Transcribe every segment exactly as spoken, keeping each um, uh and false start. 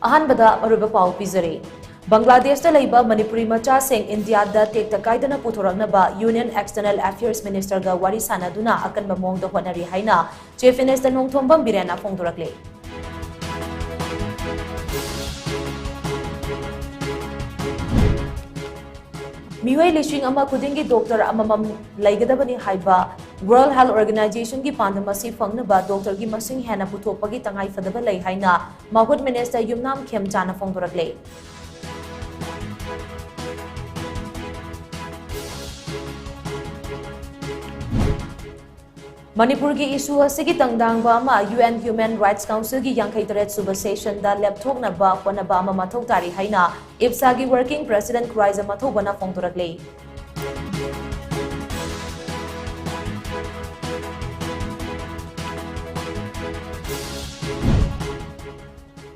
ꯑꯍꯥꯟꯕꯗ ꯑꯔꯣꯏꯕ ꯄꯥꯎ ꯄꯤꯖꯔꯤ꯫ ꯕꯪꯒ꯭ꯂꯥꯗꯦꯁꯇ ꯂꯩꯕ ꯃꯅꯤꯄꯨꯔꯤ ꯃꯆꯥꯁꯤꯡ ꯏꯟꯗꯤꯌꯥꯗ ꯇꯦꯛꯇ ꯀꯥꯏꯗꯅ ꯄꯨꯊꯣꯔꯛꯅꯕ Union External Affairs Ministerꯒ ꯋꯥꯔꯤ ꯁꯥꯟꯅꯗꯨꯅ ꯑꯀꯟꯕ ꯃꯑꯣꯡꯗ ꯍꯣꯠꯅꯔꯤ ꯍꯥꯏꯅ Chief Minister ꯅꯣꯡꯊꯣꯝꯕꯝ ꯕꯤꯔꯦꯟꯅ ꯐꯣꯡꯗꯣꯔꯛꯂꯤ꯫ ꯃꯤꯑꯣꯏ ꯂꯤꯁꯤꯡ ꯑꯃ ꯈꯨꯗꯤꯡꯒꯤ doctor ꯑꯃꯃꯝ ꯂꯩꯒꯗꯕꯅꯤ ꯍꯥꯏꯕ World Health Organizationꯒꯤ ꯄꯥꯟꯗꯝ ꯑꯁꯤ ꯐꯪꯅꯕ doctorꯒꯤ ꯃꯁꯤꯡ ꯍꯦꯟꯅ ꯄꯨꯊꯣꯛꯄꯒꯤ ꯇꯉꯥꯏꯐꯗꯕ ꯂꯩ ꯍꯥꯏꯅ ꯃꯍꯨꯠ Minister ꯌꯨꯝꯅꯥꯝ ꯈꯦꯝꯆꯥꯅ ꯐꯣꯡꯗꯣꯔꯛꯂꯦ꯫ ꯃꯅꯤꯄꯨꯔꯒꯤ issue ꯑꯁꯤꯒꯤ ꯇꯪꯗꯥꯡꯕ ꯑꯃ UN Human Rights Councilꯒꯤ ꯌꯥꯡꯈꯩ ꯇꯔꯦꯠ ꯁꯨꯕ sessionꯗ ꯂꯦꯞꯊꯣꯛꯅꯕ ꯍꯣꯠꯅꯕ ꯑꯃ ꯃꯊꯧ ꯇꯥꯔꯤ ꯍꯥꯏꯅ ꯏꯞꯁꯥꯒꯤ working president ꯈꯨꯔꯥꯏꯖꯝ ꯃꯊꯧꯕꯅ ꯐꯣꯡꯗꯣꯔꯛꯂꯤ꯫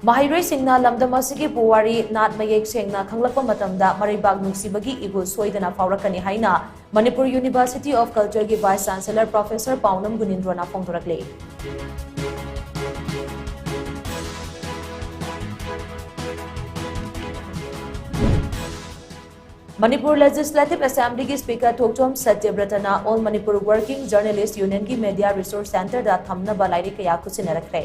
ꯃꯍꯩꯔꯣꯏꯁꯤꯡꯅ ꯂꯝꯗꯝ ꯑꯁꯤꯒꯤ ꯄꯨꯋꯥꯔꯤ, ꯅꯥꯠ ꯃꯌꯦꯛ ꯁꯦꯡꯅ ꯈꯪꯂꯛꯄ ꯃꯇꯝꯗ ꯃꯔꯩꯕꯥꯛ ꯅꯨꯡꯁꯤꯕꯒꯤ ꯏꯍꯨꯜ ꯁꯣꯏꯗꯅ ꯐꯥꯎꯔꯛꯀꯅꯤ ꯍꯥꯏꯅ Manipur University of Cultureꯒꯤ Vice Chancellor Professor ꯄꯥꯎꯅꯝ ꯒꯨꯅꯤꯟꯗ꯭ꯔꯣꯅ ꯐꯣꯡꯗꯣꯔꯛꯂꯤ꯫ Manipur Legislative Assemblyꯒꯤ Speaker Thokchom ꯁꯇ꯭ꯌꯕ꯭ꯔꯇꯅ All Manipur Working Journalist Unionꯒꯤ Media Resource Centreꯗ ꯊꯝꯅꯕ ꯂꯥꯏꯔꯤꯛ ꯀꯌꯥ ꯈꯨꯠꯁꯤꯟꯅꯔꯛꯈ꯭ꯔꯦ꯫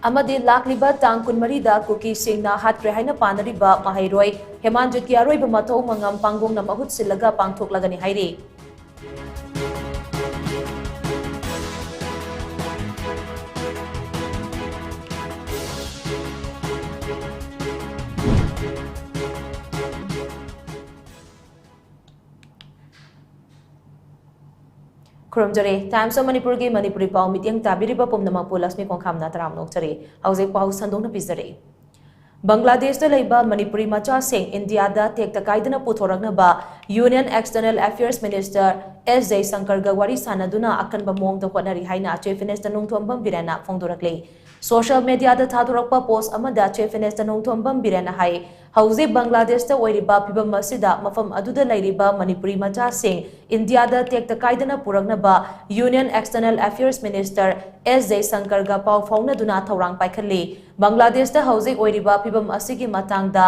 ꯑꯃꯗꯤ ꯂꯥꯛꯂꯤꯕ ꯇꯥꯡ ꯀꯨꯟꯃꯔꯤꯗ ꯀꯨꯀꯤꯁꯤꯡꯅ ꯍꯥꯠꯈ꯭ꯔꯦ ꯍꯥꯏꯅ ꯄꯥꯅꯔꯤꯕ ꯃꯍꯩꯔꯣꯏ ꯍꯦꯃꯥꯟꯖꯤꯠꯀꯤ ꯑꯔꯣꯏꯕ ꯃꯊꯧ ꯃꯉꯝ ꯄꯥꯡꯒꯣꯡꯅ ꯃꯍꯨꯠ ꯁꯤꯜꯂꯒ ꯄꯥꯡꯊꯣꯛꯂꯒꯅꯤ ꯍꯥꯏꯔꯤ꯫ ꯈꯨꯔꯨꯝꯖꯔꯤ꯫ Times of Manipurꯒꯤ ꯃꯅꯤꯄꯨꯔꯤ ꯄꯥꯎ ꯃꯤꯠꯌꯦꯡ ꯇꯥꯕꯤꯔꯤꯕ ꯄꯨꯝꯅꯃꯛꯄꯨ ꯂꯛꯁꯃꯤ ꯈꯣꯡꯈꯥꯝꯅ ꯇꯔꯥꯝꯅ ꯑꯣꯛꯆꯔꯤ꯫ ꯍꯧꯖꯤꯛ ꯄꯥꯎ ꯁꯟꯗꯣꯛꯅ ꯄꯤꯖꯔꯤ꯫ ꯕꯪꯒ꯭ꯂꯥꯗꯦꯁꯇ ꯂꯩꯕ ꯃꯅꯤꯄꯨꯔꯤ ꯃꯆꯥꯁꯤꯡ ꯏꯟꯗꯤꯌꯥꯗ ꯇꯦꯛꯇ ꯀꯥꯏꯗꯅ ꯄꯨꯊꯣꯔꯛꯅꯕ Union External Affairs Minister ꯑꯦꯁ ꯖꯌꯁꯪꯀꯔꯒ ꯋꯥꯔꯤ ꯁꯥꯟꯅꯗꯨꯅ ꯑꯀꯟꯕ ꯃꯑꯣꯡꯗ ꯍꯣꯠꯅꯔꯤ ꯍꯥꯏꯅ Chief Minister Nongthombam ꯕꯤꯔꯦꯟꯅ ꯐꯣꯡꯗꯣꯔꯛꯂꯤ꯫ Social mediaꯗ ꯊꯥꯗꯣꯔꯛꯄ post ꯑꯃꯗ Chief Minister ꯅꯣꯡꯊꯣꯝꯕꯝ ꯕꯤꯔꯦꯟꯅ ꯍꯥꯏ, ꯍꯧꯖꯤꯛ ꯕꯪꯒ꯭ꯂꯥꯗꯦꯁꯇ ꯑꯣꯏꯔꯤꯕ ꯐꯤꯚꯝ ꯑꯁꯤꯗ ꯃꯐꯝ ꯑꯗꯨꯗ ꯂꯩꯔꯤꯕ ꯃꯅꯤꯄꯨꯔꯤ ꯃꯆꯥꯁꯤꯡ ꯏꯟꯗꯤꯌꯥꯗ ꯇꯦꯛꯇ ꯀꯥꯏꯗꯅ ꯄꯨꯔꯛꯅꯕ Union External Affairs Minister S ꯖꯌꯁꯪꯀꯔꯒ ꯄꯥꯎ ꯐꯥꯎꯅꯗꯨꯅ ꯊꯧꯔꯥꯡ ꯄꯥꯏꯈꯠꯂꯤ꯫ ꯕꯪꯒ꯭ꯂꯥꯗꯦꯁꯇ ꯍꯧꯖꯤꯛ ꯑꯣꯏꯔꯤꯕ ꯐꯤꯚꯝ ꯑꯁꯤꯒꯤ ꯃꯇꯥꯡꯗ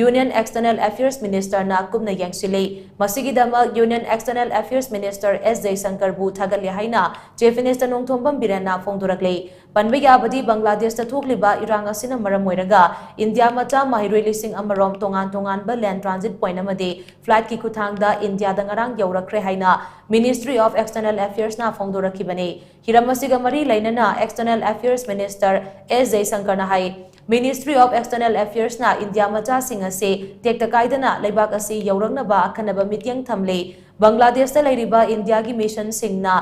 Union External Affairs Ministerꯅ ꯀꯨꯞꯅ ꯌꯦꯡꯁꯤꯜꯂꯤ꯫ ꯃꯁꯤꯒꯤꯗꯃꯛ Union External Affairs Minister S ꯖꯌꯁꯪꯀꯔꯕꯨ ꯊꯥꯒꯠꯂꯦ ꯍꯥꯏꯅ Chief Minister ꯅꯣꯡꯊꯣꯝꯕꯝ ꯕꯤꯔꯦꯟꯅ ꯐꯣꯡꯗꯣꯔꯛꯂꯤ꯫ ꯄꯟꯕ ꯌꯥꯕꯗꯤ ꯕꯪꯒ꯭ꯂꯥꯗꯦꯁꯇ ꯊꯣꯛꯂꯤꯕ ꯏꯔꯥꯡ ꯑꯁꯤꯅ ꯃꯔꯝ ꯑꯣꯏꯔꯒ ꯏꯟꯗꯤꯌꯥ ꯃꯆꯥ ꯃꯍꯩꯔꯣꯏ ꯂꯤꯁꯤꯡ ꯑꯃꯔꯣꯝ ꯇꯣꯉꯥꯟ ꯇꯣꯉꯥꯟꯕ land transit point ꯑꯃꯗꯤ flightꯀꯤ ꯈꯨꯠꯊꯥꯡꯗ ꯏꯟꯗꯤꯌꯥꯗ ꯉꯔꯥꯡ ꯌꯧꯔꯛꯈ꯭ꯔꯦ ꯍꯥꯏꯅ Ministry of External Affairsꯅ ꯐꯣꯡꯗꯣꯔꯛꯈꯤꯕꯅꯤ꯫ ꯍꯤꯔꯝ ꯑꯁꯤꯒ ꯃꯔꯤ ꯂꯩꯅꯅ External Affairs Minister S ꯖꯌꯁꯪꯀꯔꯅ ꯍꯥꯏ, Ministry of External Affairsꯅ ꯏꯟꯗꯤꯌꯥ ꯃꯆꯥꯁꯤꯡ ꯑꯁꯤ ꯇꯦꯛꯇ ꯀꯥꯏꯗꯅ ꯂꯩꯕꯥꯛ ꯑꯁꯤ ꯌꯧꯔꯛꯅꯕ ꯑꯈꯟꯅꯕ ꯃꯤꯠꯌꯦꯡ ꯊꯝꯂꯤ꯫ ꯕꯪꯒ꯭ꯂꯥꯗꯦꯁꯇ ꯂꯩꯔꯤꯕ ꯏꯟꯗꯤꯌꯥꯒꯤ ꯃꯤꯁꯟꯁꯤꯡꯅ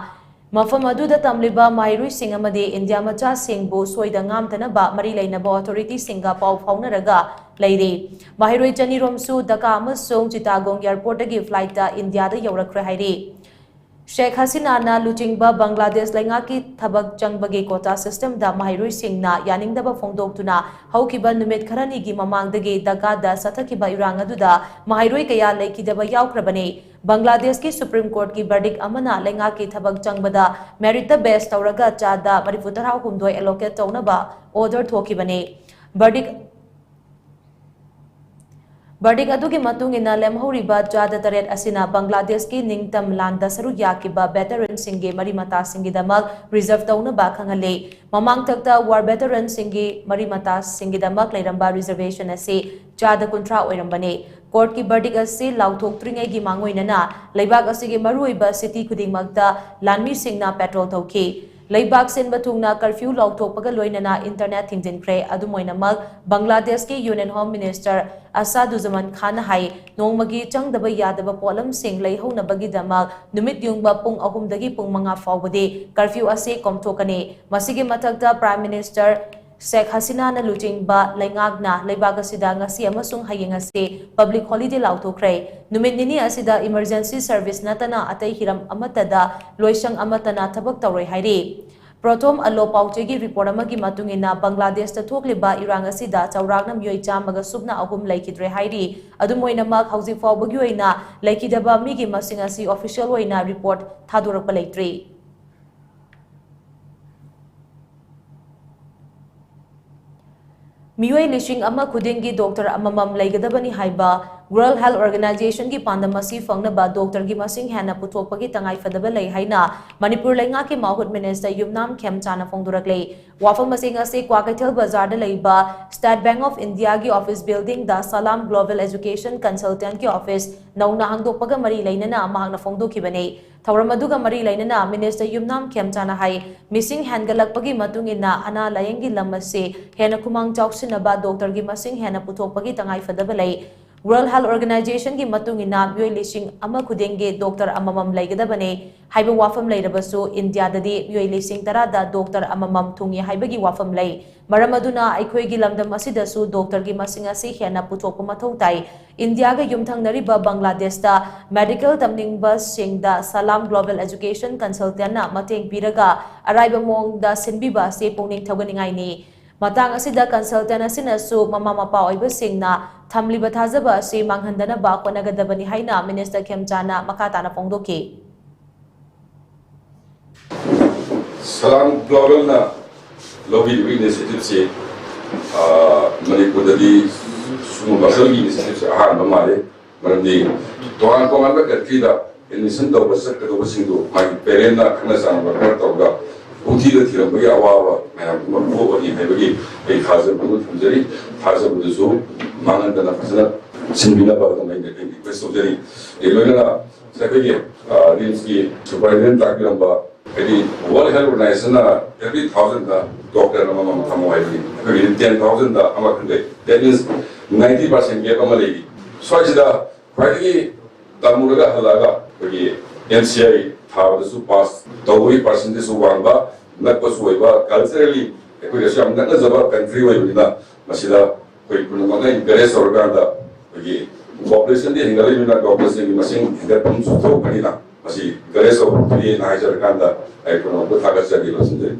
ꯃꯐꯝ ꯑꯗꯨꯗ ꯇꯝꯂꯤꯕ ꯃꯍꯩꯔꯣꯏꯁꯤꯡ ꯑꯃꯗꯤ ꯏꯟꯗꯤꯌꯥ ꯃꯆꯥꯁꯤꯡꯕꯨ ꯁꯣꯏꯗ ꯉꯥꯝꯗꯅꯕ ꯃꯔꯤ ꯂꯩꯅꯕ authorityꯁꯤꯡꯒ ꯄꯥꯎ ꯐꯥꯎꯅꯔꯒ ꯂꯩꯔꯤ꯫ ꯃꯍꯩꯔꯣꯏ ꯆꯅꯤꯔꯣꯝꯁꯨ ꯙꯥꯀꯥ ꯑꯃꯁꯨꯡ ꯆꯤꯇꯥꯒꯣꯡ airportꯇꯒꯤ flightꯇ ꯏꯟꯗꯤꯌꯥꯗ ꯌꯧꯔꯛꯈ꯭ꯔꯦ ꯍꯥꯏꯔꯤ꯫ ꯁꯦꯈ ꯍꯁꯤꯅꯥꯅ ꯂꯨꯆꯤꯡꯕ ꯕꯪꯒ꯭ꯂꯥꯗꯦꯁ ꯂꯩꯉꯥꯛꯀꯤ ꯊꯕꯛ ꯆꯪꯕꯒꯤ quota systemꯗ ꯃꯍꯩꯔꯣꯏꯁꯤꯡꯅ ꯌꯥꯅꯤꯡꯗꯕ ꯐꯣꯡꯗꯣꯛꯇꯨꯅ ꯍꯧꯈꯤꯕ ꯅꯨꯃꯤꯠ ꯈꯔꯅꯤꯒꯤ ꯃꯃꯥꯡꯗꯒꯤ ꯙꯥꯀꯥꯗ ꯆꯠꯊꯈꯤꯕ ꯏꯔꯥꯡ ꯑꯗꯨꯗ ꯃꯍꯩꯔꯣꯏ ꯀꯌꯥ ꯂꯩꯈꯤꯗꯕ ꯌꯥꯎꯈ꯭ꯔꯕꯅꯤ꯫ ꯕꯪꯒ꯭ꯂꯥꯗꯦꯁꯀꯤ Supreme Courtꯀꯤ verdict ꯑꯃꯅ ꯂꯩꯉꯥꯛꯀꯤ ꯊꯕꯛ ꯆꯪꯕꯗ meritꯇ base ꯇꯧꯔꯒ ꯆꯥꯗ ꯃꯔꯤꯐꯨ ꯇꯔꯥꯍꯨꯝꯗꯣꯏ allocate ꯇꯧꯅꯕ order ꯊꯣꯛꯈꯤꯕꯅꯤ꯫ Verdict verdict ꯑꯗꯨꯒꯤ ꯃꯇꯨꯡ ꯏꯟꯅ ꯂꯦꯝꯍꯧꯔꯤꯕ ꯆꯥꯗ ꯇꯔꯦꯠ ꯑꯁꯤꯅ ꯕꯪꯒ꯭ꯂꯥꯗꯦꯁꯀꯤ ꯅꯤꯡꯇꯝ ꯂꯥꯟꯗ ꯁꯔꯨꯛ ꯌꯥꯈꯤꯕ veteranꯁꯤꯡꯒꯤ ꯃꯔꯤ ꯃꯇꯥꯁꯤꯡꯒꯤꯗꯃꯛ reserve ꯇꯧꯅꯕ ꯈꯪꯍꯜꯂꯤ꯫ ꯃꯃꯥꯡꯊꯛꯇ war veteranꯁꯤꯡꯒꯤ ꯃꯔꯤ ꯃꯇꯥꯁꯤꯡꯒꯤꯗꯃꯛ ꯂꯩꯔꯝꯕ reservation ꯑꯁꯤ ꯆꯥꯗ ꯀꯨꯟꯊ꯭ꯔꯥ ꯑꯣꯏꯔꯝꯕꯅꯤ꯫ Courtꯀꯤ verdict ꯑꯁꯤ ꯂꯥꯎꯊꯣꯛꯇ꯭ꯔꯤꯉꯩꯒꯤ ꯃꯥꯡꯑꯣꯏꯅꯅ ꯂꯩꯕꯥꯛ ꯑꯁꯤꯒꯤ ꯃꯔꯨꯑꯣꯏꯕ city ꯈꯨꯗꯤꯡꯃꯛꯇ ꯂꯥꯟꯃꯤꯁꯤꯡꯅ patrol ꯇꯧꯈꯤ꯫ ꯂꯩꯕꯥꯛ ꯁꯤꯟꯕ ꯊꯨꯡꯅ curfew ꯂꯥꯎꯊꯣꯛꯄꯒ ꯂꯣꯏꯅꯅ internet ꯊꯤꯡꯖꯤꯟꯈ꯭ꯔꯦ꯫ ꯑꯗꯨꯝ ꯑꯣꯏꯅꯃꯛ, ꯕꯪꯒ꯭ꯂꯥꯗꯦꯁꯀꯤ Union Home Minister ꯑꯁꯥꯗꯨꯖꯃꯥꯟ ꯈꯥꯟꯅ ꯍꯥꯏ, ꯅꯣꯡꯃꯒꯤ ꯆꯪꯗꯕ ꯌꯥꯗꯕ ꯄꯣꯠꯂꯝꯁꯤꯡ ꯂꯩꯍꯧꯅꯕꯒꯤꯗꯃꯛ ꯅꯨꯃꯤꯠ ꯌꯨꯡꯕ ꯄꯨꯡ ꯑꯍꯨꯝꯗꯒꯤ ꯄꯨꯡ ꯃꯉꯥ ꯐꯥꯎꯕꯗꯤ curfew ꯑꯁꯤ ꯀꯣꯝꯊꯣꯛꯀꯅꯤ꯫ ꯃꯁꯤꯒꯤ ꯃꯊꯛꯇ Prime Minister ꯁꯦꯈ ꯍꯁꯤꯅꯥꯅ ꯂꯨꯆꯤꯡꯕ ꯂꯩꯉꯥꯛꯅ ꯂꯩꯕꯥꯛ ꯑꯁꯤꯗ ꯉꯁꯤ ꯑꯃꯁꯨꯡ ꯍꯌꯦꯡ ꯑꯁꯤ public holiday ꯂꯥꯎꯊꯣꯛꯈ꯭ꯔꯦ꯫ ꯅꯨꯃꯤꯠ ꯅꯤꯅꯤ ꯑꯁꯤꯗ emergency service ꯅꯠꯇꯅ ꯑꯇꯩ ꯍꯤꯔꯝ ꯑꯃꯠꯇꯗ ꯂꯣꯏꯁꯪ ꯑꯃꯠꯇꯅ ꯊꯕꯛ ꯇꯧꯔꯣꯏ ꯍꯥꯏꯔꯤ꯫ ꯄ꯭ꯔꯣꯊꯣꯝ ꯑꯂꯣ ꯄꯥꯎꯆꯦꯒꯤ ꯔꯤꯄꯣꯔꯠ ꯑꯃꯒꯤ ꯃꯇꯨꯡ ꯏꯟꯅ, ꯕꯪꯒ꯭ꯂꯥꯗꯦꯁꯇ ꯊꯣꯛꯂꯤꯕ ꯏꯔꯥꯡ ꯑꯁꯤꯗ ꯆꯥꯎꯔꯥꯛꯅ ꯃꯤꯑꯣꯏ ꯆꯥꯝꯃꯒ ꯁꯨꯞꯅ ꯑꯍꯨꯝ ꯂꯩꯈꯤꯗ꯭ꯔꯦ ꯍꯥꯏꯔꯤ꯫ ꯑꯗꯨꯝ ꯑꯣꯏꯅꯃꯛ, ꯍꯧꯖꯤꯛ ꯐꯥꯎꯕꯒꯤ ꯑꯣꯏꯅ ꯂꯩꯈꯤꯗꯕ ꯃꯤꯒꯤ ꯃꯁꯤꯡ ꯑꯁꯤ ꯑꯣꯐꯤꯁꯤꯌꯦꯜ ꯑꯣꯏꯅ ꯔꯤꯄꯣꯔꯠ ꯊꯥꯗꯣꯔꯛꯄ ꯂꯩꯇ꯭ꯔꯤ꯫ ꯃꯤꯑꯣꯏ ꯂꯤꯁꯤꯡ ꯑꯃ ꯈꯨꯗꯤꯡꯒꯤ ꯗꯣꯛꯇꯔ ꯑꯃꯃꯝ ꯂꯩꯒꯗꯕꯅꯤ ꯍꯥꯏꯕ ꯋꯥꯔꯜꯗ ꯍꯦꯜꯊ ꯑꯣꯔꯒꯅꯥꯏꯖꯦꯁꯟꯒꯤ ꯄꯥꯟꯗꯝ ꯑꯁꯤ ꯐꯪꯅꯕ ꯗꯣꯛꯇꯔꯒꯤ ꯃꯁꯤꯡ ꯍꯦꯟꯅ ꯄꯨꯊꯣꯛꯄꯒꯤ ꯇꯉꯥꯏꯐꯗꯕ ꯂꯩ ꯍꯥꯏꯅ ꯃꯅꯤꯄꯨꯔ ꯂꯩꯉꯥꯛꯀꯤ ꯃꯥꯍꯨꯠ ꯃꯤꯅꯤꯁꯇꯔ ꯌꯨꯝꯅꯥꯝ ꯈꯦꯝꯆꯥꯅ ꯐꯣꯡꯗꯣꯔꯛꯂꯤ꯫ ꯋꯥꯐꯝ ꯑꯁꯤꯡ ꯑꯁꯤ ꯀ꯭ꯋꯥꯀꯩꯊꯦꯜ ꯕꯖꯥꯔꯗ ꯂꯩꯕ ꯁ꯭ꯇꯦꯠ ꯕꯦꯡꯛ ꯑꯣꯐ ꯏꯟꯗꯤꯌꯥꯒꯤ ꯑꯣꯐꯤꯁ ꯕꯤꯜꯗꯤꯡꯗ ꯁꯂꯥꯝ ꯒ꯭ꯂꯣꯕꯦꯜ ꯑꯦꯖꯨꯀꯦꯁꯟ ꯀꯟꯁꯜꯇꯦꯟꯠꯀꯤ ꯑꯣꯐꯤꯁ ꯅꯧꯅ ꯍꯥꯡꯗꯣꯛꯄꯒ ꯃꯔꯤ ꯂꯩꯅꯅ ꯃꯍꯥꯛꯅ ꯐꯣꯡꯗꯣꯛꯈꯤꯕꯅꯤ꯫ ꯊꯧꯔꯝ ꯑꯗꯨꯒ ꯃꯔꯤ ꯂꯩꯅꯅ ꯃꯤꯅꯤꯁꯇꯔ ꯌꯨꯝꯅꯥꯝ ꯈꯦꯝꯆꯥꯅ ꯍꯥꯏ, ꯃꯤꯁꯤꯡ ꯍꯦꯟꯒꯠꯂꯛꯄꯒꯤ ꯃꯇꯨꯡ ꯏꯟꯅ ꯑꯅꯥ ꯂꯥꯌꯦꯡꯒꯤ ꯂꯝ ꯑꯁꯤ ꯍꯦꯟꯅ ꯈꯨꯃꯥꯡ ꯆꯥꯎꯁꯤꯟꯅꯕ ꯗꯣꯛꯇꯔꯒꯤ ꯃꯁꯤꯡ ꯍꯦꯟꯅ ꯄꯨꯊꯣꯛꯄꯒꯤ ꯇꯉꯥꯏꯐꯗꯕ ꯂꯩ꯫ ꯋꯥꯔꯜꯗ ꯍꯦꯜꯊ ꯑꯣꯔꯒꯅꯥꯏꯖꯦꯁꯟꯒꯤ ꯃꯇꯨꯡ ꯏꯟꯅ ꯃꯤꯑꯣꯏ ꯂꯤꯁꯤꯡ ꯑꯃ ꯈꯨꯗꯤꯡꯒꯤ ꯗꯣꯛꯇꯔ ꯑꯃꯃꯝ ꯂꯩꯒꯗꯕꯅꯤ ꯍꯥꯏꯕ ꯋꯥꯐꯝ ꯂꯩꯔꯕꯁꯨ, ꯏꯟꯗꯤꯌꯥꯗꯗꯤ ꯃꯤꯑꯣꯏ ꯂꯤꯁꯤꯡ ꯇꯔꯥꯗ ꯗꯣꯛꯇꯔ ꯑꯃꯃꯝ ꯊꯨꯡꯏ ꯍꯥꯏꯕꯒꯤ ꯋꯥꯐꯝ ꯂꯩ꯫ ꯃꯔꯝ ꯑꯗꯨꯅ ꯑꯩꯈꯣꯏꯒꯤ ꯂꯝꯗꯝ ꯑꯁꯤꯗꯁꯨ ꯗꯣꯛꯇꯔꯒꯤ ꯃꯁꯤꯡ ꯑꯁꯤ ꯍꯦꯟꯅ ꯄꯨꯊꯣꯛꯄ ꯃꯊꯧ ꯇꯥꯏ꯫ ꯏꯟꯗꯤꯌꯥꯒ ꯌꯨꯝꯊꯪꯅꯔꯤꯕ ꯕꯪꯒ꯭ꯂꯥꯗꯦꯁꯇ ꯃꯦꯗꯤꯀꯦꯜ ꯇꯝꯅꯤꯡꯕꯁꯤꯡꯗ ꯁꯂꯥꯝ ꯒ꯭ꯂꯣꯕꯦꯜ ꯑꯦꯖꯨꯀꯦꯁꯟ ꯀꯟꯁꯜꯇꯦꯟꯠꯅ ꯃꯇꯦꯡ ꯄꯤꯔꯒ ꯑꯔꯥꯏꯕ ꯃꯑꯣꯡꯗ ꯁꯤꯟꯕꯤꯕ ꯑꯁꯤ ꯄꯨꯛꯅꯤꯡ ꯊꯧꯒꯠꯅꯤꯡꯉꯥꯏꯅꯤ꯫ ꯃꯇꯥꯡ ꯑꯁꯤꯗ ꯀꯟꯁꯜꯇꯦꯟꯠ ꯑꯁꯤꯅꯁꯨ ꯃꯃꯥ ꯃꯄꯥ ꯑꯣꯏꯕꯁꯤꯡꯅ ꯊꯝꯂꯤꯕ ꯊꯥꯖꯕ ꯑꯁꯤ ꯃꯥꯡꯍꯟꯗꯅꯕ ꯍꯣꯠꯅꯒꯗꯕꯅꯤ ꯍꯥꯏꯅ ꯃꯤꯅꯤꯁꯇꯔ ꯈꯦꯝꯆꯥꯅ ꯃꯈꯥ ꯇꯥꯅ ꯐꯣꯡꯗꯣꯛꯈꯤ꯫ ꯁꯂꯥꯝ ꯒ꯭ꯂꯣꯕꯦꯜꯅ ꯂꯧꯕꯤꯔꯤꯕ ꯏꯅꯤꯁꯤꯌꯦꯇꯤꯚꯁꯤ, ꯑ, ꯃꯅꯤꯄꯨꯔꯗꯗꯤ ꯁꯤꯒꯨꯝꯕ ꯃꯈꯜꯒꯤ ꯏꯅꯤꯁꯤꯌꯦꯇꯤꯚꯁꯤ ꯑꯍꯥꯟꯕ ꯃꯥꯜꯂꯤ꯫ ꯃꯔꯝꯗꯤ ꯇꯣꯉꯥꯟ ꯇꯣꯉꯥꯟꯕ ꯀꯟꯇ꯭ꯔꯤꯗ ꯑꯦꯗꯃꯤꯁꯟ ꯇꯧꯕ ꯆꯠꯀꯗꯧꯕꯁꯤꯡꯗꯨ ꯃꯥꯒꯤ ꯄꯦꯔꯦꯟꯅ ꯈꯪꯅ ꯆꯥꯟꯅꯕ ꯈꯔ ꯇꯧꯔꯒ ꯄꯨꯡꯊꯤꯗ ꯊꯤꯔꯝꯕꯒꯤ ꯑꯋꯥꯕ ꯃꯌꯥꯝ ꯑꯃ ꯊꯣꯛꯑꯅꯤ ꯍꯥꯏꯕꯒꯤ ꯑꯩ ꯊꯥꯖꯕ ꯑꯃ ꯊꯝꯖꯔꯤ꯫ ꯊꯥꯖꯕꯗꯨꯁꯨ ꯃꯥꯡꯍꯟꯗꯅ ꯐꯖꯅ ꯁꯤꯟꯕꯤꯅꯕ ꯑꯗꯨꯝ ꯑꯩꯅ ꯔꯤꯀ꯭ꯋꯦꯁ ꯇꯧꯖꯔꯤ꯫ ꯑꯩ ꯂꯣꯏꯅꯅ ꯑꯩꯈꯣꯏꯒꯤ, ꯑ, ꯔꯤꯝꯁꯀꯤ ꯁꯨꯄꯔꯤꯟꯇꯦꯟꯗꯦꯟꯠ ꯇꯥꯛꯄꯤꯔꯝꯕ, ꯍꯥꯏꯗꯤ, ꯋꯥꯔꯜꯗ ꯍꯦꯜꯊ ꯑꯣꯔꯒꯅꯥꯏꯖꯦꯁꯟꯅ every thousandꯗ ꯗꯣꯛꯇꯔ ꯑꯃꯃꯝ ꯊꯝꯃꯣ ꯍꯥꯏꯕꯅꯤ꯫ ꯑꯩꯈꯣꯏꯒꯤꯗꯤ ten thousandꯗ ꯑꯃꯈꯛ ꯂꯩ꯫ That means ninety percent gap ꯑꯃ ꯂꯩꯔꯤ꯫ ꯁ꯭ꯋꯥꯏꯁꯤꯗ ꯈ꯭ꯋꯥꯏꯗꯒꯤ ꯇꯝꯃꯨꯔꯒ ꯍꯜꯂꯛꯑꯒ ꯑꯩꯈꯣꯏꯒꯤ M C I ꯊꯥꯕꯗꯁꯨ ꯄꯥꯁ ꯇꯧꯕꯒꯤ ꯄꯥꯔꯁꯦꯟꯇꯦꯖꯁꯨ ꯋꯥꯡꯕ, ꯅꯛꯄꯁꯨ ꯑꯣꯏꯕ, ꯀꯜꯆꯔꯦꯜꯂꯤ ꯑꯩꯈꯣꯏꯒꯁꯨ ꯌꯥꯝ ꯅꯛꯅꯖꯕ ꯀꯟꯇ꯭ꯔꯤ ꯑꯣꯏꯕꯅꯤꯅ, ꯃꯁꯤꯗ ꯑꯩꯈꯣꯏ ꯄꯨꯝꯅꯃꯛꯅ ꯏꯟꯀꯔꯦꯖ ꯇꯧꯔꯀꯥꯟꯗ ꯑꯩꯈꯣꯏꯒꯤ ꯄꯣꯄꯨꯂꯦꯁꯟꯗꯤ ꯍꯦꯟꯒꯠꯂꯛꯏꯕꯅꯤꯅ ꯗꯣꯛꯇꯔꯁꯤꯡꯒꯤ ꯃꯁꯤꯡ ꯍꯦꯟꯒꯠꯐꯝꯁꯨ ꯊꯣꯛꯄꯅꯤꯅ, ꯃꯁꯤ ꯀꯂꯦꯖ ꯑꯣꯐ ꯐ꯭ꯔꯤꯅ ꯍꯥꯏꯖꯔꯀꯥꯟꯗ ꯑꯩ ꯄꯨꯝꯅꯃꯛꯄꯨ ꯊꯥꯒꯠꯆꯔꯤ꯫ ꯂꯣꯏꯁꯤꯟꯖꯔꯤ꯫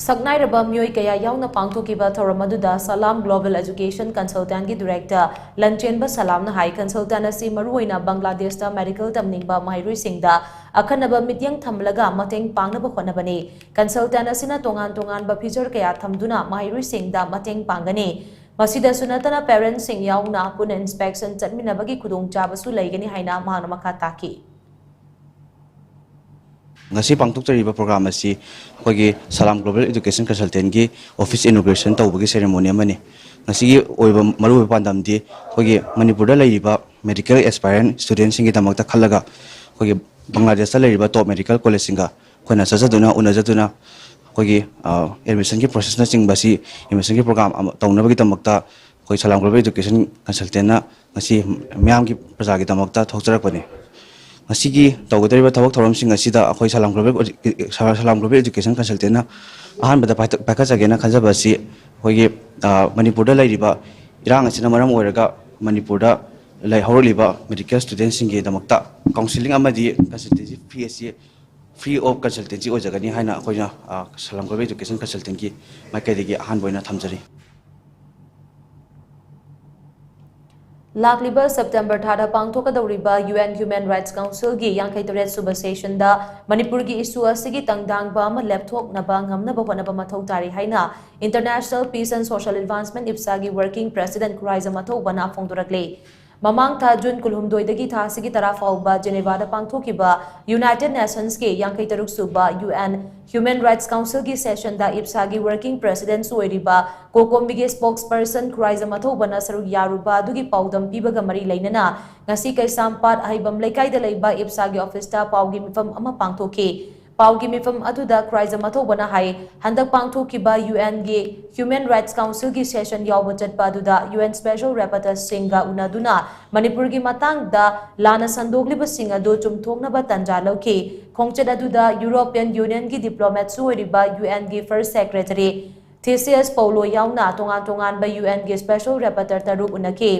ꯁꯛꯅꯥꯏꯔꯕ ꯃꯤꯑꯣꯏ ꯀꯌꯥ ꯌꯥꯎꯅ ꯄꯥꯡꯊꯣꯛꯈꯤꯕ ꯊꯧꯔꯝ ꯑꯗꯨꯗ ꯁꯂꯥꯝ ꯒ꯭ꯂꯣꯕꯦꯜ ꯑꯦꯖꯨꯀꯦꯁꯟ ꯀꯟꯁꯜꯇꯦꯟꯒꯤ ꯗꯤꯔꯦꯛꯇꯔ ꯂꯟꯆꯦꯟꯕ ꯁꯂꯥꯝꯅ ꯍꯥꯏ, ꯀꯟꯁꯜꯇꯦꯟ ꯑꯁꯤ ꯃꯔꯨꯑꯣꯏꯅ ꯕꯪꯒ꯭ꯂꯥꯗꯦꯁꯇ ꯃꯦꯗꯤꯀꯦꯜ ꯇꯝꯅꯤꯡꯕ ꯃꯍꯩꯔꯣꯏꯁꯤꯡꯗ ꯑꯈꯟꯅꯕ ꯃꯤꯠꯌꯦꯡ ꯊꯝꯂꯒ ꯃꯇꯦꯡ ꯄꯥꯡꯅꯕ ꯍꯣꯠꯅꯕꯅꯤ꯫ ꯀꯟꯁꯜꯇꯦꯟ ꯑꯁꯤꯅ ꯇꯣꯉꯥꯟ ꯇꯣꯉꯥꯟꯕ ꯐꯤꯆꯔ ꯀꯌꯥ ꯊꯝꯗꯨꯅ ꯃꯍꯩꯔꯣꯏꯁꯤꯡꯗ ꯃꯇꯦꯡ ꯄꯥꯡꯒꯅꯤ꯫ ꯃꯁꯤꯗꯁꯨ ꯅꯠꯇꯅ ꯄꯦꯔꯦꯟꯠꯁꯤꯡ ꯌꯥꯎꯅ ꯄꯨꯟꯅ ꯏꯟꯁꯄꯦꯛꯁꯟ ꯆꯠꯃꯤꯟꯅꯕꯒꯤ ꯈꯨꯗꯣꯡꯆꯥꯕꯁꯨ ꯂꯩꯒꯅꯤ ꯍꯥꯏꯅ ꯃꯍꯥꯛꯅ ꯃꯈꯥ ꯇꯥꯈꯤ꯫ ꯉꯁꯤ ꯄꯥꯡꯊꯣꯛꯆꯔꯤꯕ ꯄ꯭ꯔꯣꯒ꯭ꯔꯥꯝ ꯑꯁꯤ ꯑꯩꯈꯣꯏꯒꯤ ꯁꯂꯥꯝ ꯒ꯭ꯂꯣꯕꯦꯜ ꯑꯦꯖꯨꯀꯦꯁꯟ ꯀꯟꯁꯜꯇꯦꯟꯒꯤ ꯑꯣꯐꯤꯁ ꯏꯅꯣꯒ꯭ꯔꯦꯁꯟ ꯇꯧꯕꯒꯤ ꯁꯦꯔꯦꯃꯣꯅꯤ ꯑꯃꯅꯤ꯫ ꯉꯁꯤꯒꯤ ꯑꯣꯏꯕ ꯃꯔꯨꯑꯣꯏꯕ ꯄꯥꯟꯗꯝꯗꯤ ꯑꯩꯈꯣꯏꯒꯤ ꯃꯅꯤꯄꯨꯔꯗ ꯂꯩꯔꯤꯕ ꯃꯦꯗꯤꯀꯦꯜ ꯑꯦꯁꯄꯥꯏꯔꯦꯟ ꯁ꯭ꯇꯨꯗꯦꯟꯁꯤꯡꯒꯤꯗꯃꯛꯇ ꯈꯜꯂꯒ ꯑꯩꯈꯣꯏꯒꯤ ꯕꯪꯒ꯭ꯂꯥꯗꯦꯁꯇ ꯂꯩꯔꯤꯕ ꯇꯣꯞ ꯃꯦꯗꯤꯀꯦꯜ ꯀꯣꯂꯦꯖꯁꯤꯡꯒ ꯑꯩꯈꯣꯏꯅ ꯆꯠꯆꯗꯨꯅ ꯎꯅꯖꯗꯨꯅ ꯑꯩꯈꯣꯏꯒꯤ ꯑꯦꯗꯃꯤꯁꯟꯒꯤ ꯄ꯭ꯔꯣꯁꯦꯁꯅꯆꯤꯡꯕ ꯑꯁꯤ ꯑꯦꯗꯃꯤꯁꯟꯒꯤ ꯄ꯭ꯔꯣꯒ꯭ꯔꯥꯝ ꯑꯃ ꯇꯧꯅꯕꯒꯤꯗꯃꯛꯇ ꯑꯩꯈꯣꯏ ꯁꯂꯥꯝ ꯒ꯭ꯂꯣꯕꯦꯜ ꯑꯦꯖꯨꯀꯦꯁꯟ ꯀꯟꯁꯜꯇꯦꯟꯅ ꯉꯁꯤ ꯃꯤꯌꯥꯝꯒꯤ ꯄ꯭ꯔꯖꯥꯒꯤꯗꯃꯛꯇ ꯊꯣꯛꯆꯔꯛꯄꯅꯤ꯫ ꯉꯁꯤꯒꯤ ꯇꯧꯒꯗꯧꯔꯤꯕ ꯊꯕꯛ ꯊꯧꯔꯝꯁꯤꯡ ꯑꯁꯤꯗ ꯑꯩꯈꯣꯏ ꯁꯂꯥꯝ ꯒ꯭ꯂꯣꯕꯦꯜ ꯁꯂꯥꯝ ꯒ꯭ꯂꯣꯕꯦꯜ ꯑꯦꯖꯨꯀꯦꯁꯟ ꯀꯟꯁꯜꯇꯦꯟꯅ ꯑꯍꯥꯟꯕꯗ ꯄꯥꯏꯈꯠꯆꯒꯦꯅ ꯈꯟꯖꯕ ꯑꯁꯤ ꯑꯩꯈꯣꯏꯒꯤ ꯃꯅꯤꯄꯨꯔꯗ ꯂꯩꯔꯤꯕ ꯏꯔꯥꯡ ꯑꯁꯤꯅ ꯃꯔꯝ ꯑꯣꯏꯔꯒ ꯃꯅꯤꯄꯨꯔꯗ ꯂꯩꯍꯧꯔꯛꯂꯤꯕ ꯃꯦꯗꯤꯀꯦꯜ ꯁ꯭ꯇꯨꯗꯦꯟꯁꯤꯡꯒꯤꯗꯃꯛꯇ ꯀꯥꯎꯟꯁꯤꯂꯤꯡ ꯑꯃꯗꯤ ꯀꯟꯁꯜꯇꯦꯟꯁꯤ ꯐ꯭ꯔꯤ ꯑꯁꯤ ꯐ꯭ꯔꯤ ꯑꯣꯐ ꯀꯟꯁꯜꯇꯦꯟꯁꯤ ꯑꯣꯏꯖꯒꯅꯤ ꯍꯥꯏꯅ ꯑꯩꯈꯣꯏꯅ ꯁꯂꯥꯝ ꯒ꯭ꯂꯣꯕꯦꯜ ꯑꯦꯖꯨꯀꯦꯁꯟ ꯀꯟꯁꯜꯇꯦꯟꯒꯤ ꯃꯥꯏꯀꯩꯗꯒꯤ ꯑꯍꯥꯟꯕ ꯑꯣꯏꯅ ꯊꯝꯖꯔꯤ꯫ ꯂꯥꯛꯂꯤꯕ ꯁꯦꯞꯇꯦꯝꯕꯔ ꯊꯥꯗ ꯄꯥꯡꯊꯣꯛꯀꯗꯧꯔꯤꯕ ꯌꯨ ꯑꯦꯟ ꯍ꯭ꯌꯨꯃꯦꯟ ꯔꯥꯏꯠꯁ ꯀꯥꯎꯟꯁꯤꯜꯒꯤ ꯌꯥꯡꯈꯩ ꯇꯔꯦꯠ ꯁꯨꯕ ꯁꯦꯁꯟꯗ ꯃꯅꯤꯄꯨꯔꯒꯤ ꯏꯁꯨ ꯑꯁꯤꯒꯤ ꯇꯪꯗꯥꯡꯕ ꯑꯃ ꯂꯦꯞꯊꯣꯛꯅꯕ ꯉꯝꯅꯕ ꯍꯣꯠꯅꯕ ꯃꯊꯧ ꯇꯥꯔꯤ ꯍꯥꯏꯅ International Peace and Social Advancement, ꯏꯞꯁꯥꯒꯤ ꯋꯔꯀꯤꯡ ꯄ꯭ꯔꯦꯁꯤꯗꯦꯟꯠ ꯈꯨꯔꯥꯏꯖꯝ ꯃꯊꯧꯕꯅ ꯐꯣꯡꯗꯣꯔꯛꯂꯤ꯫ ꯃꯃꯥꯡ ꯊꯥ ꯖꯨꯟ ꯀꯨꯟꯍꯨꯝꯗꯣꯏꯗꯒꯤ ꯊꯥ ꯑꯁꯤꯒꯤ ꯇꯔꯥ ꯐꯥꯎꯕ ꯖꯦꯅꯦꯚꯥꯗ ꯄꯥꯡꯊꯣꯛꯈꯤꯕ ꯌꯨꯅꯥꯏꯇꯦꯗ ꯅꯦꯁꯟꯁꯀꯤ ꯌꯥꯡꯈꯩ ꯇꯔꯨꯛ ꯁꯨꯕ ꯌꯨ ꯑꯦꯟ ꯍ꯭ꯌꯨꯃꯦꯟ ꯔꯥꯏꯠꯁ ꯀꯥꯎꯟꯁꯤꯜꯒꯤ ꯁꯦꯁꯟꯗ ꯏꯞꯁꯥꯒꯤ ꯋꯔꯀꯤꯡ ꯄ꯭ꯔꯦꯁꯤꯗꯦꯟꯠꯁꯨ ꯑꯣꯏꯔꯤꯕ ꯀꯣꯀꯣꯃꯤꯒꯤ ꯁ꯭ꯄꯣꯛꯁ ꯄꯔꯁꯟ ꯈꯨꯔꯥꯏꯖꯝ ꯃꯊꯧꯕꯅ ꯁꯔꯨꯛ ꯌꯥꯔꯨꯕ ꯑꯗꯨꯒꯤ ꯄꯥꯎꯗꯝ ꯄꯤꯕꯒ ꯃꯔꯤ ꯂꯩꯅꯅ ꯉꯁꯤ ꯀꯩꯁꯥꯝꯄꯥꯠ ꯍꯩꯕꯝ ꯂꯩꯀꯥꯏꯗ ꯂꯩꯕ ꯏꯞꯁꯥꯒꯤ ꯑꯣꯐꯤꯁꯇ ꯄꯥꯎꯒꯤ ꯃꯤꯐꯝ ꯑꯃ ꯄꯥꯡꯊꯣꯛꯈꯤ꯫ ꯄꯥꯎꯒꯤ ꯃꯤꯐꯝ ꯑꯗꯨꯗ ꯈꯨꯔꯥꯏꯖꯝ ꯃꯊꯧꯕꯅ ꯍꯥꯏ, ꯍꯟꯗꯛ ꯄꯥꯡꯊꯣꯛꯈꯤꯕ ꯌꯨ ꯑꯦꯟꯒꯤ ꯍ꯭ꯌꯨꯃꯦꯟ ꯔꯥꯏꯠꯁ ꯀꯥꯎꯟꯁꯤꯜꯒꯤ ꯁꯦꯁꯟ ꯌꯥꯎꯕ ꯆꯠꯄ ꯑꯗꯨꯗ ꯌꯨ ꯑꯦꯟ ꯁ꯭ꯄꯦꯁꯦꯜ ꯔꯦꯄꯣꯔꯇꯔꯁꯤꯡꯒ ꯎꯅꯗꯨꯅ ꯃꯅꯤꯄꯨꯔꯒꯤ ꯃꯇꯥꯡꯗ ꯂꯥꯟꯅ ꯁꯟꯗꯣꯛꯂꯤꯕꯁꯤꯡ ꯑꯗꯨ ꯆꯨꯝꯊꯣꯛꯅꯕ ꯇꯥꯟꯖꯥ ꯂꯧꯈꯤ꯫ ꯈꯣꯡꯆꯠ ꯑꯗꯨꯗ ꯌꯨꯔꯣꯄꯤꯌꯟ ꯌꯨꯅꯤꯌꯟꯒꯤ ꯗꯤꯄ꯭ꯂꯣꯃꯦꯠꯁꯨ ꯑꯣꯏꯔꯤꯕ ꯌꯨ ꯑꯦꯟꯒꯤ ꯐꯔꯁꯠ ꯁꯦꯀ꯭ꯔꯦꯇꯔꯤ ꯊꯤꯁꯤꯌꯁ ꯄꯧꯂꯣ ꯌꯥꯎꯅ ꯇꯣꯉꯥꯟ ꯇꯣꯉꯥꯟꯕ ꯌꯨ ꯑꯦꯟꯒꯤ ꯁ꯭ꯄꯦꯁꯦꯜ ꯔꯦꯄꯣꯔꯇꯔ ꯇꯔꯨꯛ ꯎꯅꯈꯤ꯫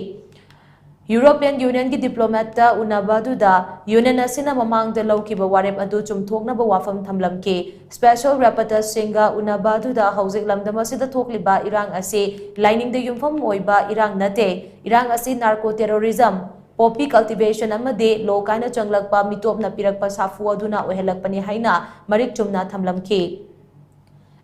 European Unionꯒꯤ diplomatꯇ ꯎꯅꯕ ꯑꯗꯨꯗ Union ꯑꯁꯤꯅ ꯃꯃꯥꯡꯗ ꯂꯧꯈꯤꯕ ꯋꯥꯔꯦꯞ ꯑꯗꯨ ꯆꯨꯝꯊꯣꯛꯅꯕ ꯋꯥꯐꯝ ꯊꯝꯂꯝꯈꯤ꯫ Special Rapporteurꯁꯤꯡꯒ ꯎꯅꯕ ꯑꯗꯨꯗ ꯍꯧꯖꯤꯛ ꯂꯝꯗꯝ ꯑꯁꯤꯗ ꯊꯣꯛꯂꯤꯕ ꯏꯔꯥꯡ ꯑꯁꯤ ꯂꯥꯏꯅꯤꯡꯗ ꯌꯨꯝꯐꯝ ꯑꯣꯏꯕ ꯏꯔꯥꯡ ꯅꯠꯇꯦ꯫ ꯏꯔꯥꯡ ꯑꯁꯤ narco terrorism, poppy cultivation ꯑꯃꯗꯤ ꯂꯣ ꯀꯥꯏꯅ ꯆꯪꯂꯛꯄ ꯃꯤꯇꯣꯞꯅ ꯄꯤꯔꯛꯄ ꯁꯥꯐꯨ ꯑꯗꯨꯅ ꯑꯣꯏꯍꯜꯂꯛꯄꯅꯤ ꯍꯥꯏꯅ ꯃꯔꯤꯛ ꯆꯨꯝꯅ ꯊꯝꯂꯝꯈꯤ꯫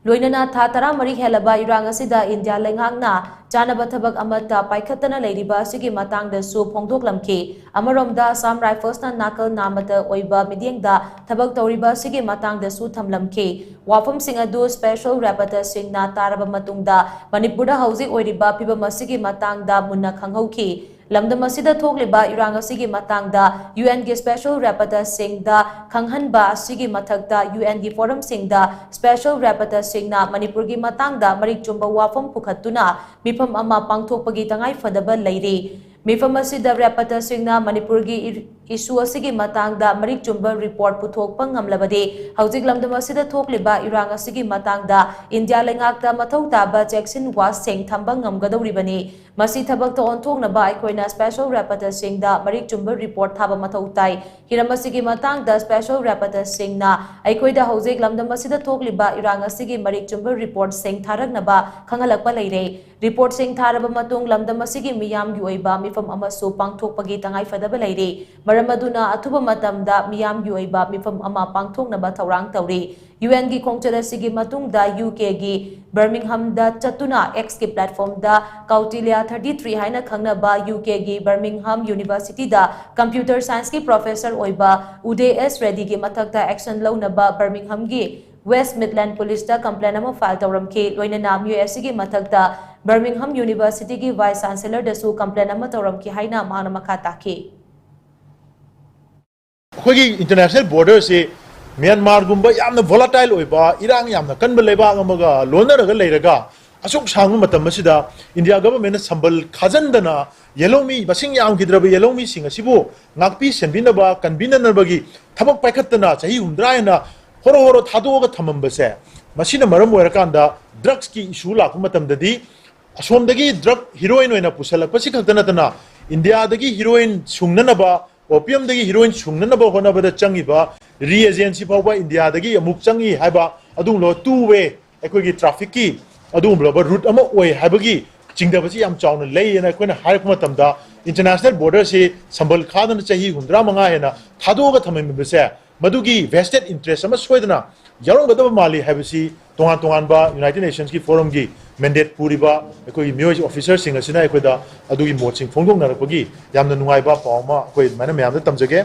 ꯂꯣꯏꯅꯅ ꯊꯥ ꯇꯔꯥꯃꯔꯤ ꯍꯦꯜꯂꯕ ꯏꯔꯥꯡ ꯑꯁꯤꯗ ꯏꯟꯗꯤꯌꯥ ꯂꯩꯉꯥꯛꯅ ꯆꯥꯅꯕ ꯊꯕꯛ ꯑꯃꯠꯇ ꯄꯥꯏꯈꯠꯇꯅ ꯂꯩꯔꯤꯕ ꯑꯁꯤꯒꯤ ꯃꯇꯥꯡꯗꯁꯨ ꯐꯣꯡꯗꯣꯛꯂꯝꯈꯤ꯫ ꯑꯃꯔꯣꯝꯗ Assam Riflesꯅ ꯅꯥꯀꯜ ꯅꯥꯃꯇ ꯑꯣꯏꯕ ꯃꯤꯠꯌꯦꯡꯗ ꯊꯕꯛ ꯇꯧꯔꯤꯕ ꯑꯁꯤꯒꯤ ꯃꯇꯥꯡꯗꯁꯨ ꯊꯝꯂꯝꯈꯤ꯫ ꯋꯥꯐꯝꯁꯤꯡ ꯑꯗꯨ Special Rapporteurꯁꯤꯡꯅ ꯇꯥꯔꯕ ꯃꯇꯨꯡꯗ ꯃꯅꯤꯄꯨꯔꯗ ꯍꯧꯖꯤꯛ ꯑꯣꯏꯔꯤꯕ ꯐꯤꯚꯝ ꯑꯁꯤꯒꯤ ꯃꯇꯥꯡꯗ ꯃꯨꯟꯅ ꯈꯪꯍꯧꯈꯤ꯫ ꯂꯝꯗꯝ ꯑꯁꯤꯗ ꯊꯣꯛꯂꯤꯕ ꯏꯔꯥꯡ ꯑꯁꯤꯒꯤ ꯃꯇꯥꯡꯗ UNꯒꯤ Special Rapporteurꯁꯤꯡꯗ ꯈꯪꯍꯟꯕ ꯑꯁꯤꯒꯤ ꯃꯊꯛꯇ UNꯒꯤ forumꯁꯤꯡꯗ Special Rapporteurꯁꯤꯡꯅ ꯃꯅꯤꯄꯨꯔꯒꯤ ꯃꯇꯥꯡꯗ ꯃꯔꯤꯛ ꯆꯨꯝꯕ ꯋꯥꯐꯝ ꯄꯨꯈꯠꯇꯨꯅ ꯃꯤꯐꯝ ꯑꯃ ꯄꯥꯡꯊꯣꯛꯄꯒꯤ ꯇꯉꯥꯏ ꯐꯗꯕ ꯂꯩꯔꯤ꯫ ꯃꯤꯐꯝ ꯑꯁꯤꯗ Rapporteurꯁꯤꯡꯅ ꯃꯅꯤꯄꯨꯔꯒꯤ ꯏ-, issue ꯑꯁꯤꯒꯤ ꯃꯇꯥꯡꯗ ꯃꯔꯤꯛ ꯆꯨꯝꯕ report ꯄꯨꯊꯣꯛꯄ ꯉꯝꯂꯕꯗꯤ ꯍꯧꯖꯤꯛ ꯂꯝꯗꯝ ꯑꯁꯤꯗ ꯊꯣꯛꯂꯤꯕ ꯏꯔꯥꯡ ꯑꯁꯤꯒꯤ ꯃꯇꯥꯡꯗ ꯏꯟꯗꯤꯌꯥ ꯂꯩꯉꯥꯛꯇ ꯃꯊꯧ ꯇꯥꯕ ꯆꯦꯛꯁꯤꯟ ꯋꯥꯁꯤꯡ ꯊꯝꯕ ꯉꯝꯒꯗꯧꯔꯤꯕꯅꯤ꯫ ꯃꯁꯤ ꯊꯕꯛꯇ ꯑꯣꯟꯊꯣꯛꯅꯕ ꯑꯩꯈꯣꯏꯅ Special Rapporteurꯁꯤꯡꯗ ꯃꯔꯤꯛ ꯆꯨꯝꯕ report ꯊꯥꯕ ꯃꯊꯧ ꯇꯥꯏ꯫ ꯍꯤꯔꯝ ꯑꯁꯤꯒꯤ ꯃꯇꯥꯡꯗ Special Rapporteurꯁꯤꯡꯅ ꯑꯩꯈꯣꯏꯗ ꯍꯧꯖꯤꯛ ꯂꯝꯗꯝ ꯑꯁꯤꯗ ꯊꯣꯛꯂꯤꯕ ꯏꯔꯥꯡ ꯑꯁꯤꯒꯤ ꯃꯔꯤꯛ ꯆꯨꯝꯕ reportꯁꯤꯡ ꯊꯥꯔꯛꯅꯕ ꯈꯪꯍꯜꯂꯛꯄ ꯂꯩꯔꯦ꯫ Reportꯁꯤꯡ ꯊꯥꯔꯕ ꯃꯇꯨꯡ ꯂꯝꯗꯝ ꯑꯁꯤꯒꯤ ꯃꯤꯌꯥꯝꯒꯤ ꯑꯣꯏꯕ ꯃꯤꯐꯝ ꯑꯃꯁꯨ ꯄꯥꯡꯊꯣꯛꯄꯒꯤ ꯇꯉꯥꯏꯐꯗꯕ ꯂꯩꯔꯦ꯫ ꯃꯔꯝ ꯑꯗꯨꯅ ꯑꯊꯨꯕ ꯃꯇꯝꯗ ꯃꯤꯌꯥꯝꯒꯤ ꯑꯣꯏꯕ ꯃꯤꯐꯝ ꯑꯃ ꯄꯥꯡꯊꯣꯛꯅꯕ ꯊꯧꯔꯥꯡ ꯇꯧꯔꯤ꯫ UNꯒꯤ ꯈꯣꯡꯆꯠ ꯑꯁꯤꯒꯤ ꯃꯇꯨꯡꯗ UKꯒꯤ Birminghamꯗ ꯆꯠꯇꯨꯅ Xꯀꯤ platformꯗ Kautilya thirty three ꯍꯥꯏꯅ ꯈꯪꯅꯕ UKꯒꯤ Birmingham Universityꯗ computer scienceꯀꯤ professor ꯑꯣꯏꯕ Uday S Reddyꯒꯤ ꯃꯊꯛꯇ action ꯂꯧꯅꯕ Birminghamꯒꯤ West Midland Policeꯇ complaint ꯑꯃ file ꯇꯧꯔꯝꯈꯤ꯫ ꯂꯣꯏꯅꯅ ꯃꯤꯑꯣꯏ ꯑꯁꯤꯒꯤ ꯃꯊꯛꯇ Birmingham Universityꯒꯤ Vice Chancellorꯗꯁꯨ complaint ꯑꯃ ꯇꯧꯔꯝꯈꯤ ꯍꯥꯏꯅ ꯃꯍꯥꯛꯅ ꯃꯈꯥ ꯇꯥꯈꯤ꯫ ꯑꯩꯈꯣꯏꯒꯤ international borderꯁꯤ ꯃ꯭ꯌꯥꯟꯃꯥꯔꯒꯨꯝꯕ ꯌꯥꯝꯅ volatile ꯑꯣꯏꯕ, ꯏꯔꯥꯡ ꯌꯥꯝꯅ ꯀꯟꯕ ꯂꯩꯕꯥꯛ ꯑꯃꯒ ꯂꯣꯟꯅꯔꯒ ꯂꯩꯔꯒ, ꯑꯁꯨꯛ ꯁꯥꯡꯕ ꯃꯇꯝ ꯑꯁꯤꯗ India governmentꯅ ꯁꯝꯕꯜ ꯈꯥꯖꯟꯗꯅ ꯌꯦꯜꯍꯧꯃꯤ, ꯃꯁꯤꯡ ꯌꯥꯝꯈꯤꯗ꯭ꯔꯕ ꯌꯦꯜꯍꯧꯃꯤꯁꯤꯡ ꯑꯁꯤꯕꯨ ꯉꯥꯛꯄꯤ ꯁꯦꯟꯕꯤꯅꯕ, ꯀꯟꯕꯤꯅꯅꯕꯒꯤ ꯊꯕꯛ ꯄꯥꯏꯈꯠꯇꯅ ꯆꯍꯤ ꯍꯨꯝꯗ꯭ꯔꯥ ꯍꯦꯟꯅ ꯍꯣꯔꯣ ꯍꯣꯔꯣ ꯊꯥꯗꯣꯛꯑꯒ ꯊꯝꯃꯝꯕꯁꯦ, ꯃꯁꯤꯅ ꯃꯔꯝ ꯑꯣꯏꯔꯀꯥꯟꯗ drugsꯀꯤ issue ꯂꯥꯛꯄ ꯃꯇꯝꯗꯗꯤ ꯑꯁꯣꯝꯗꯒꯤ drug heroin ꯑꯣꯏꯅ ꯄꯨꯁꯜꯂꯛꯄꯁꯤ ꯈꯛꯇ ꯅꯠꯇꯅ, ꯏꯟꯗꯤꯌꯥꯗꯒꯤ ꯍꯤꯔꯣꯏꯟ ꯁꯨꯡꯅꯅꯕ, ꯑꯣꯄꯤꯌꯝꯗꯒꯤ ꯍꯤꯔꯣꯏꯟ ꯁꯨꯡꯅꯅꯕ ꯍꯣꯠꯅꯕꯗ ꯆꯪꯉꯤꯕ ꯔꯤꯑꯦꯖꯦꯟꯁꯤ ꯐꯥꯎꯕ ꯏꯟꯗꯤꯌꯥꯗꯒꯤ ꯑꯃꯨꯛ ꯆꯪꯉꯤ ꯍꯥꯏꯕ ꯑꯗꯨꯒꯨꯝꯂꯕ ꯇꯨ ꯋꯦ ꯑꯩꯈꯣꯏꯒꯤ ꯇ꯭ꯔꯥꯐꯤꯛꯀꯤ ꯑꯗꯨꯒꯨꯝꯂꯕ ꯔꯨꯠ ꯑꯃ ꯑꯣꯏ ꯍꯥꯏꯕꯒꯤ ꯆꯤꯡꯗꯕꯁꯤ ꯌꯥꯝ ꯆꯥꯎꯅ ꯂꯩꯌꯦꯅ ꯑꯩꯈꯣꯏꯅ ꯍꯥꯏꯔꯛꯄ ꯃꯇꯝꯗ, ꯏꯟꯇꯔꯅꯦꯁꯅꯦꯜ ꯕꯣꯔꯗꯔꯁꯤ ꯁꯝꯕꯜ ꯈꯥꯗꯅ ꯆꯍꯤ ꯍꯨꯝꯗ꯭ꯔꯥ ꯃꯉꯥ ꯍꯦꯟꯅ ꯊꯥꯗꯣꯛꯑꯒ ꯊꯝꯃꯝꯃꯤꯕꯁꯦ, ꯃꯗꯨꯒꯤ ꯚꯦꯁꯇꯦꯠ ꯏꯟꯇꯔꯦꯁ ꯑꯃ ꯁꯣꯏꯗꯅ ꯌꯥꯎꯔꯝꯒꯗꯕ ꯃꯥꯜꯂꯤ ꯍꯥꯏꯕꯁꯤ ꯇꯣꯉꯥꯟ ꯇꯣꯉꯥꯟꯕ ꯌꯨꯅꯥꯏꯇꯦꯗ ꯅꯦꯁꯟꯁꯀꯤ ꯐꯣꯔꯝꯒꯤ ꯃꯦꯟꯗꯦꯠ ꯄꯨꯔꯤꯕ ꯑꯩꯈꯣꯏꯒꯤ ꯃꯤꯑꯣꯏ ꯑꯣꯐꯤꯁꯔꯁꯤꯡ ꯑꯁꯤꯅ ꯑꯩꯈꯣꯏꯗ ꯑꯗꯨꯒꯤ ꯃꯣꯠꯁꯤꯡ ꯐꯣꯡꯗꯣꯛꯅꯔꯛꯄꯒꯤ ꯌꯥꯝꯅ ꯅꯨꯡꯉꯥꯏꯕ ꯄꯥꯎ ꯑꯃ ꯑꯩꯈꯣꯏ ꯑꯗꯨꯃꯥꯏꯅ ꯃꯌꯥꯝꯗ ꯇꯝꯖꯒꯦ꯫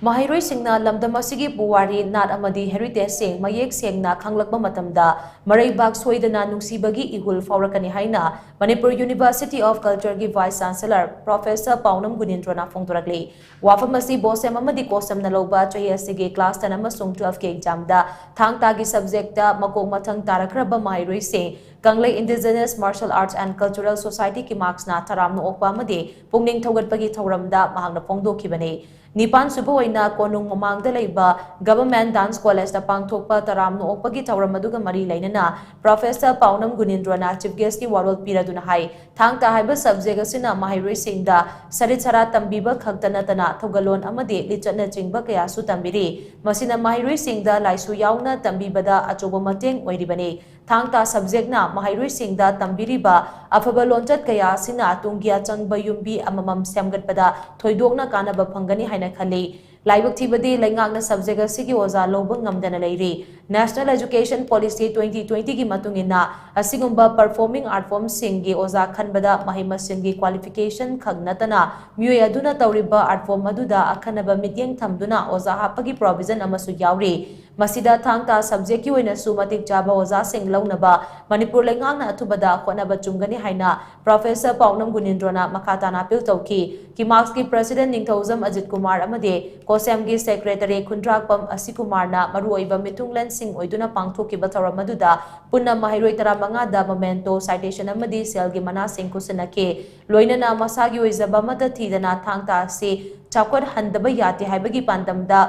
ꯃꯍꯩꯔꯣꯏꯁꯤꯡꯅ ꯂꯝꯗꯝ ꯑꯁꯤꯒꯤ ꯄꯨꯋꯥꯔꯤ, ꯅꯥꯠ ꯑꯃꯗꯤ ꯍꯦꯔꯤꯇꯦꯖꯁꯤꯡ ꯃꯌꯦꯛ ꯁꯦꯡꯅ ꯈꯪꯂꯛꯄ ꯃꯇꯝꯗ ꯃꯔꯩꯕꯥꯛ ꯁꯣꯏꯗꯅ ꯅꯨꯡꯁꯤꯕꯒꯤ ꯏꯍꯨꯜ ꯐꯥꯎꯔꯛꯀꯅꯤ ꯍꯥꯏꯅ ꯃꯅꯤꯄꯨꯔ ꯌꯨꯅꯤꯚꯔꯁꯤꯇꯤ ꯑꯣꯐ ꯀꯜꯆꯔꯒꯤ ꯚꯥꯏꯁ ꯆꯥꯟꯁꯦꯂꯔ ꯄ꯭ꯔꯣꯐꯦꯁꯔ ꯄꯥꯎꯅꯝ ꯒꯨꯅꯤꯟꯗ꯭ꯔꯣꯅ ꯐꯣꯡꯗꯣꯔꯛꯂꯤ꯫ ꯋꯥꯐꯝ ꯑꯁꯤ ꯕꯣꯁꯦꯝ ꯑꯃꯗꯤ ꯀꯣꯁꯦꯝꯅ ꯂꯧꯕ ꯆꯍꯤ ꯑꯁꯤꯒꯤ ꯀ꯭ꯂꯥꯁ ꯇꯦꯟ ꯑꯃꯁꯨꯡ ꯇꯨꯋꯦꯜꯐꯀꯤ ꯑꯦꯛꯖꯥꯝꯗ ꯊꯥꯡ ꯇꯥꯒꯤ ꯁꯕꯖꯦꯛꯇ ꯃꯀꯣꯛ ꯃꯊꯪ ꯇꯥꯔꯛꯈ꯭ꯔꯕ ꯃꯍꯩꯔꯣꯏꯁꯤꯡ ꯀꯪꯂꯩ indigenous martial arts and cultural ꯁꯣꯁꯥꯏꯇꯤꯒꯤ ꯃꯥꯔꯛꯁꯅ ꯇꯔꯥꯝꯅ ꯑꯣꯛꯄ ꯑꯃꯗꯤ ꯄꯨꯛꯅꯤꯡ ꯊꯧꯒꯠꯄꯒꯤ ꯊꯧꯔꯝꯗ ꯃꯍꯥꯛꯅ ꯐꯣꯡꯗꯣꯛꯈꯤꯕꯅꯤ꯫ ꯅꯤꯄꯥꯟ ꯁꯨꯕ ꯑꯣꯏꯅ ꯀꯣꯅꯨꯡ ꯃꯃꯥꯡꯗ ꯂꯩꯕ ꯒꯚꯔꯟꯃꯦꯟꯠ ꯗꯥꯟꯁ ꯀꯣꯂꯦꯖꯇ ꯄꯥꯡꯊꯣꯛꯄ ꯇꯔꯥꯝꯅ ꯑꯣꯛꯄꯒꯤ ꯊꯧꯔꯝ ꯑꯗꯨꯒ ꯃꯔꯤ ꯂꯩꯅꯅ ꯄ꯭ꯔꯣꯐꯦꯁꯔ ꯄꯥꯎꯅꯝ ꯒꯨꯅꯤꯟꯗ꯭ꯔꯣꯅ ꯆꯤꯐ ꯒꯦꯁꯀꯤ ꯋꯥꯔꯣꯜ ꯄꯤꯔꯗꯨꯅ ꯍꯥꯏ, ꯊꯥꯡ ꯇꯥ ꯍꯥꯏꯕ ꯁꯕꯖꯦꯛ ꯑꯁꯤꯅ ꯃꯍꯩꯔꯣꯏꯁꯤꯡꯗ ꯁꯔꯤꯠ ꯁꯔꯥ ꯇꯝꯕꯤꯕ ꯈꯛꯇ ꯅꯠꯇꯅ ꯊꯧꯒꯜꯂꯣꯟ ꯑꯃꯗꯤ ꯂꯤꯆꯠꯅꯆꯤꯡꯕ ꯀꯌꯥꯁꯨ ꯇꯝꯕꯤꯔꯤ꯫ ꯃꯁꯤꯅ ꯃꯍꯩꯔꯣꯏꯁꯤꯡꯗ ꯂꯥꯏꯁꯨ ꯌꯥꯎꯅ ꯇꯝꯕꯤꯕꯗ ꯑꯆꯧꯕ ꯃꯇꯦꯡ ꯑꯣꯏꯔꯤꯕꯅꯤ꯫ ꯊꯥꯡ ꯇꯥ ꯁꯕꯖꯦꯛꯅ ꯃꯍꯩꯔꯣꯏꯁꯤꯡꯗ ꯇꯝꯕꯤꯔꯤꯕ ꯑꯐꯕ ꯂꯣꯟꯆꯠ ꯀꯌꯥ ꯑꯁꯤꯅ ꯇꯨꯡꯒꯤ ꯑꯆꯪꯕ ꯌꯨꯝꯕꯤ ꯑꯃꯃꯝ ꯁꯦꯝꯒꯠꯄꯗ ꯊꯣꯏꯗꯣꯛꯅ ꯀꯥꯟꯅꯕ ꯐꯪꯒꯅꯤ ꯍꯥꯏꯅ ꯈꯜꯂꯤ꯫ ꯂꯥꯏꯕꯛ ꯊꯤꯕꯗꯤ ꯂꯩꯉꯥꯛꯅ ꯁꯕꯖꯦꯛ ꯑꯁꯤꯒꯤ ꯑꯣꯖꯥ ꯂꯧꯕ ꯉꯝꯗꯅ ꯂꯩꯔꯤ꯫ National Education Policy twenty twenty ꯒꯤ ꯃꯇꯨꯡ ꯏꯟꯅ ꯑꯁꯤꯒꯨꯝꯕ performing art form ꯁꯤꯡꯒꯤ ꯑꯣꯖꯥ ꯈꯟꯕꯗ ꯃꯍꯩ ꯃꯁꯤꯡꯒꯤ qualification ꯈꯛ ꯅꯠꯇꯅ ꯃꯤꯑꯣꯏ ꯑꯗꯨꯅ ꯇꯧꯔꯤꯕ art form ꯑꯗꯨꯗ ꯑꯈꯟꯅꯕ ꯃꯤꯠꯌꯦꯡ ꯊꯝꯗꯨꯅ ꯑꯣꯖꯥ ꯍꯥꯞꯄꯒꯤ provision ꯑꯃꯁꯨ ꯌꯥꯎꯔꯤ꯫ ꯃꯁꯤꯗ ꯊꯥꯡ ꯇꯥ ꯁꯕꯖꯦꯛꯀꯤ ꯑꯣꯏꯅꯁꯨ ꯃꯇꯤꯛ ꯆꯥꯕ ꯑꯣꯖꯥꯁꯤꯡ ꯂꯧꯅꯕ ꯃꯅꯤꯄꯨꯔ ꯂꯩꯉꯥꯛꯅ ꯑꯊꯨꯕꯗ ꯍꯣꯠꯅꯕ ꯆꯨꯝꯒꯅꯤ ꯍꯥꯏꯅ ꯄ꯭ꯔꯣꯐꯦꯁꯔ ꯄꯥꯎꯅꯝ ꯒꯨꯅꯤꯟꯗ꯭ꯔꯣꯅ ꯃꯈꯥ ꯇꯥꯅ ꯑꯄꯤꯜ ꯇꯧꯈꯤ꯫ ꯀꯤꯃꯥꯛꯁꯀꯤ ꯄ꯭ꯔꯁꯤꯗꯦꯟꯠ ꯅꯤꯡꯊꯧꯖꯝ ꯑꯖꯤꯠ ꯀꯨꯃꯥꯔ ꯑꯃꯗꯤ ꯀꯣꯁꯦꯝꯒꯤ ꯁꯦꯀ꯭ꯔꯦꯇꯔꯤ ꯈꯨꯟꯗ꯭ꯔꯥꯛꯄꯝ ꯑꯁꯤ ꯀꯨꯃꯥꯔꯅ ꯃꯔꯨꯑꯣꯏꯕ ꯃꯤꯊꯨꯡꯂꯦꯟꯁꯤꯡ ꯑꯣꯏꯗꯨꯅ ꯄꯥꯡꯊꯣꯛꯈꯤꯕ ꯊꯧꯔꯝ ꯑꯗꯨꯗ ꯄꯨꯟꯅ ꯃꯍꯩꯔꯣꯏ ꯇꯔꯥꯃꯉꯥꯗ memento, citation ꯑꯃꯗꯤ ꯁꯦꯜꯒꯤ ꯃꯅꯥꯁꯤꯡ ꯈꯨꯠꯁꯤꯟꯅꯈꯤ꯫ ꯂꯣꯏꯅꯅ ꯃꯁꯥꯒꯤ ꯑꯣꯏꯖꯕ ꯑꯃꯠꯇ ꯊꯤꯗꯅ ꯊꯥꯡ ꯇꯥ ꯑꯁꯤ ꯆꯥꯎꯈꯠꯍꯟꯗꯕ ꯌꯥꯗꯦ ꯍꯥꯏꯕꯒꯤ ꯄꯥꯟꯗꯝꯗ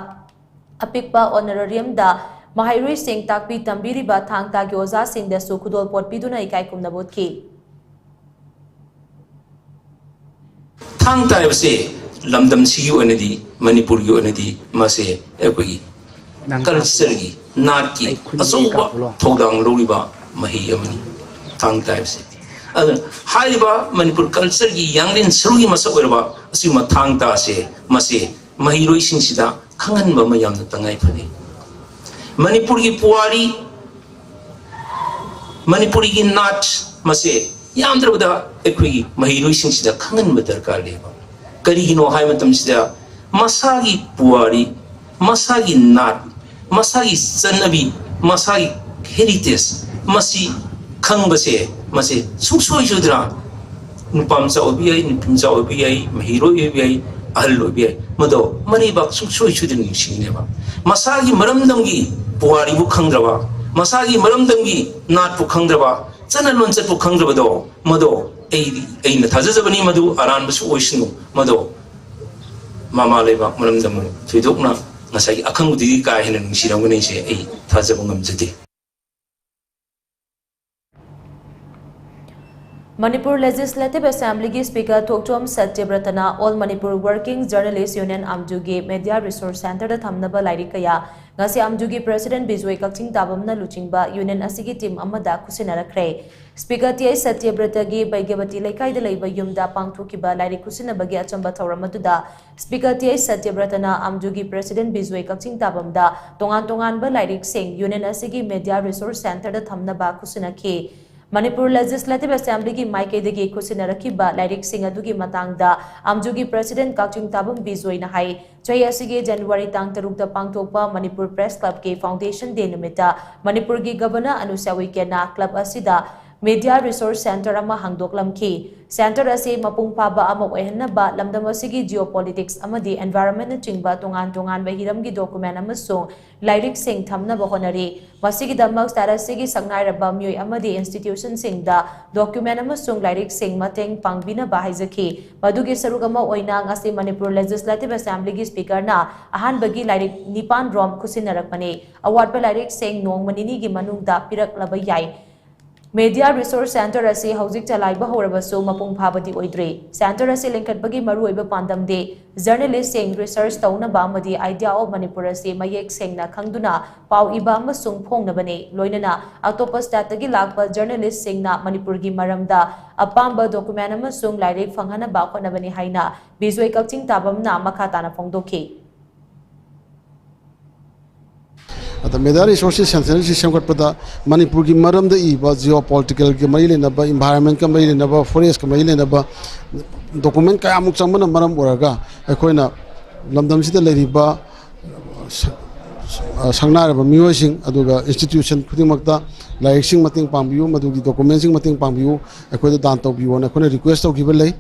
ꯑꯄꯤꯛꯄ honorarium ꯗ ꯃꯍꯩꯔꯣꯏꯁꯤꯡ ꯇꯥꯛꯄꯤ ꯇꯝꯕꯤꯔꯤꯕ ꯊꯥꯡ ꯇꯥꯒꯤ ꯑꯣꯖꯥꯁꯤꯡꯗꯁꯨ ꯈꯨꯗꯣꯜꯄꯣꯠ ꯄꯤꯗꯨꯅ ꯏꯀꯥꯏ ꯈꯨꯝꯅꯕ ꯎꯠꯈꯤ꯫ ꯊꯥꯡ ꯇꯥ ꯍꯥꯏꯕꯁꯦ ꯂꯝꯗꯝꯁꯤꯒꯤ ꯑꯣꯏꯅꯗꯤ, ꯃꯅꯤꯄꯨꯔꯒꯤ ꯑꯣꯏꯅꯗꯤ ꯃꯁꯦ ꯑꯩꯈꯣꯏꯒꯤ ꯅꯪ cultureꯒꯤ, ꯅꯥꯠꯀꯤ ꯑꯩ ꯈꯨꯟꯒꯤ ꯑꯆꯧꯕ ꯀꯥꯞꯄꯨꯂꯣ꯫ ꯊꯧꯗꯥꯡ ꯂꯧꯔꯤꯕ ꯃꯍꯩ ꯑꯃꯅꯤ ꯊꯥꯡ ꯇꯥ ꯍꯥꯏꯕꯁꯦ꯫ ꯑꯗꯨꯅ ꯍꯥꯏꯔꯤꯕ ꯃꯅꯤꯄꯨꯔ cultureꯒꯤ ꯌꯥꯡꯂꯦꯟ ꯁꯔꯨꯒꯤ ꯃꯁꯛ ꯑꯣꯏꯔꯕ ꯑꯁꯤꯒꯨꯝꯕ ꯊꯥꯡ ꯇꯥ ꯑꯁꯦ ꯃꯁꯦ ꯃꯍꯩꯔꯣꯏꯁꯤꯡꯁꯤꯗ ꯈꯪꯍꯟꯕ ꯑꯃ ꯌꯥꯝꯅ ꯇꯉꯥꯏ ꯐꯗꯦ꯫ ꯃꯅꯤꯄꯨꯔꯒꯤ ꯄꯨꯋꯥꯔꯤ, ꯃꯅꯤꯄꯨꯔꯤꯒꯤ ꯅꯥꯠ ꯃꯁꯦ ꯌꯥꯝꯗ꯭ꯔꯕꯗ ꯑꯩꯈꯣꯏꯒꯤ ꯃꯍꯩꯔꯣꯏꯁꯤꯡꯁꯤꯗ ꯈꯪꯍꯟꯕ ꯗꯔꯀꯥꯔ ꯂꯩꯕ꯫ ꯀꯔꯤꯒꯤꯅꯣ ꯍꯥꯏꯕ ꯃꯇꯝꯁꯤꯗ ꯃꯁꯥꯒꯤ ꯄꯨꯋꯥꯔꯤ, ꯃꯁꯥꯒꯤ ꯅꯥꯠ, ꯃꯁꯥꯒꯤ ꯆꯠꯅꯕꯤ, ꯃꯁꯥꯒꯤ heritage ꯃꯁꯤ ꯈꯪꯕꯁꯦ ꯃꯁꯤ ꯁꯨꯡꯁꯣꯏ ꯁꯣꯏꯗꯅ ꯅꯨꯄꯥ ꯃꯆꯥ ꯑꯣꯏꯕ ꯌꯥꯏ, ꯅꯨꯄꯤ ꯃꯆꯥ ꯑꯣꯏꯕ ꯌꯥꯏ, ꯃꯍꯩꯔꯣꯏ ꯑꯣꯏꯕ ꯌꯥꯏ, ꯑꯍꯜ ꯑꯣꯏꯕ ꯌꯥꯏ, ꯃꯗꯣ ꯃꯔꯩꯕꯥꯛ ꯁꯨꯡꯁꯣꯏ ꯁꯣꯏꯗꯅ ꯅꯤꯡꯁꯤꯡꯅꯦꯕ꯫ ꯃꯁꯥꯒꯤ ꯃꯔꯝꯗꯝꯒꯤ ꯄꯨꯋꯥꯔꯤꯕꯨ ꯈꯪꯗ꯭ꯔꯕ, ꯃꯁꯥꯒꯤ ꯃꯔꯝꯗꯝꯒꯤ ꯅꯥꯠꯄꯨ ꯈꯪꯗ꯭ꯔꯕ, ꯆꯠꯅ ꯂꯣꯟꯆꯠꯄꯨ ꯈꯪꯗ꯭ꯔꯕꯗꯣ, ꯃꯗꯣ ꯑꯩꯗꯤ, ꯑꯩꯅ ꯊꯥꯖꯖꯕꯅꯤ, ꯃꯗꯨ ꯑꯔꯥꯟꯕꯁꯨ ꯑꯣꯏꯁꯅꯨ, ꯃꯗꯣ ꯃꯃꯥ ꯂꯩꯕꯥꯛ ꯃꯔꯝꯗꯝꯕꯨ ꯊꯣꯏꯗꯣꯛꯅ ꯉꯁꯥꯏꯒꯤ ꯑꯈꯪꯕꯗꯒꯤ ꯀꯥ ꯍꯦꯟꯅ ꯅꯨꯡꯁꯤꯔꯝꯒꯅꯤꯁꯦ ꯑꯩ ꯊꯥꯖꯕ ꯉꯝꯖꯗꯦ꯫ ꯃꯅꯤꯄꯨꯔ Legislative Assemblyꯒꯤ Speaker ꯊꯣꯛꯆꯣꯝ ꯁꯇ꯭ꯌꯕ꯭ꯔꯇꯅ All Manipur Working Journalist Union ꯑꯥꯝꯖꯨꯒꯤ Media Resource Centreꯗ ꯊꯝꯅꯕ ꯂꯥꯏꯔꯤꯛ ꯀꯌꯥ ꯉꯁꯤ ꯑꯥꯝꯖꯨꯒꯤ President ꯕꯤꯖꯣꯏ ꯀꯛꯆꯤꯡ ꯇꯥꯕꯝꯅ ꯂꯨꯆꯤꯡꯕ Union ꯑꯁꯤꯒꯤ team ꯑꯃꯗ ꯈꯨꯠꯁꯤꯟꯅꯔꯛꯈ꯭ꯔꯦ꯫ Speaker ꯇꯤ ꯑꯩꯆ ꯁꯇ꯭ꯌꯕ꯭ꯔꯇꯒꯤ ꯕꯩꯒ꯭ꯌꯕꯇꯤ ꯂꯩꯀꯥꯏꯗ ꯂꯩꯕ ꯌꯨꯝꯗ ꯄꯥꯡꯊꯣꯛꯈꯤꯕ ꯂꯥꯏꯔꯤꯛ ꯈꯨꯠꯁꯤꯟꯅꯕꯒꯤ ꯑꯆꯝꯕ ꯊꯧꯔꯝ ꯑꯗꯨꯗ Speaker T H ꯁꯇ꯭ꯌꯕ꯭ꯔꯇꯅ ꯑꯥꯝꯖꯨꯒꯤ President Bijoy ꯀꯛꯆꯤꯡ ꯇꯥꯕꯝꯗ ꯇꯣꯉꯥꯟ ꯇꯣꯉꯥꯟꯕ ꯂꯥꯏꯔꯤꯛꯁꯤꯡ Union ꯑꯁꯤꯒꯤ Media Resource Centreꯗ ꯊꯝꯅꯕ ꯈꯨꯠꯁꯤꯟꯅꯈꯤ꯫ ꯃꯅꯤꯄꯨꯔ Legislative Assemblyꯒꯤ ꯃꯥꯏꯀꯩꯗꯒꯤ ꯈꯨꯠꯁꯤꯟꯅꯔꯛꯈꯤꯕ ꯂꯥꯏꯔꯤꯛꯁꯤꯡ ꯑꯗꯨꯒꯤ ꯃꯇꯥꯡꯗ ꯑꯥꯝꯖꯨꯒꯤ President ꯀꯛꯆꯤꯡ ꯇꯥꯕꯝ ꯕꯤꯖꯣꯏꯅ ꯍꯥꯏ, ꯆꯍꯤ ꯑꯁꯤꯒꯤ January ꯇꯥꯡ ꯇꯔꯨꯛꯇ ꯄꯥꯡꯊꯣꯛꯄ ꯃꯅꯤꯄꯨꯔ Press Clubꯀꯤ Foundation Day ꯅꯨꯃꯤꯠꯇ ꯃꯅꯤꯄꯨꯔꯒꯤ Governor ꯑꯅꯨꯁ꯭ꯌꯥ ꯎꯏꯀꯦꯅ club ꯑꯁꯤꯗ Media Resource Centre ꯑꯃ ꯍꯥꯡꯗꯣꯛꯂꯝꯈꯤ꯫ Centre ꯑꯁꯤ ꯃꯄꯨꯡ ꯐꯥꯕ ꯑꯃ ꯑꯣꯏꯍꯟꯅꯕ ꯂꯝꯗꯝ ꯑꯁꯤꯒꯤ geopolitics ꯑꯃꯗꯤ environmentꯅꯆꯤꯡꯕ ꯇꯣꯉꯥꯟ ꯇꯣꯉꯥꯟꯕ ꯍꯤꯔꯝꯒꯤ document ꯑꯃꯁꯨꯡ ꯂꯥꯏꯔꯤꯛꯁꯤꯡ ꯊꯝꯅꯕ ꯍꯣꯠꯅꯔꯤ꯫ ꯃꯁꯤꯒꯤꯗꯃꯛ state ꯑꯁꯤꯒꯤ ꯁꯛꯅꯥꯏꯔꯕ ꯃꯤꯑꯣꯏ ꯑꯃꯗꯤ institutionꯁꯤꯡꯗ document ꯑꯃꯁꯨꯡ ꯂꯥꯏꯔꯤꯛꯁꯤꯡ ꯃꯇꯦꯡ ꯄꯥꯡꯕꯤꯅꯕ ꯍꯥꯏꯖꯈꯤ꯫ ꯃꯗꯨꯒꯤ ꯁꯔꯨꯛ ꯑꯃ ꯑꯣꯏꯅ ꯉꯁꯤ ꯃꯅꯤꯄꯨꯔ Legislative Assemblyꯒꯤ Speakerꯅ ꯑꯍꯥꯟꯕꯒꯤ ꯂꯥꯏꯔꯤꯛ ꯅꯤꯄꯥꯟ ꯔꯣꯝ ꯈꯨꯠꯁꯤꯟꯅꯔꯛꯄꯅꯤ꯫ ꯑꯋꯥꯠꯄ ꯂꯥꯏꯔꯤꯛꯁꯤꯡ ꯅꯣꯡꯃ ꯅꯤꯅꯤꯒꯤ ꯃꯅꯨꯡꯗ ꯄꯤꯔꯛꯂꯕ ꯌꯥꯏ꯫ Media Resource Center ꯑꯁꯤ ꯍꯧꯖꯤꯛ ꯆꯂꯥꯏꯕ ꯍꯧꯔꯕꯁꯨ ꯃꯄꯨꯡ ꯐꯥꯕꯗꯤ ꯑꯣꯏꯗ꯭ꯔꯤ꯫ Center ꯑꯁꯤ ꯂꯤꯡꯈꯠꯄꯒꯤ ꯃꯔꯨꯑꯣꯏꯕ ꯄꯥꯟꯗꯝꯗꯤ journalistꯁꯤꯡ research ꯇꯧꯅꯕ ꯑꯃꯗꯤ Idea of Manipur ꯑꯁꯤ ꯃꯌꯦꯛ ꯁꯦꯡꯅ ꯈꯪꯗꯨꯅ ꯄꯥꯎ ꯏꯕ ꯑꯃꯁꯨꯡ ꯐꯣꯡꯅꯕꯅꯤ꯫ ꯂꯣꯏꯅꯅ ꯑꯇꯣꯞꯄ stateꯇꯒꯤ ꯂꯥꯛꯄ journalistꯁꯤꯡꯅ ꯃꯅꯤꯄꯨꯔꯒꯤ ꯃꯔꯝꯗ ꯑꯄꯥꯝꯕ document ꯑꯃꯁꯨꯡ ꯂꯥꯏꯔꯤꯛ ꯐꯪꯍꯟꯅꯕ ꯍꯣꯠꯅꯕꯅꯤ ꯍꯥꯏꯅ ꯕꯤꯖꯣꯏ ꯀꯛꯆꯤꯡ ꯇꯥꯕꯝꯅ ꯃꯈꯥ ꯇꯥꯅ ꯐꯣꯡꯗꯣꯛꯈꯤ꯫ ꯑꯗ Media Resources Centerꯁꯤ ꯁꯦꯝꯒꯠꯄꯗ ꯃꯅꯤꯄꯨꯔꯒꯤ ꯃꯔꯝꯗ ꯏꯕ, geopoliticalꯒꯤ ꯃꯔꯤ ꯂꯩꯅꯕ, environmentꯀ ꯃꯔꯤ ꯂꯩꯅꯕ, forestꯀ ꯃꯔꯤ ꯂꯩꯅꯕ document ꯀꯌꯥꯃꯨꯛ ꯆꯪꯕꯅ ꯃꯔꯝ ꯑꯣꯏꯔꯒ ꯑꯩꯈꯣꯏꯅ ꯂꯝꯗꯝꯁꯤꯗ ꯂꯩꯔꯤꯕ ꯁ-, ꯑ, ꯁꯛꯅꯥꯏꯔꯕ ꯃꯤꯑꯣꯏꯁꯤꯡ ꯑꯗꯨꯒ institution ꯈꯨꯗꯤꯡꯃꯛꯇ ꯂꯥꯏꯔꯤꯛꯁꯤꯡ ꯃꯇꯦꯡ ꯄꯥꯡꯕꯤꯌꯨ, ꯃꯗꯨꯒꯤ documentꯁꯤꯡ ꯃꯇꯦꯡ ꯄꯥꯡꯕꯤꯌꯨ, ꯑꯩꯈꯣꯏꯗ ꯗꯥꯟ ꯇꯧꯕꯤꯌꯣꯅ ꯑꯩꯈꯣꯏꯅ request ꯇꯧꯈꯤꯕ ꯂꯩ꯫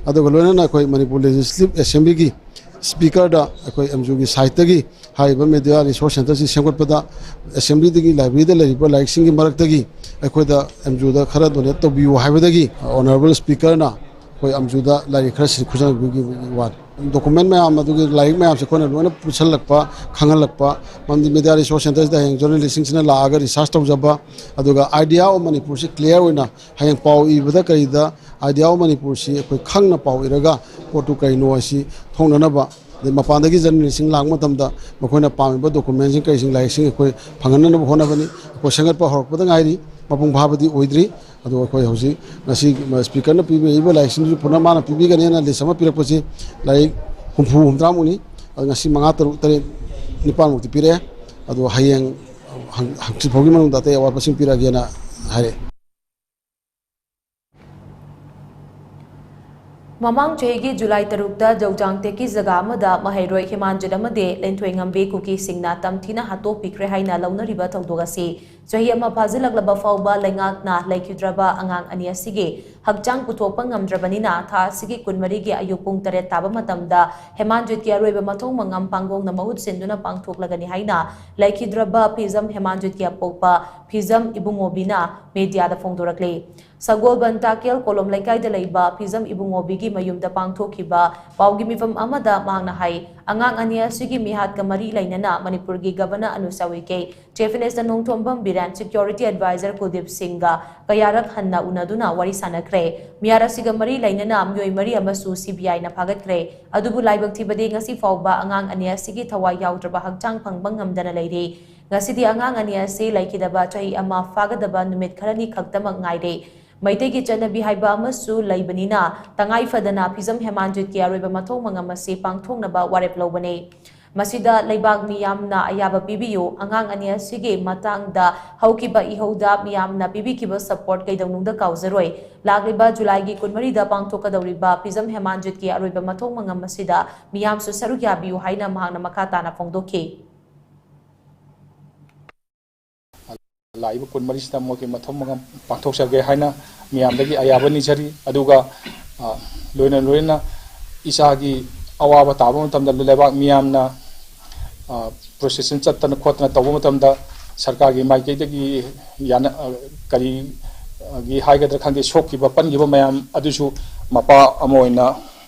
ꯑꯗꯨꯒ ꯂꯣꯏꯅꯅ ꯑꯩꯈꯣꯏ ꯃꯅꯤꯄꯨꯔ Legislative Assemblyꯒꯤ Speakerꯗ ꯑꯩꯈꯣꯏ ꯑꯦꯝꯖꯨꯒꯤ sideꯇꯒꯤ ꯍꯥꯏꯔꯤꯕ Media Resource Centerꯁꯤ ꯁꯦꯝꯒꯠꯄꯗ Assemblyꯗꯒꯤ libraryꯗ ꯂꯩꯔꯤꯕ ꯂꯥꯏꯔꯤꯛꯁꯤꯡꯒꯤ ꯃꯔꯛꯇꯒꯤ ꯑꯩꯈꯣꯏꯗ ꯑꯦꯝꯖꯨꯗ ꯈꯔ donate ꯇꯧꯕꯤꯌꯨ ꯍꯥꯏꯕꯗꯒꯤ Honourable Speakerꯅ ꯑꯩꯈꯣꯏ ꯑꯦꯝꯖꯨꯗ ꯂꯥꯏꯔꯤꯛ ꯈꯔ ꯁꯤ ꯈꯨꯠꯁꯤꯟꯅꯕꯤꯈꯤꯕꯒꯤ ꯋꯥꯅꯤ꯫ Document ꯃꯌꯥꯝ ꯑꯗꯨꯒꯤ ꯂꯥꯏꯔꯤꯛ ꯃꯌꯥꯝꯁꯦ ꯑꯩꯈꯣꯏꯅ ꯂꯣꯏꯅ ꯄꯨꯁꯜꯂꯛꯄ, ꯈꯪꯍꯜꯂꯛꯄ, ꯃꯔꯝꯗꯤ Media Resource Centerꯁꯤꯗ ꯍꯌꯦꯡ journalistꯁꯤꯡꯁꯤꯅ ꯂꯥꯛꯑꯒ research ꯇꯧꯖꯕ, ꯑꯗꯨꯒ Idea of Manipurꯁꯤ clear ꯑꯣꯏꯅ ꯍꯌꯦꯡ ꯄꯥꯎ ꯏꯕꯗ ꯀꯔꯤꯗ Idea of Manipurꯁꯤ ꯑꯩꯈꯣꯏ ꯈꯪꯅ ꯄꯥꯎ ꯏꯔꯒ ꯄꯣꯠꯇꯨ ꯀꯔꯤꯅꯣ ꯍꯥꯏꯁꯤ ꯊꯣꯛꯅꯅꯕ, ꯑꯗꯩ ꯃꯄꯥꯟꯗꯒꯤ journalistꯁꯤꯡ ꯂꯥꯛꯄ ꯃꯇꯝꯗ ꯃꯈꯣꯏꯅ ꯄꯥꯝꯃꯤꯕ documentꯁꯤꯡ ꯀꯔꯤꯁꯤꯡ ꯂꯥꯏꯔꯤꯛꯁꯤꯡ ꯑꯩꯈꯣꯏ ꯐꯪꯍꯟꯅꯅꯕ ꯍꯣꯠꯅꯕꯅꯤ꯫ ꯑꯩꯈꯣꯏ ꯁꯦꯝꯒꯠꯄ ꯍꯧꯔꯛꯄꯗ ꯉꯥꯏꯔꯤ, ꯃꯄꯨꯡ ꯐꯥꯕꯗꯤ ꯑꯣꯏꯗ꯭ꯔꯤ꯫ ꯑꯗꯣ ꯑꯩꯈꯣꯏ ꯍꯧꯖꯤꯛ ꯉꯁꯤ Speakerꯅ ꯄꯤꯕꯤꯔꯛꯏꯕ ꯂꯥꯏꯔꯤꯛꯁꯤꯡꯗꯨꯁꯨ ꯄꯨꯟꯅ ꯃꯥꯅ ꯄꯤꯕꯤꯒꯅꯦꯅ list ꯑꯃ ꯄꯤꯔꯛꯄꯁꯤ ꯂꯥꯏꯔꯤꯛ ꯍꯨꯝꯐꯨ ꯍꯨꯝꯗ꯭ꯔꯥꯃꯨꯛꯅꯤ꯫ ꯑꯗꯣ ꯉꯁꯤ ꯃꯉꯥ, ꯇꯔꯨꯛ, ꯇꯔꯦꯠ, ꯅꯤꯄꯥꯟꯃꯨꯛꯇꯤ ꯄꯤꯔꯛꯑꯦ꯫ ꯑꯗꯣ ꯍꯌꯦꯡ ꯍꯪ-, ꯍꯪꯆꯤꯠ ꯐꯥꯎꯒꯤ ꯃꯅꯨꯡꯗ ꯑꯇꯩ ꯑꯋꯥꯠꯄꯁꯤꯡ ꯄꯤꯔꯛꯑꯒꯦꯅ ꯍꯥꯏꯔꯛꯑꯦ꯫ ꯃꯃꯥꯡ ꯆꯍꯤꯒꯤ ꯖꯨꯂꯥꯏ ꯇꯔꯨꯛꯇ ꯖꯧꯖꯥꯡ ꯇꯦꯛꯀꯤ ꯖꯒꯥ ꯑꯃꯗ ꯃꯍꯩꯔꯣꯏ ꯍꯦꯃꯥꯟꯖꯤꯠ ꯑꯃꯗꯤ ꯂꯦꯟꯊꯣꯏꯉꯝꯕꯤ ꯀꯨꯀꯤꯁꯤꯡꯅ ꯇꯝꯊꯤꯅ ꯍꯥꯠꯇꯣꯛꯄꯤꯈ꯭ꯔꯦ ꯍꯥꯏꯅ ꯂꯧꯅꯔꯤꯕ ꯊꯧꯗꯣꯛ ꯑꯁꯤ ꯆꯍꯤ ꯑꯃ ꯐꯥꯖꯤꯜꯂꯛꯂꯕ ꯐꯥꯎꯕ ꯂꯩꯉꯥꯛꯅ ꯂꯩꯈꯤꯗ꯭ꯔꯕ ꯑꯉꯥꯡ ꯑꯅꯤ ꯑꯁꯤꯒꯤ ꯍꯛꯆꯥꯡ ꯄꯨꯊꯣꯛꯄ ꯉꯝꯗ꯭ꯔꯕꯅꯤꯅ, ꯊꯥ ꯑꯁꯤꯒꯤ ꯀꯨꯟꯃꯔꯤꯒꯤ ꯑꯌꯨꯛ ꯄꯨꯡ ꯇꯔꯦꯠ ꯇꯥꯕ ꯃꯇꯝꯗ ꯍꯦꯃꯥꯟꯖꯤꯠꯀꯤ ꯑꯔꯣꯏꯕ ꯃꯊꯧ ꯃꯉꯝ ꯄꯥꯡꯒꯣꯡꯅ ꯃꯍꯨꯠ ꯁꯤꯟꯗꯨꯅ ꯄꯥꯡꯊꯣꯛꯂꯒꯅꯤ ꯍꯥꯏꯅ ꯂꯩꯈꯤꯗ꯭ꯔꯕ ꯐꯤꯖꯝ ꯍꯦꯃꯥꯟꯖꯤꯠꯀꯤ ꯑꯄꯣꯛꯄ ꯐꯤꯖꯝ ꯏꯕꯨꯡꯉꯣꯕꯤꯅ ꯃꯦꯗꯤꯌꯥꯗ ꯐꯣꯡꯗꯣꯔꯛꯂꯤ꯫ ꯁꯒꯣꯜꯕꯟ ꯇꯥꯀꯦꯜ ꯀꯣꯂꯣꯝ ꯂꯩꯀꯥꯏꯗ ꯂꯩꯕ ꯐꯤꯖꯝ ꯏꯕꯨꯡꯉꯣꯕꯤꯒꯤ ꯃꯌꯨꯝꯗ ꯄꯥꯡꯊꯣꯛꯈꯤꯕ ꯄꯥꯎꯒꯤ ꯃꯤꯐꯝ ꯑꯃꯗ ꯃꯍꯥꯛꯅ ꯍꯥꯏ, ꯑꯉꯥꯡ ꯑꯅꯤ ꯑꯁꯤꯒꯤ ꯃꯤꯍꯥꯠꯀ ꯃꯔꯤ ꯂꯩꯅꯅ ꯃꯅꯤꯄꯨꯔꯒꯤ governor Anusuiya Uikey, chief minister Nongthombam Biren, security advisor Kuldeep ꯁꯤꯡꯒ ꯀꯌꯥꯔꯛ ꯍꯟꯅ ꯎꯅꯗꯨꯅ ꯋꯥꯔꯤ ꯁꯥꯟꯅꯈ꯭ꯔꯦ꯫ ꯃꯤꯍꯥꯠ ꯑꯁꯤꯒ ꯃꯔꯤ ꯂꯩꯅꯅ ꯃꯤꯑꯣꯏ ꯃꯔꯤ ꯑꯃꯁꯨ ꯁꯤꯕꯤꯑꯥꯏꯅ ꯐꯥꯒꯠꯈ꯭ꯔꯦ꯫ ꯑꯗꯨꯕꯨ ꯂꯥꯏꯕꯛ ꯊꯤꯕꯗꯤ ꯉꯁꯤ ꯐꯥꯎꯕ ꯑꯉꯥꯡ ꯑꯅꯤ ꯑꯁꯤꯒꯤ ꯊꯋꯥꯏ ꯌꯥꯎꯗ꯭ꯔꯕ ꯍꯛꯆꯥꯡ ꯐꯪꯕ ꯉꯝꯗꯅ ꯂꯩꯔꯤ꯫ ꯉꯁꯤꯗꯤ ꯑꯉꯥꯡ ꯑꯅꯤ ꯑꯁꯤ ꯂꯩꯈꯤꯗꯕ ꯆꯍꯤ ꯑꯃ ꯐꯥꯒꯗꯕ ꯅꯨꯃꯤꯠ ꯈꯔꯅꯤ ꯈꯛꯇꯃꯛ ꯉꯥꯏꯔꯦ꯫ ꯃꯩꯇꯩꯒꯤ ꯆꯠꯅꯕꯤ ꯍꯥꯏꯕ ꯑꯃꯁꯨ ꯂꯩꯕꯅꯤꯅ, ꯇꯉꯥꯏ ꯐꯗꯅ ꯐꯤꯖꯝ ꯍꯦꯃꯥꯟꯖꯤꯠꯀꯤ ꯑꯔꯣꯏꯕ ꯃꯊꯧ ꯃꯉꯝ ꯑꯁꯤ ꯄꯥꯡꯊꯣꯛꯅꯕ ꯋꯥꯔꯦꯞ ꯂꯧꯕꯅꯤ꯫ ꯃꯁꯤꯗ ꯂꯩꯕꯥꯛ ꯃꯤꯌꯥꯝꯅ ꯑꯌꯥꯕ ꯄꯤꯕꯤꯌꯨ꯫ ꯑꯉꯥꯡ ꯑꯅꯤ ꯑꯁꯤꯒꯤ ꯃꯇꯥꯡꯗ ꯍꯧꯈꯤꯕ ꯏꯍꯧꯗ ꯃꯤꯌꯥꯝꯅ ꯄꯤꯕꯤꯈꯤꯕ ꯁꯄꯣꯔꯠ ꯀꯩꯗꯧꯅꯨꯡꯗ ꯀꯥꯎꯖꯔꯣꯏ꯫ ꯂꯥꯛꯂꯤꯕ ꯖꯨꯂꯥꯏꯒꯤ ꯀꯨꯟꯃꯔꯤꯗ ꯄꯥꯡꯊꯣꯛꯀꯗꯧꯔꯤꯕ ꯐꯤꯖꯝ ꯍꯦꯃꯥꯟꯖꯤꯠꯀꯤ ꯑꯔꯣꯏꯕ ꯃꯊꯧ ꯃꯉꯝ ꯑꯁꯤꯗ ꯃꯤꯌꯥꯝꯁꯨ ꯁꯔꯨꯛ ꯌꯥꯕꯤꯌꯨ ꯍꯥꯏꯅ ꯃꯍꯥꯛꯅ ꯃꯈꯥ ꯇꯥꯅ ꯐꯣꯡꯗꯣꯛꯈꯤ꯫ ꯂꯥꯛꯏꯕ ꯀꯨꯟꯃꯔꯤꯁꯤꯗ ꯃꯣꯏꯒꯤ ꯃꯊꯧ ꯃꯉꯝ ꯄꯥꯡꯊꯣꯛꯆꯒꯦ ꯍꯥꯏꯅ ꯃꯤꯌꯥꯝꯗꯒꯤ ꯑꯌꯥꯕ ꯅꯤꯖꯔꯤ꯫ ꯑꯗꯨꯒ, ꯑ, ꯂꯣꯏꯅ ꯂꯣꯏꯅꯅ ꯏꯆꯥꯒꯤ ꯑꯋꯥꯕ ꯇꯥꯕ ꯃꯇꯝꯗ ꯂꯩꯕꯥꯛ ꯃꯤꯌꯥꯝꯅ, ꯑ, ꯄ꯭ꯔꯣꯁꯦꯁꯟ ꯆꯠꯇꯅ ꯈꯣꯠꯇꯅ ꯇꯧꯕ ꯃꯇꯝꯗ ꯁꯔꯀꯥꯔꯒꯤ ꯃꯥꯏꯀꯩꯗꯒꯤ ꯌꯥꯅ-, ꯑ, ꯀꯔꯤ, ꯑ, ꯒꯤ ꯍꯥꯏꯒꯗ꯭ꯔꯥ ꯈꯪꯗꯦ, ꯁꯣꯛꯈꯤꯕ ꯄꯟꯈꯤꯕ ꯃꯌꯥꯝ ꯑꯗꯨꯁꯨ ꯃꯄꯥ ꯑꯃ ꯑꯣꯏꯅ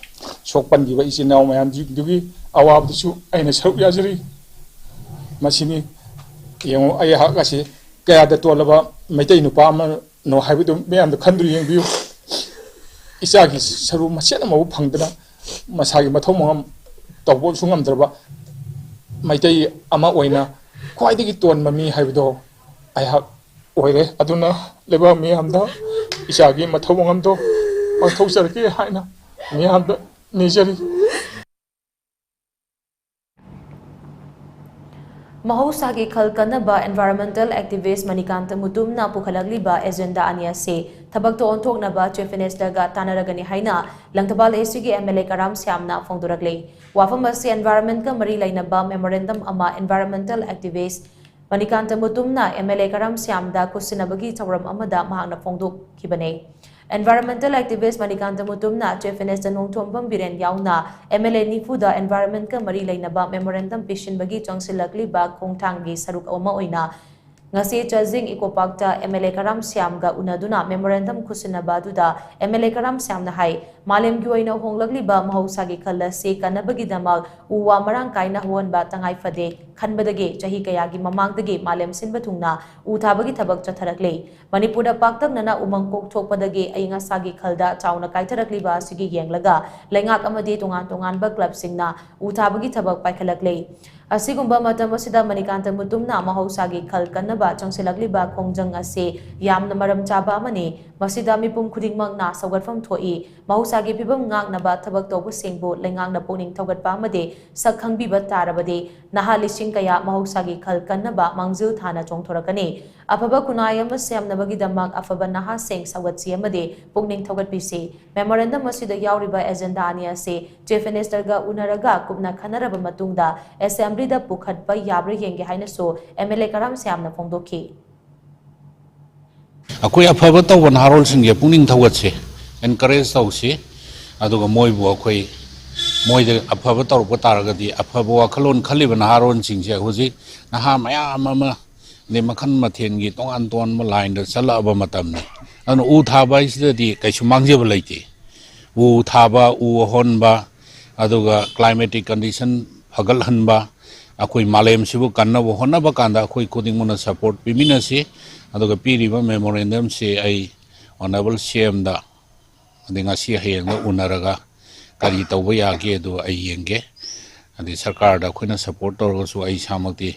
ꯁꯣꯛ ꯄꯟꯈꯤꯕ ꯏꯆꯤꯟ ꯏꯅꯥꯎ ꯃꯌꯥꯝꯁꯤꯡꯗꯨꯒꯤ ꯑꯋꯥꯕꯗꯨꯁꯨ ꯑꯩꯅ ꯁꯔꯨꯛ ꯌꯥꯖꯔꯤ꯫ ꯃꯁꯤꯅꯤ꯫ ꯌꯦꯡꯉꯨ, ꯑꯩꯍꯥꯛ ꯑꯁꯤ ꯀꯌꯥꯗ ꯇꯣꯜꯂꯕ ꯃꯩꯇꯩ ꯅꯨꯄꯥ ꯑꯃꯅꯣ ꯍꯥꯏꯕꯗꯨ ꯃꯌꯥꯝꯗ ꯈꯟꯗꯨꯅ ꯌꯦꯡꯕꯤꯌꯨ꯫ ꯏꯆꯥꯒꯤ ꯁꯔꯨ ꯃꯆꯦꯠ ꯑꯃꯕꯨ ꯐꯪꯗꯅ ꯃꯁꯥꯒꯤ ꯃꯊꯧ ꯃꯉꯝ ꯇꯧꯕꯁꯨ ꯉꯝꯗ꯭ꯔꯕ ꯃꯩꯇꯩ ꯑꯃ ꯑꯣꯏꯅ ꯈ꯭ꯋꯥꯏꯗꯒꯤ ꯇꯣꯟꯕ ꯃꯤ ꯍꯥꯏꯕꯗꯣ ꯑꯩꯍꯥꯛ ꯑꯣꯏꯔꯦ꯫ ꯑꯗꯨꯅ ꯂꯩꯕꯥꯛ ꯃꯤꯌꯥꯝꯗ ꯏꯆꯥꯒꯤ ꯃꯊꯧ ꯃꯉꯝꯗꯣ ꯄꯥꯡꯊꯣꯛꯆꯔꯛꯀꯦ ꯍꯥꯏꯅ ꯃꯤꯌꯥꯝꯗ ꯅꯤꯖꯔꯤ꯫ ꯃꯍꯧꯁꯥꯒꯤ ꯈꯜ ꯀꯟꯅꯕ environmental activist ꯃꯅꯤꯀꯥꯟꯇ ꯃꯨꯇꯨꯝꯅ ꯄꯨꯈꯠꯂꯛꯂꯤꯕ agenda ꯑꯅꯤ ꯑꯁꯤ ꯊꯕꯛꯇ ꯑꯣꯟꯊꯣꯛꯅꯕ Chief Minister ꯒ ꯇꯥꯟꯅꯔꯒꯅꯤ ꯍꯥꯏꯅ ꯂꯪꯊꯕꯥꯜ AC ꯒꯤ MLA ꯀꯔꯥꯝ ꯁ꯭ꯌꯥꯝꯅ ꯐꯣꯡꯗꯣꯔꯛꯂꯤ꯫ ꯋꯥꯐꯝ ꯑꯁꯤ environment ꯀ ꯃꯔꯤ ꯂꯩꯅꯕ memorandum ꯑꯃ environmental activist ꯃꯅꯤꯀꯥꯟꯇ ꯃꯨꯇꯨꯝꯅ MLA ꯀꯔꯥꯝ ꯁ꯭ꯌꯥꯝꯗ ꯈꯨꯠꯁꯤꯟꯅꯕꯒꯤ ꯊꯧꯔꯝ ꯑꯃꯗ ꯃꯍꯥꯛꯅ ꯐꯣꯡꯗꯣꯛꯈꯤꯕꯅꯤ꯫ Environmental activist Manikanta ꯃꯨꯇꯨꯝꯅ Chief Minister Nongthombam Biren ꯌꯥꯎꯅ MLA ꯅꯤꯐꯨꯗ environment ꯀ ꯃꯔꯤ ꯂꯩꯅꯕ memorandum ꯄꯤꯁꯤꯟꯕꯒꯤ ꯆꯪꯁꯤꯜꯂꯛꯂꯤꯕ ꯈꯣꯡꯊꯥꯡꯒꯤ ꯁꯔꯨꯛ ꯑꯃ ꯑꯣꯏꯅ ꯉꯁꯤ ꯆꯥꯖꯤꯡ ꯏꯀꯣ ꯄꯥꯔꯛꯇ ꯑꯦꯝ ꯑꯦꯜ ꯑꯦ ꯀꯔꯥꯝ ꯁ꯭ꯌꯥꯝꯒ ꯎꯅꯗꯨꯅ ꯃꯦꯃꯣꯔꯦꯟꯗꯝ ꯈꯨꯠꯁꯤꯟꯅꯕ ꯑꯗꯨꯗ ꯑꯦꯝ ꯑꯦꯜ ꯑꯦ ꯀꯔꯥꯝ ꯁ꯭ꯌꯥꯝꯅ ꯍꯥꯏ, ꯃꯥꯂꯦꯝꯒꯤ ꯑꯣꯏꯅ ꯍꯣꯡꯂꯛꯂꯤꯕ ꯃꯍꯧꯁꯥꯒꯤ ꯈꯜ ꯑꯁꯤ ꯀꯟꯅꯕꯒꯤꯗꯃꯛ ꯎ ꯋꯥ ꯃꯔꯥꯡ ꯀꯥꯏꯅ ꯍꯧꯍꯟꯕ ꯇꯉꯥꯏ ꯐꯗꯦ ꯈꯟꯕꯗꯒꯤ ꯆꯍꯤ ꯀꯌꯥꯒꯤ ꯃꯃꯥꯡꯗꯒꯤ ꯃꯥꯂꯦꯝ ꯁꯤꯟꯕ ꯊꯨꯡꯅ ꯎ ꯊꯥꯕꯒꯤ ꯊꯕꯛ ꯆꯠꯊꯔꯛꯂꯤ꯫ ꯃꯅꯤꯄꯨꯔꯗ ꯄꯥꯛꯇꯛꯅꯅ ꯎꯃꯪ ꯀꯣꯛꯊꯣꯛꯄꯗꯒꯤ ꯑꯏꯪ ꯑꯁꯥꯒꯤ ꯈꯜꯗ ꯆꯥꯎꯅ ꯀꯥꯏꯊꯔꯛꯂꯤꯕ ꯑꯁꯤꯒꯤ ꯌꯦꯡꯂꯒ ꯂꯩꯉꯥꯛ ꯑꯃꯗꯤ ꯇꯣꯉꯥꯟ ꯇꯣꯉꯥꯟꯕ ꯀ꯭ꯂꯕꯁꯤꯡꯅ ꯎ ꯊꯥꯕꯒꯤ ꯊꯕꯛ ꯄꯥꯏꯈꯠꯂꯛꯂꯤ꯫ ꯑꯁꯤꯒꯨꯝꯕ ꯃꯇꯝ ꯑꯁꯤꯗ ꯃꯅꯤꯀꯥꯟꯇ ꯃꯨꯇꯨꯝꯅ ꯃꯍꯧꯁꯥꯒꯤ ꯈꯜ ꯀꯟꯅꯕ ꯆꯪꯁꯤꯜꯂꯛꯂꯤꯕ ꯈꯣꯡꯖꯪ ꯑꯁꯤ ꯌꯥꯝꯅ ꯃꯔꯝ ꯆꯥꯕ ꯑꯃꯅꯤ꯫ ꯃꯁꯤꯗ ꯃꯤꯄꯨꯝ ꯈꯨꯗꯤꯡꯃꯛꯅ ꯁꯧꯒꯠꯐꯝ ꯊꯣꯛꯏ꯫ ꯃꯍꯧꯁꯥꯒꯤ ꯐꯤꯕꯝ ꯉꯥꯛꯅꯕ ꯊꯕꯛ ꯇꯧꯕꯁꯤꯡꯕꯨ ꯂꯩꯉꯥꯛꯅ ꯄꯨꯛꯅꯤꯡ ꯊꯧꯒꯠꯄ ꯑꯃꯗꯤ ꯁꯛ ꯈꯪꯕꯤꯕ ꯇꯥꯔꯕꯗꯤ ꯅꯍꯥ ꯂꯤꯁꯤꯡ ꯀꯌꯥ ꯃꯍꯧꯁꯥꯒꯤ ꯈꯜ ꯀꯟꯅꯕ ꯃꯥꯡꯖꯤꯜ ꯊꯥꯅ ꯆꯣꯡꯊꯣꯔꯛꯀꯅꯤ꯫ ꯑꯐꯕ ꯈꯨꯟꯅꯥꯏ ꯑꯃ ꯁꯦꯝꯅꯕꯒꯤꯗꯃꯛ ꯑꯐꯕ ꯅꯍꯥꯁꯤꯡ ꯁꯧꯒꯠꯁꯤ ꯑꯃꯗꯤ ꯄꯨꯛꯅꯤꯡ ꯊꯧꯒꯠꯄꯤꯁꯤ꯫ ꯃꯦꯃꯣꯔꯦꯟꯗꯝ ꯑꯁꯤꯗ ꯌꯥꯎꯔꯤꯕ ꯑꯦꯖꯦꯟꯗꯥ ꯑꯅꯤ ꯑꯁꯤ ꯆꯤꯐ ꯃꯤꯅꯤꯁꯇꯔꯒ ꯎꯅꯔꯒ ꯀꯨꯞꯅ ꯈꯟꯅꯔꯕ ꯃꯇꯨꯡꯗ ꯑꯦꯁꯦꯝꯕ꯭ꯂꯤꯗ ꯄꯨꯈꯠꯄ ꯌꯥꯕ꯭ꯔꯥ ꯌꯦꯡꯒꯦ ꯍꯥꯏꯅꯁꯨ ꯑꯦꯝ ꯑꯦꯜ ꯑꯦ ꯀꯔꯥꯝ ꯁ꯭ꯌꯥꯝꯅ ꯐꯣꯡꯗꯣꯛꯈꯤ꯫ ꯑꯩꯈꯣꯏ ꯑꯐꯕ ꯇꯧꯕ ꯅꯍꯥꯔꯣꯜꯁꯤꯡꯁꯦ ꯄꯨꯛꯅꯤꯡ ꯊꯧꯒꯠꯁꯤ, ꯑꯦꯟꯀꯔꯦꯖ ꯇꯧꯁꯤ, ꯑꯗꯨꯒ ꯃꯣꯏꯕꯨ ꯑꯩꯈꯣꯏ, ꯃꯣꯏꯗ ꯑꯐꯕ ꯇꯧꯔꯛꯄ ꯇꯥꯔꯒꯗꯤ, ꯑꯐꯕ ꯋꯥꯈꯜꯂꯣꯟ ꯈꯜꯂꯤꯕ ꯅꯍꯥꯔꯣꯜꯁꯤꯡꯁꯦ ꯍꯧꯖꯤꯛ ꯅꯍꯥ ꯃꯌꯥꯝ ꯑꯃ, ꯑꯗꯩ ꯃꯈꯜ ꯃꯊꯦꯜꯒꯤ ꯇꯣꯉꯥꯟ ꯇꯣꯉꯥꯟꯕ ꯂꯥꯏꯟꯗ ꯆꯠꯂꯛꯑꯕ ꯃꯇꯝꯅꯤ꯫ ꯑꯗꯨꯅ ꯎ ꯊꯥꯕ ꯍꯥꯏꯁꯤꯗꯗꯤ ꯀꯩꯁꯨ ꯃꯥꯡꯖꯕ ꯂꯩꯇꯦ꯫ ꯎ ꯊꯥꯕ, ꯎ ꯍꯧꯍꯟꯕ, ꯑꯗꯨꯒ ꯀ꯭ꯂꯥꯏꯃꯦꯇꯤꯛ ꯀꯟꯗꯤꯁꯟ ꯐꯒꯠꯍꯟꯕ, ꯑꯩꯈꯣꯏ ꯃꯥꯂꯦꯝꯁꯤꯕꯨ ꯀꯟꯅꯕ ꯍꯣꯠꯅꯕ ꯀꯥꯟꯗ ꯑꯩꯈꯣꯏ ꯈꯨꯗꯤꯡꯃꯛꯅ ꯁꯄꯣꯔꯠ ꯄꯤꯃꯤꯟꯅꯁꯤ꯫ ꯑꯗꯨꯒ ꯄꯤꯔꯤꯕ ꯃꯦꯃꯣꯔꯦꯟꯗꯝꯁꯤ ꯑꯩ ꯑꯣꯅꯔꯦꯕꯜ ꯁꯤ ꯑꯦꯝꯗ, ꯑꯗꯩ ꯉꯁꯤ ꯍꯌꯦꯡꯗ ꯎꯅꯔꯒ ꯀꯔꯤ ꯇꯧꯕ ꯌꯥꯒꯦ ꯑꯗꯨ ꯑꯩ ꯌꯦꯡꯒꯦ꯫ ꯑꯗꯩ ꯁꯔꯀꯥꯔꯗ ꯑꯩꯈꯣꯏꯅ ꯁꯄꯣꯔꯠ ꯇꯧꯔꯒꯁꯨ ꯑꯩ ꯏꯁꯥꯃꯛꯇꯤ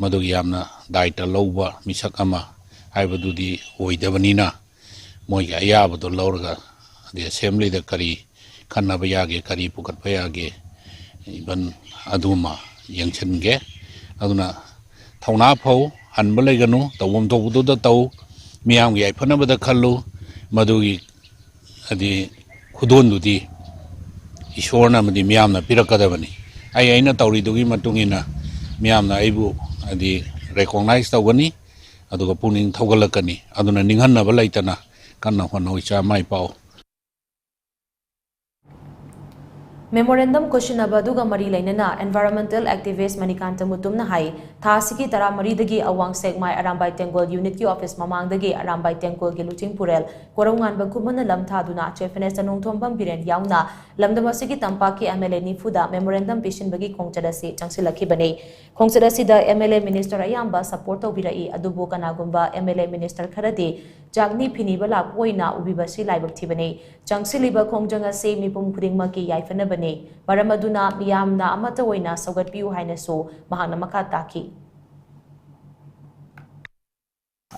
ꯃꯗꯨꯒꯤ ꯌꯥꯝꯅ ꯗꯥꯏꯇ ꯂꯧꯕ ꯃꯤꯁꯛ ꯑꯃ ꯍꯥꯏꯕꯗꯨꯗꯤ ꯑꯣꯏꯗꯕꯅꯤꯅ, ꯃꯣꯏꯒꯤ ꯑꯌꯥꯕꯗꯣ ꯂꯧꯔꯒ, ꯑꯗꯩ ꯑꯦꯁꯦꯝꯕ꯭ꯂꯤꯗ ꯀꯔꯤ ꯈꯟꯅꯕ ꯌꯥꯒꯦ, ꯀꯔꯤ ꯄꯨꯈꯠꯄ ꯌꯥꯒꯦ, ꯏꯚꯟ ꯑꯗꯨꯃ ꯌꯦꯡꯁꯤꯟꯒꯦ꯫ ꯑꯗꯨꯅ ꯊꯧꯅꯥ ꯐꯧ, ꯍꯟꯕ ꯂꯩꯒꯅꯨ, ꯇꯧꯐꯝ ꯊꯣꯛꯄꯗꯨꯗ ꯇꯧ, ꯃꯤꯌꯥꯝꯒꯤ ꯌꯥꯏꯐꯅꯕꯗ ꯈꯜꯂꯨ, ꯃꯗꯨꯒꯤ ꯍꯥꯏꯗꯤ ꯈꯨꯗꯣꯟꯗꯨꯗꯤ ꯏꯁꯣꯔꯅ ꯑꯃꯗꯤ ꯃꯤꯌꯥꯝꯅ ꯄꯤꯔꯛꯀꯗꯕꯅꯤ꯫ ꯑꯩ, ꯑꯩꯅ ꯇꯧꯔꯤꯗꯨꯒꯤ ꯃꯇꯨꯡ ꯏꯟꯅ ꯃꯤꯌꯥꯝꯅ ꯑꯩꯕꯨ ꯍꯥꯏꯗꯤ ꯔꯦꯀꯣꯛꯅꯥꯏꯖ ꯇꯧꯒꯅꯤ, ꯑꯗꯨꯒ ꯄꯨꯛꯅꯤꯡ ꯊꯧꯒꯠꯂꯛꯀꯅꯤ꯫ ꯑꯗꯨꯅ ꯅꯤꯡꯍꯟꯅꯕ ꯂꯩꯇꯅ ꯀꯟꯅ ꯍꯣꯠꯅꯧ, ꯏꯆꯥ, ꯃꯥꯏ ꯄꯥꯛꯑꯣ꯫ ꯃꯦꯃꯣꯔꯦꯟꯗꯝ ꯈꯨꯠꯁꯤꯟꯅꯕ ꯑꯗꯨꯒ ꯃꯔꯤ ꯂꯩꯅꯅ environmental activist ꯃꯅꯤꯀꯥꯟꯇ ꯃꯨꯇꯨꯝꯅ ꯍꯥꯏ, ꯊꯥ ꯑꯁꯤꯒꯤ ꯇꯔꯥꯃꯔꯤꯗꯒꯤ ꯑꯋꯥꯡ ꯁꯦꯛꯃꯥꯏ ꯑꯔꯥꯝꯕꯥꯏ ꯇꯦꯡꯒꯣꯜ ꯌꯨꯅꯤꯠꯀꯤ ꯑꯣꯐꯤꯁ ꯃꯃꯥꯡꯗꯒꯤ ꯑꯔꯥꯝꯕꯥꯏ ꯇꯦꯡꯒꯣꯜꯒꯤ ꯂꯨꯆꯤꯡ ꯄꯨꯔꯦꯜ ꯀꯣꯔꯧꯉꯥꯟꯕ ꯈꯨꯃꯟꯅ ꯂꯝ ꯊꯥꯗꯨꯅ ꯆꯤꯐ ꯃꯤꯅꯤꯁꯇꯔ ꯅꯣꯡꯊꯣꯝꯕꯝ ꯕꯤꯔꯦꯟ ꯌꯥꯎꯅ ꯂꯝꯗꯝ ꯑꯁꯤꯒꯤ ꯇꯝꯄꯥꯛꯀꯤ ꯑꯦꯝ ꯑꯦꯜ ꯑꯦ ꯅꯤꯐꯨꯗ ꯃꯦꯃꯣꯔꯦꯟꯗꯝ ꯄꯤꯁꯤꯟꯕꯒꯤ ꯈꯣꯡꯆꯠ ꯑꯁꯤ ꯆꯪꯁꯤꯜꯂꯛꯈꯤꯕꯅꯤ꯫ ꯈꯣꯡꯆꯠ ꯑꯁꯤꯗ ꯑꯦꯝ ꯑꯦꯜ ꯑꯦ ꯃꯤꯅꯤꯁꯇꯔ ꯑꯌꯥꯝꯕ ꯁꯄꯣꯔꯠ ꯇꯧꯕꯤꯔꯛꯏ꯫ ꯑꯗꯨꯕꯨ ꯀꯅꯥꯒꯨꯝꯕ ꯑꯦꯝ ꯑꯦꯜ ꯑꯦ ꯃꯤꯅꯤꯁꯇꯔ ꯈꯔꯗꯤ ꯆꯥꯛꯅꯤ ꯐꯤꯅꯤꯕ ꯂꯥꯛꯄ ꯑꯣꯏꯅ ꯎꯕꯤꯕꯁꯤ ꯂꯥꯏꯕꯛ ꯊꯤꯕꯅꯤ꯫ ꯆꯪꯁꯤꯜꯂꯤꯕ ꯈꯣꯡꯖꯪ ꯑꯁꯤ ꯃꯤꯄꯨꯝ ꯈꯨꯗꯤꯡꯃꯛꯀꯤ ꯌꯥꯏꯐꯅꯕꯅꯤ꯫ ꯃꯔꯝ ꯑꯗꯨꯅ ꯃꯤꯌꯥꯝꯅ ꯑꯃꯠꯇ ꯑꯣꯏꯅ ꯁꯧꯒꯠꯄꯤꯌꯨ ꯍꯥꯏꯅꯁꯨ ꯃꯍꯥꯛꯅ ꯃꯈꯥ ꯇꯥꯈꯤ꯫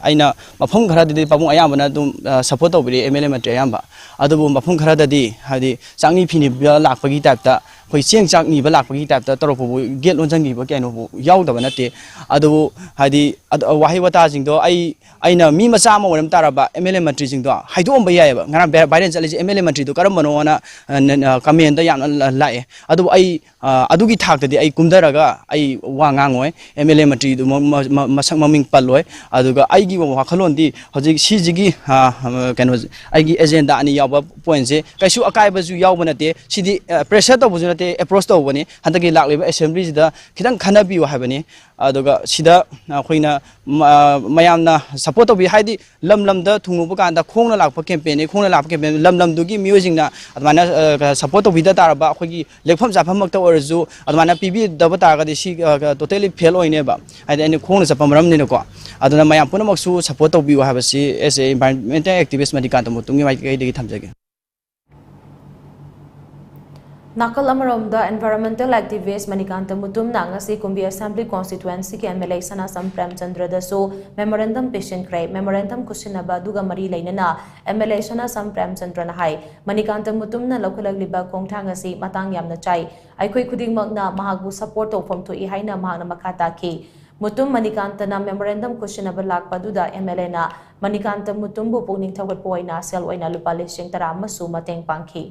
ꯑꯩꯅ ꯃꯐꯝ ꯈꯔꯗꯗꯤ ꯄꯥꯕꯨꯡ ꯑꯌꯥꯝꯕꯅ ꯑꯗꯨꯝ, ꯑ, ꯁꯄꯣꯔꯠ ꯇꯧꯕꯤꯔꯛꯑꯦ, ꯑꯦꯝ ꯑꯦꯜ ꯑꯦ ꯃꯟꯇ꯭ꯔꯤ ꯑꯌꯥꯝꯕ꯫ ꯑꯗꯨꯕꯨ ꯃꯐꯝ ꯈꯔꯗꯗꯤ ꯍꯥꯏꯗꯤ ꯆꯥꯛꯅꯤ ꯐꯤꯅꯤꯕ ꯂꯥꯛꯄꯒꯤ ꯇꯥꯏꯞꯇ, ꯑꯩꯈꯣꯏ ꯆꯦꯡ ꯆꯥꯛ ꯅꯤꯕ ꯂꯥꯛꯄꯒꯤ ꯇꯥꯏꯞꯇ ꯇꯧꯔꯛꯄꯕꯨ ꯒꯦꯠ ꯂꯣꯟꯁꯤꯟꯈꯤꯕ ꯀꯩꯅꯣꯕꯨ ꯌꯥꯎꯗꯕ ꯅꯠꯇꯦ꯫ ꯑꯗꯨꯕꯨ ꯍꯥꯏꯗꯤ ꯑꯗ-, ꯋꯥꯍꯩ ꯋꯥꯇꯥꯁꯤꯡꯗꯣ ꯑꯩ, ꯑꯩꯅ ꯃꯤ ꯃꯆꯥ ꯑꯃ ꯑꯣꯏꯔꯝ ꯇꯥꯔꯕ ꯑꯦꯝ ꯑꯦꯜ ꯑꯦ ꯃꯟꯇ꯭ꯔꯤꯁꯤꯡꯗꯣ ꯍꯥꯏꯗꯣꯛꯑꯝꯕ ꯌꯥꯏꯑꯕ꯫ ꯉꯔꯥꯡ ꯚꯥꯏ-, ꯚꯥꯏꯔꯦꯜ ꯆꯠꯂꯤꯁꯦ ꯑꯦꯝ ꯑꯦꯜ ꯑꯦ ꯃꯟꯇ꯭ꯔꯤꯗꯣ ꯀꯔꯝꯕꯅꯣꯅ, ꯑ, ꯅ-, ꯅ-, ꯀꯃꯦꯟꯗ ꯌꯥꯝꯅ ꯂ-, ꯂꯥꯛꯑꯦ꯫ ꯑꯗꯨꯕꯨ ꯑꯩ ꯑ, ꯑꯗꯨꯒꯤ ꯊꯥꯛꯇꯗꯤ ꯑꯩ ꯀꯨꯝꯊꯔꯒ ꯑꯩ ꯋꯥ ꯉꯥꯡꯉꯣꯏ꯫ ꯑꯦꯝ ꯑꯦꯜ ꯑꯦ ꯃꯟꯇ꯭ꯔꯤꯗꯨ ꯃ-, ꯃ-, ꯃ-, ꯃꯁꯛ ꯃꯃꯤꯡ ꯄꯜꯂꯣꯏ꯫ ꯑꯗꯨꯒ ꯑꯩꯒꯤ ꯋꯥꯈꯜꯂꯣꯟꯗꯤ ꯍꯧꯖꯤꯛ ꯁꯤꯁꯤꯒꯤ, ꯑ, ꯀꯩꯅꯣ, ꯑꯩꯒꯤ ꯑꯦꯖꯦꯟꯗꯥ ꯑꯅꯤ ꯌꯥꯎꯕ ꯄꯣꯏꯟꯁꯦ ꯀꯩꯁꯨ ꯑꯀꯥꯏꯕꯁꯨ ꯌꯥꯎꯕ ꯅꯠꯇꯦ꯫ ꯁꯤꯗꯤ, ꯑ, ꯄ꯭ꯔꯦꯁꯔ ꯇꯧꯕꯁꯨ ꯅꯠꯇꯦ, ꯑꯦꯄ꯭ꯔꯣꯁ ꯇꯧꯕꯅꯤ꯫ ꯍꯟꯗꯛꯀꯤ ꯂꯥꯛꯂꯤꯕ ꯑꯦꯁꯦꯝꯕ꯭ꯂꯤꯁꯤꯗ ꯈꯤꯇꯪ ꯈꯟꯅꯕꯤꯌꯨ ꯍꯥꯏꯕꯅꯤ꯫ ꯑꯗꯨꯒ ꯁꯤꯗ ꯑꯩꯈꯣꯏꯅ ꯃ-, ꯃꯌꯥꯝꯅ ꯁꯄꯣꯔꯠ ꯇꯧꯕꯤ, ꯍꯥꯏꯗꯤ ꯂꯝ ꯂꯝꯗ ꯊꯨꯡꯉꯨꯕ ꯀꯥꯟꯗ ꯈꯣꯡꯅ ꯂꯥꯛꯄ ꯀꯦꯝꯄꯦꯟꯅꯤ, ꯈꯣꯡꯅ ꯂꯥꯛꯄ ꯀꯦꯝꯄꯦꯟ, ꯂꯝ ꯂꯝꯗꯨꯒꯤ ꯃꯤꯑꯣꯏꯁꯤꯡꯅ ꯑꯗꯨꯃꯥꯏꯅ, ꯑ, ꯁꯄꯣꯔꯠ ꯇꯧꯕꯤꯗ ꯇꯥꯔꯕ, ꯑꯩꯈꯣꯏꯒꯤ ꯂꯦꯛꯐꯝ ꯆꯥꯐꯝꯃꯛꯇ ꯑꯣꯏꯔꯁꯨ ꯑꯗꯨꯃꯥꯏꯅ ꯄꯤꯕꯤꯗꯕ ꯇꯥꯔꯒꯗꯤ ꯁꯤ, ꯑ, ꯇꯣꯇꯦꯂꯤ ꯐꯦꯜ ꯑꯣꯏꯅꯦꯕ꯫ ꯍꯥꯏꯗꯤ ꯑꯩꯅ ꯈꯣꯡꯅ ꯆꯠꯄ ꯃꯔꯝꯅꯤꯅꯀꯣ꯫ ꯑꯗꯨꯅ ꯃꯌꯥꯝ ꯄꯨꯝꯅꯃꯛꯁꯨ ꯁꯄꯣꯔꯠ ꯇꯧꯕꯤꯌꯨ ꯍꯥꯏꯕꯁꯤ as a environmental activist Manikanta ꯃꯨꯇꯨꯝꯒꯤ ꯃꯥꯏꯀꯩꯗꯒꯤ ꯊꯝꯖꯒꯦ꯫ ꯅꯥꯀꯜ ꯑꯃꯔꯣꯝꯗ, environmental activist ꯃꯅꯤꯀꯥꯟꯇ ꯃꯨꯇꯨꯝꯅ ꯉꯁꯤ ꯀꯨꯝꯕꯤ ꯑꯦꯁꯦꯝꯕ꯭ꯂꯤ ꯀꯣꯟꯁꯇꯤꯇ꯭ꯋꯦꯟꯁꯤꯒꯤ ꯑꯦꯝ ꯑꯦꯜ ꯑꯦ ꯁꯅꯥꯁꯝ ꯄ꯭ꯔꯦꯝꯆꯟꯗ꯭ꯔꯗꯁꯨ ꯃꯦꯃꯣꯔꯦꯟꯗꯝ ꯄꯤꯁꯤꯟꯈ꯭ꯔꯦ꯫ ꯃꯦꯃꯣꯔꯦꯟꯗꯝ ꯈꯨꯠꯁꯤꯟꯅꯕ ꯑꯗꯨꯒ ꯃꯔꯤ ꯂꯩꯅꯅ ꯑꯦꯝ ꯑꯦꯜ ꯑꯦ ꯁꯅꯥꯁꯝ ꯄ꯭ꯔꯦꯝꯆꯟꯗ꯭ꯔꯅ ꯍꯥꯏ, ꯃꯅꯤꯀꯥꯟꯇ ꯃꯨꯇꯨꯝꯅ ꯂꯧꯈꯠꯂꯛꯂꯤꯕ ꯈꯣꯡꯊꯥꯡ ꯑꯁꯤ ꯃꯇꯥꯡ ꯌꯥꯝꯅ ꯆꯥꯏ꯫ ꯑꯩꯈꯣꯏ ꯈꯨꯗꯤꯡꯃꯛꯅ ꯃꯍꯥꯛꯄꯨ ꯁꯄꯣꯔꯠ ꯇꯧꯐꯝ ꯊꯣꯛꯏ ꯍꯥꯏꯅ ꯃꯍꯥꯛꯅ ꯃꯈꯥ ꯇꯥꯈꯤ꯫ ꯃꯨꯇꯨꯝ ꯃꯅꯤꯀꯥꯟꯇꯅ ꯃꯦꯃꯣꯔꯦꯟꯗꯝ ꯈꯨꯠꯁꯤꯟꯅꯕ ꯂꯥꯛꯄ ꯑꯗꯨꯗ ꯑꯦꯝ ꯑꯦꯜ ꯑꯦꯅ ꯃꯅꯤꯀꯥꯟꯇ ꯃꯨꯇꯨꯝꯕꯨ ꯄꯨꯛꯅꯤꯡ ꯊꯧꯒꯠꯄ ꯑꯣꯏꯅ ꯁꯦꯜ ꯑꯣꯏꯅ ꯂꯨꯄꯥ ꯂꯤꯁꯤꯡ ꯇꯔꯥ ꯑꯃꯁꯨ ꯃꯇꯦꯡ ꯄꯥꯡꯈꯤ꯫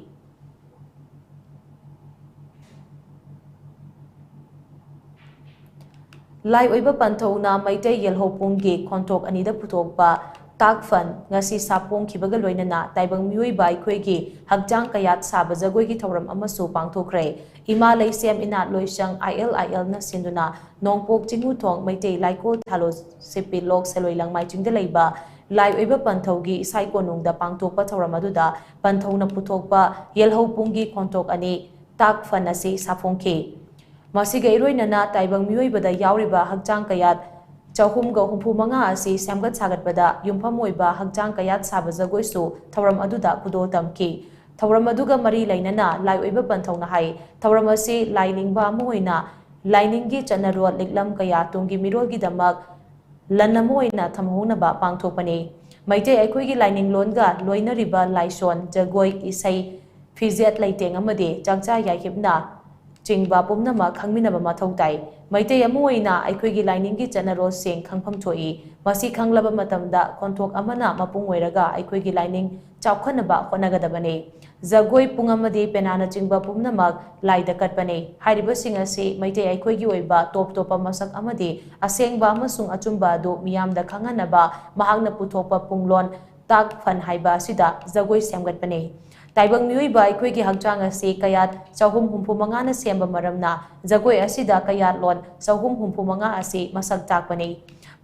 ꯂꯥꯏ ꯑꯣꯏꯕ ꯄꯟꯊꯧꯅ ꯃꯩꯇꯩ ꯌꯦꯜꯍꯧꯄꯨꯝꯒꯤ ꯈꯣꯟꯊꯣꯛ ꯑꯅꯤꯗ ꯄꯨꯊꯣꯛꯄ ꯇꯥꯛ ꯐꯟ ꯉꯁꯤ ꯁꯥꯐꯣꯡꯈꯤꯕꯒ ꯂꯣꯏꯅꯅ ꯇꯥꯏꯕꯪ ꯃꯤꯑꯣꯏꯕ ꯑꯩꯈꯣꯏꯒꯤ ꯍꯛꯆꯥꯡ ꯀꯌꯥꯠ ꯁꯥꯕ ꯖꯒꯣꯏꯒꯤ ꯊꯧꯔꯝ ꯑꯃꯁꯨ ꯄꯥꯡꯊꯣꯛꯈ꯭ꯔꯦ꯫ ꯏꯃꯥ ꯂꯩꯁꯦꯝ ꯏꯅꯥꯠ ꯂꯣꯏꯁꯪ, I L I L ꯅ ꯁꯤꯟꯗꯨꯅ ꯅꯣꯡꯄꯣꯛ ꯆꯤꯡꯉꯨꯊꯣꯡ ꯃꯩꯇꯩ ꯂꯥꯏꯀꯣꯜ ꯊꯥꯂꯣ ꯁꯤꯞꯄꯤ ꯂꯣꯛ ꯁꯦꯂꯣꯏ ꯂꯪꯃꯥꯏ ꯆꯤꯡꯗ ꯂꯩꯕ ꯂꯥꯏ ꯑꯣꯏꯕ ꯄꯟꯊꯧꯒꯤ ꯏꯁꯥꯏ ꯀꯣꯅꯨꯡꯗ ꯄꯥꯡꯊꯣꯛꯄ ꯊꯧꯔꯝ ꯑꯗꯨꯗ ꯄꯟꯊꯧꯅ ꯄꯨꯊꯣꯛꯄ ꯌꯦꯜꯍꯧ ꯄꯨꯡꯒꯤ ꯈꯣꯟꯊꯣꯛ ꯑꯅꯤ ꯇꯥꯛ ꯐꯟ ꯑꯁꯤ ꯁꯥꯐꯣꯡꯈꯤ꯫ ꯃꯁꯤꯒ ꯏꯔꯣꯏꯅꯅ ꯇꯥꯏꯕꯪ ꯃꯤꯑꯣꯏꯕꯗ ꯌꯥꯎꯔꯤꯕ ꯍꯛꯆꯥꯡ ꯀꯌꯥꯠ ꯆꯍꯨꯝꯒ ꯍꯨꯝꯐꯨ ꯃꯉꯥ ꯑꯁꯤ ꯁꯦꯝꯒꯠ ꯁꯥꯒꯠꯄꯗ ꯌꯨꯝꯐꯝ ꯑꯣꯏꯕ ꯍꯛꯆꯥꯡ ꯀꯌꯥꯠ ꯁꯥꯕ ꯖꯒꯣꯏꯁꯨ ꯊꯧꯔꯝ ꯑꯗꯨꯗ ꯈꯨꯗꯣꯜ ꯇꯝꯈꯤ꯫ ꯊꯧꯔꯝ ꯑꯗꯨꯒ ꯃꯔꯤ ꯂꯩꯅꯅ ꯂꯥꯏ ꯑꯣꯏꯕ ꯄꯟꯊꯧꯅ ꯍꯥꯏ, ꯊꯧꯔꯝ ꯑꯁꯤ ꯂꯥꯏꯅꯤꯡꯕ ꯑꯃ ꯑꯣꯏꯅ ꯂꯥꯏꯅꯤꯡꯒꯤ ꯆꯠꯅꯔꯣꯜ ꯂꯤꯛꯂꯝ ꯀꯌꯥ ꯇꯨꯡꯒꯤ ꯃꯤꯔꯣꯜꯒꯤꯗꯃꯛ ꯂꯟ ꯑꯃ ꯑꯣꯏꯅ ꯊꯝꯍꯧꯅꯕ ꯄꯥꯡꯊꯣꯛꯄꯅꯤ꯫ ꯃꯩꯇꯩ ꯑꯩꯈꯣꯏꯒꯤ ꯂꯥꯏꯅꯤꯡꯂꯣꯟꯒ ꯂꯣꯏꯅꯔꯤꯕ ꯂꯥꯏꯁꯣꯟ, ꯖꯒꯣꯏ, ꯏꯁꯩ, ꯐꯤꯖꯦꯠ ꯂꯩꯇꯦꯡ ꯑꯃꯗꯤ ꯆꯥꯛꯆꯥ ꯌꯥꯏꯍꯤꯞꯅ ꯆꯤꯡꯕ ꯄꯨꯝꯅꯃꯛ ꯈꯪꯃꯤꯟꯅꯕ ꯃꯊꯧ ꯇꯥꯏ꯫ ꯃꯩꯇꯩ ꯑꯃ ꯑꯣꯏꯅ ꯑꯩꯈꯣꯏꯒꯤ ꯂꯥꯏꯅꯤꯡꯒꯤ ꯆꯠꯅꯔꯣꯜꯁꯤꯡ ꯈꯪꯐꯝ ꯊꯣꯛꯏ꯫ ꯃꯁꯤ ꯈꯪꯂꯕ ꯃꯇꯝꯗ ꯈꯣꯟꯊꯣꯛ ꯑꯃꯅ ꯃꯄꯨꯡ ꯑꯣꯏꯔꯒ ꯑꯩꯈꯣꯏꯒꯤ ꯂꯥꯏꯅꯤꯡ ꯆꯥꯎꯈꯠꯅꯕ ꯍꯣꯠꯅꯒꯗꯕꯅꯤ꯫ ꯖꯒꯣꯏ, ꯄꯨꯡ ꯑꯃꯗꯤ ꯄꯦꯅꯥꯅꯆꯤꯡꯕ ꯄꯨꯝꯅꯃꯛ ꯂꯥꯏꯗ ꯀꯠꯄꯅꯤ꯫ ꯍꯥꯏꯔꯤꯕꯁꯤꯡ ꯑꯁꯤ ꯃꯩꯇꯩ ꯑꯩꯈꯣꯏꯒꯤ ꯑꯣꯏꯕ ꯇꯣꯞ ꯇꯣꯞꯄ ꯃꯁꯛ ꯑꯃꯗꯤ ꯑꯁꯦꯡꯕ ꯑꯃꯁꯨꯡ ꯑꯆꯨꯝꯕ ꯑꯗꯨ ꯃꯤꯌꯥꯝꯗ ꯈꯪꯍꯟꯅꯕ ꯃꯍꯥꯛꯅ ꯄꯨꯊꯣꯛꯄ ꯄꯨꯡꯂꯣꯟ ꯇꯥꯛ ꯐꯟ ꯍꯥꯏꯕ ꯑꯁꯤꯗ ꯖꯒꯣꯏ ꯁꯦꯝꯒꯠꯄꯅꯤ꯫ ꯇꯥꯏꯕꯪ ꯃꯤꯑꯣꯏꯕ ꯑꯩꯈꯣꯏꯒꯤ ꯍꯛꯆꯥꯡ ꯑꯁꯤ ꯀꯌꯥꯠ ꯆꯍꯨꯝ ꯍꯨꯝꯐꯨ ꯃꯉꯥꯅ ꯁꯦꯝꯕ ꯃꯔꯝꯅ ꯖꯒꯣꯏ ꯑꯁꯤꯗ ꯀꯌꯥꯠꯂꯣꯟ ꯆꯍꯨꯝ ꯍꯨꯝꯐꯨ ꯃꯉꯥ ꯑꯁꯤ ꯃꯁꯛ ꯇꯥꯛꯄꯅꯤ꯫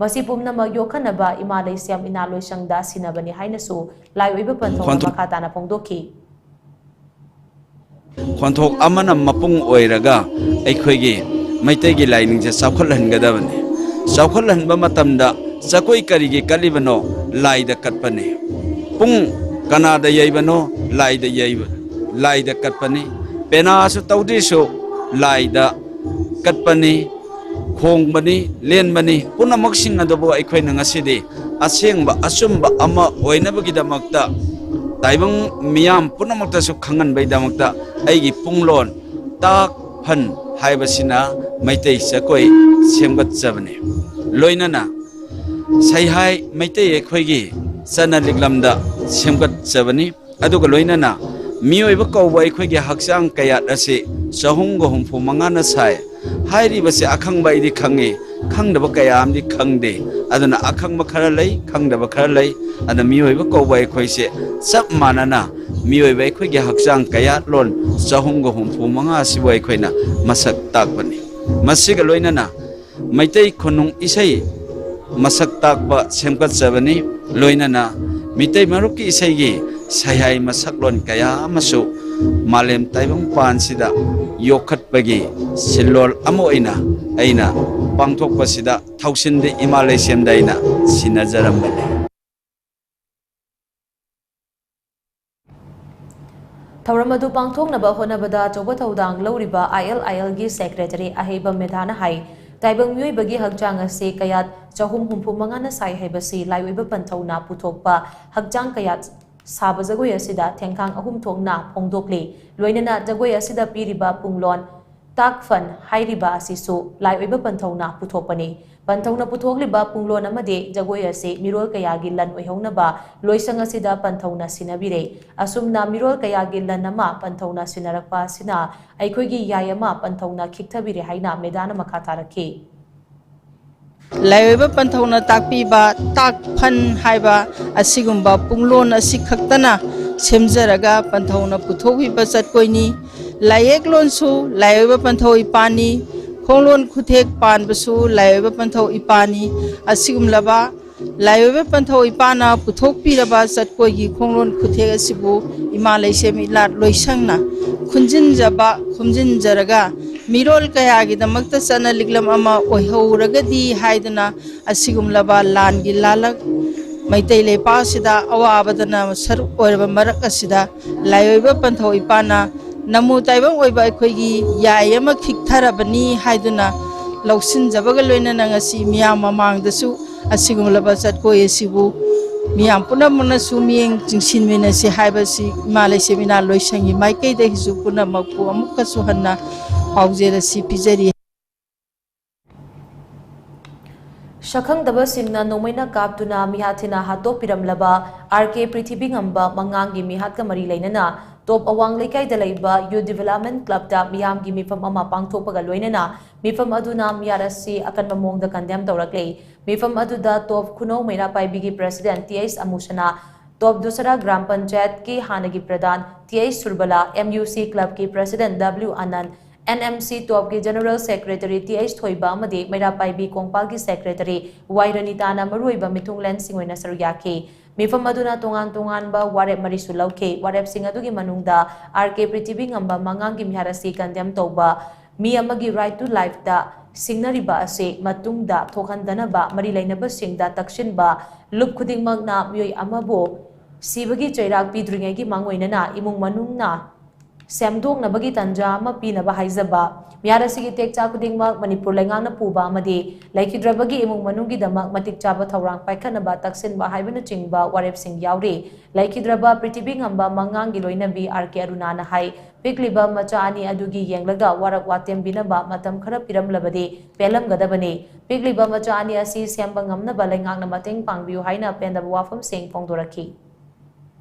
ꯃꯁꯤ ꯄꯨꯝꯅꯃꯛ ꯌꯣꯛꯈꯠꯅꯕ ꯏꯃꯥ ꯂꯩꯁꯦꯝ ꯏꯅꯥ ꯂꯣꯏꯁꯪꯗ ꯁꯤꯟꯅꯕꯅꯤ ꯍꯥꯏꯅꯁꯨ ꯂꯥꯏ ꯑꯣꯏꯕ ꯄꯟꯊꯧꯅ ꯈꯣꯟꯊꯣꯛ ꯃꯈꯥ ꯇꯥꯅ ꯐꯣꯡꯗꯣꯛꯈꯤ꯫ ꯈꯣꯟꯊꯣꯛ ꯑꯃꯅ ꯃꯄꯨꯡ ꯑꯣꯏꯔꯒ ꯑꯩꯈꯣꯏꯒꯤ ꯃꯩꯇꯩꯒꯤ ꯂꯥꯏꯅꯤꯡꯁꯦ ꯆꯥꯎꯈꯠꯍꯟꯒꯗꯕꯅꯤ꯫ ꯆꯥꯎꯈꯠꯍꯟꯕ ꯃꯇꯝꯗ ꯖꯒꯣꯏ ꯀꯔꯤꯒꯤ ꯀꯠꯂꯤꯕꯅꯣ? ꯂꯥꯏꯗ ꯀꯠꯄꯅꯤ꯫ ꯄꯨꯡ ꯀꯅꯥꯗ ꯌꯩꯕꯅꯣ? ꯂꯥꯏꯗ ꯌꯩꯕ, ꯂꯥꯏꯗ ꯀꯠꯄꯅꯤ꯫ ꯄꯦꯅꯥꯁꯨ ꯇꯧꯗ꯭ꯔꯤꯁꯨ ꯂꯥꯏꯗ ꯀꯠꯄꯅꯤ, ꯈꯣꯡꯕꯅꯤ, ꯂꯦꯟꯕꯅꯤ꯫ ꯄꯨꯝꯅꯃꯛꯁꯤꯡ ꯑꯗꯨꯕꯨ ꯑꯩꯈꯣꯏꯅ ꯉꯁꯤꯗꯤ ꯑꯁꯦꯡꯕ ꯑꯆꯨꯝꯕ ꯑꯃ ꯑꯣꯏꯅꯕꯒꯤꯗꯃꯛꯇ, ꯇꯥꯏꯕꯪ ꯃꯤꯌꯥꯝ ꯄꯨꯝꯅꯃꯛꯇꯁꯨ ꯈꯪꯍꯟꯕꯒꯤꯗꯃꯛꯇ ꯑꯩꯒꯤ ꯄꯨꯡꯂꯣꯟ ꯇꯥꯛ ꯐꯟ ꯍꯥꯏꯕꯁꯤꯅ ꯃꯩꯇꯩ ꯖꯒꯣꯏ ꯁꯦꯝꯒꯠꯆꯕꯅꯤ꯫ ꯂꯣꯏꯅꯅ ꯁꯩꯍꯥꯏ ꯃꯩꯇꯩ ꯑꯩꯈꯣꯏꯒꯤ ꯆꯠꯅ ꯂꯤꯛꯂꯝꯗ ꯁꯦꯝꯒꯠꯆꯕꯅꯤ꯫ ꯑꯗꯨꯒ ꯂꯣꯏꯅꯅ ꯃꯤꯑꯣꯏꯕ ꯀꯧꯕ ꯑꯩꯈꯣꯏꯒꯤ ꯍꯛꯆꯥꯡ ꯀꯌꯥꯠ ꯑꯁꯤ ꯆꯍꯨꯝꯒ ꯍꯨꯝꯐꯨ ꯃꯉꯥꯅ ꯁꯥꯏ꯫ ꯍꯥꯏꯔꯤꯕꯁꯤ ꯑꯈꯪꯕ ꯑꯩꯗꯤ ꯈꯪꯉꯤ꯫ ꯈꯪꯗꯕ ꯀꯌꯥ ꯑꯃꯗꯤ ꯈꯪꯗꯦ꯫ ꯑꯗꯨꯅ ꯑꯈꯪꯕ ꯈꯔ ꯂꯩ, ꯈꯪꯗꯕ ꯈꯔ ꯂꯩ꯫ ꯑꯗ ꯃꯤꯑꯣꯏꯕ ꯀꯧꯕ ꯑꯩꯈꯣꯏꯁꯦ ꯆꯞ ꯃꯥꯟꯅꯅ ꯃꯤꯑꯣꯏꯕ ꯑꯩꯈꯣꯏꯒꯤ ꯍꯛꯆꯥꯡ ꯀꯌꯥꯠꯂꯣꯟ ꯆꯍꯨꯝꯒ ꯍꯨꯝꯐꯨ ꯃꯉꯥ ꯑꯁꯤꯕꯨ ꯑꯩꯈꯣꯏꯅ ꯃꯁꯛ ꯇꯥꯛꯄꯅꯤ꯫ ꯃꯁꯤꯒ ꯂꯣꯏꯅꯅ ꯃꯩꯇꯩ ꯈꯨꯅꯨꯡ ꯏꯁꯩ ꯃꯁꯛ ꯇꯥꯛꯄ ꯁꯦꯝꯒꯠꯆꯕꯅꯤ꯫ ꯂꯣꯏꯅꯅ ꯃꯤꯇꯩ ꯃꯔꯨꯞꯀꯤ ꯏꯁꯩꯒꯤ ꯁꯩꯍꯥꯏ ꯃꯁꯛꯂꯣꯟ ꯀꯌꯥ ꯑꯃꯁꯨ ꯃꯥꯂꯦꯝ ꯇꯥꯏꯕꯪ ꯄꯥꯟꯁꯤꯗ ꯌꯣꯛꯈꯠꯄꯒꯤ ꯁꯤꯜꯂꯣꯜ ꯑꯃ ꯑꯣꯏꯅ ꯑꯩꯅ ꯄꯥꯡꯊꯣꯛꯄꯁꯤꯗ ꯊꯧꯁꯤꯟꯗꯤ ꯏꯃꯥ ꯂꯩꯁꯦꯝꯗ ꯑꯩꯅ ꯁꯤꯟꯅꯖꯔꯝꯕꯅꯤ꯫ ꯊꯧꯔꯝ ꯑꯗꯨ ꯄꯥꯡꯊꯣꯛꯅꯕ ꯍꯣꯠꯅꯕꯗ ꯑꯆꯧꯕ ꯊꯧꯗꯥꯡ ꯂꯧꯔꯤꯕ ILILꯒꯤ secretary ꯑꯍꯩꯕ ꯃꯦꯙꯥꯅ ꯍꯥꯏ, ꯇꯥꯏꯕꯪ ꯃꯤꯑꯣꯏꯕꯒꯤ ꯍꯛꯆꯥꯡ ꯑꯁꯤ ꯀꯌꯥꯠ ꯆꯍꯨꯝ ꯍꯨꯝꯐꯨ ꯃꯉꯥꯅ ꯁꯥꯏ ꯍꯥꯏꯕꯁꯤ ꯂꯥꯏꯑꯣꯏꯕ ꯄꯟꯊꯧꯅ ꯄꯨꯊꯣꯛꯄ ꯍꯛꯆꯥꯡ ꯀꯌꯥꯠ ꯁꯥꯕ ꯖꯒꯣꯏ ꯑꯁꯤꯗ ꯊꯦꯡꯈꯥꯡ ꯑꯍꯨꯝ ꯊꯣꯛꯅ ꯐꯣꯡꯗꯣꯛꯂꯤ꯫ ꯂꯣꯏꯅꯅ ꯖꯒꯣꯏ ꯑꯁꯤꯗ ꯄꯤꯔꯤꯕ ꯄꯨꯡꯂꯣꯟ ꯇꯥꯛꯐꯟ ꯍꯥꯏꯔꯤꯕ ꯑꯁꯤꯁꯨ ꯂꯥꯏꯑꯣꯏꯕ ꯄꯟꯊꯧꯅ ꯄꯨꯊꯣꯛꯄꯅꯤ꯫ ꯄꯟꯊꯧꯅ ꯄꯨꯊꯣꯛꯂꯤꯕ ꯄꯨꯡꯂꯣꯟ ꯑꯃꯗꯤ ꯖꯒꯣꯏ ꯑꯁꯤ ꯃꯤꯔꯣꯜ ꯀꯌꯥꯒꯤ ꯂꯟ ꯑꯣꯏꯍꯧꯅꯕ ꯂꯣꯏꯁꯪ ꯑꯁꯤꯗ ꯄꯟꯊꯧꯅ ꯁꯤꯟꯅꯕꯤꯔꯦ꯫ ꯑꯁꯨꯝꯅ ꯃꯤꯔꯣꯜ ꯀꯌꯥꯒꯤ ꯂꯟ ꯑꯃ ꯄꯟꯊꯧꯅ ꯁꯤꯟꯅꯔꯛꯄ ꯑꯁꯤꯅ ꯑꯩꯈꯣꯏꯒꯤ ꯌꯥꯏ ꯑꯃ ꯄꯟꯊꯧꯅ ꯈꯤꯛꯊꯕꯤꯔꯦ ꯍꯥꯏꯅ ꯃꯦꯗꯥꯅ ꯃꯈꯥ ꯇꯥꯔꯛꯈꯤ꯫ ꯂꯥꯏꯑꯣꯏꯕ ꯄꯟꯊꯧꯅ ꯇꯥꯛꯄꯤꯕ ꯇꯥꯛꯐꯟ ꯍꯥꯏꯕ ꯑꯁꯤꯒꯨꯝꯕ ꯄꯨꯡꯂꯣꯟ ꯑꯁꯤꯈꯛꯇꯅ ꯁꯦꯝꯖꯔꯒ ꯄꯟꯊꯧꯅ ꯄꯨꯊꯣꯛꯂꯤꯕ ꯆꯠꯀꯣꯏꯅꯤ꯫ ꯂꯥꯏꯌꯦꯛꯂꯣꯟꯁꯨ ꯂꯥꯏꯑꯣꯏꯕ ꯄꯟꯊꯧ ꯏꯄꯥꯅꯤ꯫ ꯈꯣꯡꯂꯣꯟ ꯈꯨꯊꯦꯛ ꯄꯥꯟꯕꯁꯨ ꯂꯥꯏꯑꯣꯏꯕ ꯄꯟꯊꯧ ꯏꯄꯥꯅꯤ꯫ ꯑꯁꯤꯒꯨꯝꯂꯕ ꯂꯥꯏꯑꯣꯏꯕ ꯄꯟꯊꯧ ꯏꯄꯥꯅ ꯄꯨꯊꯣꯛꯄꯤꯔꯕ ꯆꯠꯀꯣꯏꯒꯤ ꯈꯣꯡꯂꯣꯟ ꯈꯨꯊꯦꯛ ꯑꯁꯤꯕꯨ ꯏꯃꯥ ꯂꯩꯁꯦꯝ ꯏꯂꯥꯠ ꯂꯣꯏꯁꯪꯅ ꯈꯨꯟꯖꯤꯟꯖꯕ ꯈꯣꯝꯖꯤꯟꯖꯔꯒ ꯃꯤꯔꯣꯜ ꯀꯌꯥꯒꯤꯗꯃꯛꯇ ꯆꯠꯅ ꯂꯤꯛꯂꯝ ꯑꯃ ꯑꯣꯏꯍꯧꯔꯒꯗꯤ ꯍꯥꯏꯗꯨꯅ ꯑꯁꯤꯒꯨꯝꯂꯕ ꯂꯥꯟꯒꯤ ꯂꯥꯂꯛ ꯃꯩꯇꯩ ꯂꯩꯄꯥꯛꯁꯤꯗ ꯑꯋꯥꯕꯗꯅ ꯁꯔꯨꯛ ꯑꯣꯏꯔꯕ ꯃꯔꯛ ꯑꯁꯤꯗ ꯂꯥꯏꯑꯣꯏꯕ ꯄꯟꯊꯧ ꯏꯄꯥꯅ ꯅꯃꯨ ꯇꯥꯏꯕꯪ ꯑꯣꯏꯕ ꯑꯩꯈꯣꯏꯒꯤ ꯌꯥꯏ ꯑꯃ ꯈꯤꯛꯊꯔꯕꯅꯤ ꯍꯥꯏꯗꯨꯅ ꯂꯧꯁꯤꯟꯖꯕꯒ ꯂꯣꯏꯅꯅ ꯉꯁꯤ ꯃꯤꯌꯥꯝ ꯃꯃꯥꯡꯗꯁꯨ ꯑꯁꯤꯒꯨꯝꯂꯕ ꯆꯠꯀꯣꯏ ꯑꯁꯤꯕꯨ ꯃꯤꯌꯥꯝ ꯄꯨꯝꯅꯃꯛꯅꯁꯨ ꯃꯤꯠꯌꯦꯡ ꯆꯤꯡꯁꯤꯟꯃꯤꯟꯅꯁꯤ ꯍꯥꯏꯕꯁꯤ ꯏꯃꯥ ꯂꯩꯁꯦꯝ ꯏꯅꯥ ꯂꯣꯏꯁꯪꯒꯤ ꯃꯥꯏꯀꯩꯗꯒꯤꯁꯨ ꯄꯨꯝꯅꯃꯛꯄꯨ ꯑꯃꯨꯛꯀꯁꯨ ꯍꯟꯅ ꯄꯥꯎꯖꯦꯜ ꯑꯁꯤ ꯄꯤꯖꯔꯤ꯫ ꯁꯛꯈꯪꯗꯕꯁꯤꯡꯅ ꯅꯣꯡꯃꯩꯅ ꯀꯥꯞꯇꯨꯅ ꯃꯤꯍꯥꯠ ꯊꯤꯅ ꯍꯥꯠꯇꯣꯛꯄꯤꯔꯝꯂꯕ RK ꯄ꯭ꯔꯤꯊꯤꯕꯤꯉꯝꯕ ꯃꯉꯥꯡꯒꯤ ꯃꯤꯍꯥꯠꯀ ꯃꯔꯤ ꯂꯩꯅꯅ ꯇꯣꯞ ꯑꯋꯥꯡ ꯂꯩꯀꯥꯏꯗ ꯂꯩꯕ Youth Development Clubꯇ ꯃꯤꯌꯥꯝꯒꯤ ꯃꯤꯐꯝ ꯑꯃ ꯄꯥꯡꯊꯣꯛꯄꯒ ꯂꯣꯏꯅꯅ ꯃꯤꯐꯝ ꯑꯗꯨꯅ ꯃꯤꯍꯥꯠ ꯑꯁꯤ ꯑꯀꯟꯕ ꯃꯑꯣꯡꯗ condemn ꯇꯧꯔꯛꯂꯦ꯫ ꯃꯤꯐꯝ ꯑꯗꯨꯗ ꯇꯣꯞ ꯈꯨꯅꯧ ꯃꯩꯔꯥ ꯄꯥꯏꯕꯤꯒꯤ President Th ꯑꯃꯨꯁꯅꯥ, ꯇꯣꯞ ꯗꯨꯁꯔꯥ ꯒ꯭ꯔꯥꯝ ꯄꯟꯆꯥꯌꯠꯀꯤ ꯍꯥꯟꯅꯒꯤ ꯄ꯭ꯔꯙꯥꯟ Th Surbala, MUC Clubꯀꯤ President W ꯑꯅꯟ, NMC ꯇꯣꯞꯀꯤ General Secretary Th ꯊꯣꯏꯕ ꯑꯃꯗꯤ ꯃꯩꯔꯥ ꯄꯥꯏꯕꯤ ꯀꯣꯡꯄꯥꯜꯒꯤ Secretary ꯋꯥꯏ ꯔꯅꯤꯇꯥꯅ ꯃꯔꯨꯑꯣꯏꯕ ꯃꯤꯊꯨꯡꯂꯦꯟꯁꯤꯡ ꯑꯣꯏꯅ ꯁꯔꯨꯛ ꯌꯥꯈꯤ꯫ ꯃꯤꯐꯝ ꯑꯗꯨꯅ ꯇꯣꯉꯥꯟ ꯇꯣꯉꯥꯟꯕ ꯋꯥꯔꯦꯞ ꯃꯔꯤꯁꯨ ꯂꯧꯈꯤ꯫ ꯋꯥꯔꯦꯞꯁꯤꯡ ꯑꯗꯨꯒꯤ ꯃꯅꯨꯡꯗ R K ꯄ꯭ꯔꯤꯊꯤꯕꯤ ꯉꯝꯕ ꯃꯉꯥꯡꯒꯤ ꯃꯤꯍꯥꯠ ꯑꯁꯤ condemn ꯇꯧꯕ, ꯃꯤ ꯑꯃꯒꯤ right to lifeꯇ ꯁꯤꯡꯅꯔꯤꯕ ꯑꯁꯤ ꯃꯇꯨꯡꯗ ꯊꯣꯛꯍꯟꯗꯅꯕ ꯃꯔꯤ ꯂꯩꯅꯕꯁꯤꯡꯗ ꯇꯛꯁꯤꯟꯕ, ꯂꯨꯞ ꯈꯨꯗꯤꯡꯃꯛꯅ ꯃꯤꯑꯣꯏ ꯑꯃꯕꯨ ꯁꯤꯕꯒꯤ ꯆꯩꯔꯥꯛ ꯄꯤꯗ꯭ꯔꯤꯉꯩꯒꯤ ꯃꯥꯡꯑꯣꯏꯅꯅ ꯏꯃꯨꯡ ꯃꯅꯨꯡꯅ ꯁꯦꯝꯗꯣꯛꯅꯕꯒꯤ ꯇꯥꯟꯖꯥ ꯑꯃ ꯄꯤꯅꯕ ꯍꯥꯏꯖꯕ꯫ ꯃꯤꯍꯥꯠ ꯑꯁꯤꯒꯤ ꯇꯦꯛꯆꯥ ꯈꯨꯗꯤꯡꯃꯛ ꯃꯅꯤꯄꯨꯔ ꯂꯩꯉꯥꯛꯅ ꯄꯨꯕ ꯑꯃꯗꯤ ꯂꯩꯈꯤꯗ꯭ꯔꯕꯒꯤ ꯏꯃꯨꯡ ꯃꯅꯨꯡꯒꯤꯗꯃꯛ ꯃꯇꯤꯛ ꯆꯥꯕ ꯊꯧꯔꯥꯡ ꯄꯥꯏꯈꯠꯅꯕ ꯇꯛꯁꯤꯟꯕ ꯍꯥꯏꯕꯅꯆꯤꯡꯕ ꯋꯥꯔꯦꯞꯁꯤꯡ ꯌꯥꯎꯔꯤ꯫ ꯂꯩꯈꯤꯗ꯭ꯔꯕ ꯄ꯭ꯔꯤꯊꯤꯕꯤ ꯉꯝꯕ ꯃꯉꯥꯡꯒꯤ ꯂꯣꯏꯅꯕꯤ R K ꯑꯔꯨꯅꯥꯅ ꯍꯥꯏ, ꯄꯤꯛꯂꯤꯕ ꯃꯆꯥ ꯑꯅꯤ ꯑꯗꯨꯒꯤ ꯌꯦꯡꯂꯒ ꯋꯥꯔꯛ ꯋꯥꯇꯦꯝ ꯄꯤꯅꯕ ꯃꯇꯝ ꯈꯔ ꯄꯤꯔꯝꯂꯕꯗꯤ ꯄꯦꯜꯂꯝꯒꯗꯕꯅꯤ꯫ ꯄꯤꯛꯂꯤꯕ ꯃꯆꯥ ꯑꯅꯤ ꯑꯁꯤ ꯁꯦꯝꯕ ꯉꯝꯅꯕ ꯂꯩꯉꯥꯛꯅ ꯃꯇꯦꯡ ꯄꯥꯡꯕꯤꯌꯨ ꯍꯥꯏꯅ ꯄꯦꯟꯗꯕ ꯋꯥꯐꯝꯁꯤꯡ ꯐꯣꯡꯗꯣꯔꯛꯈꯤ꯫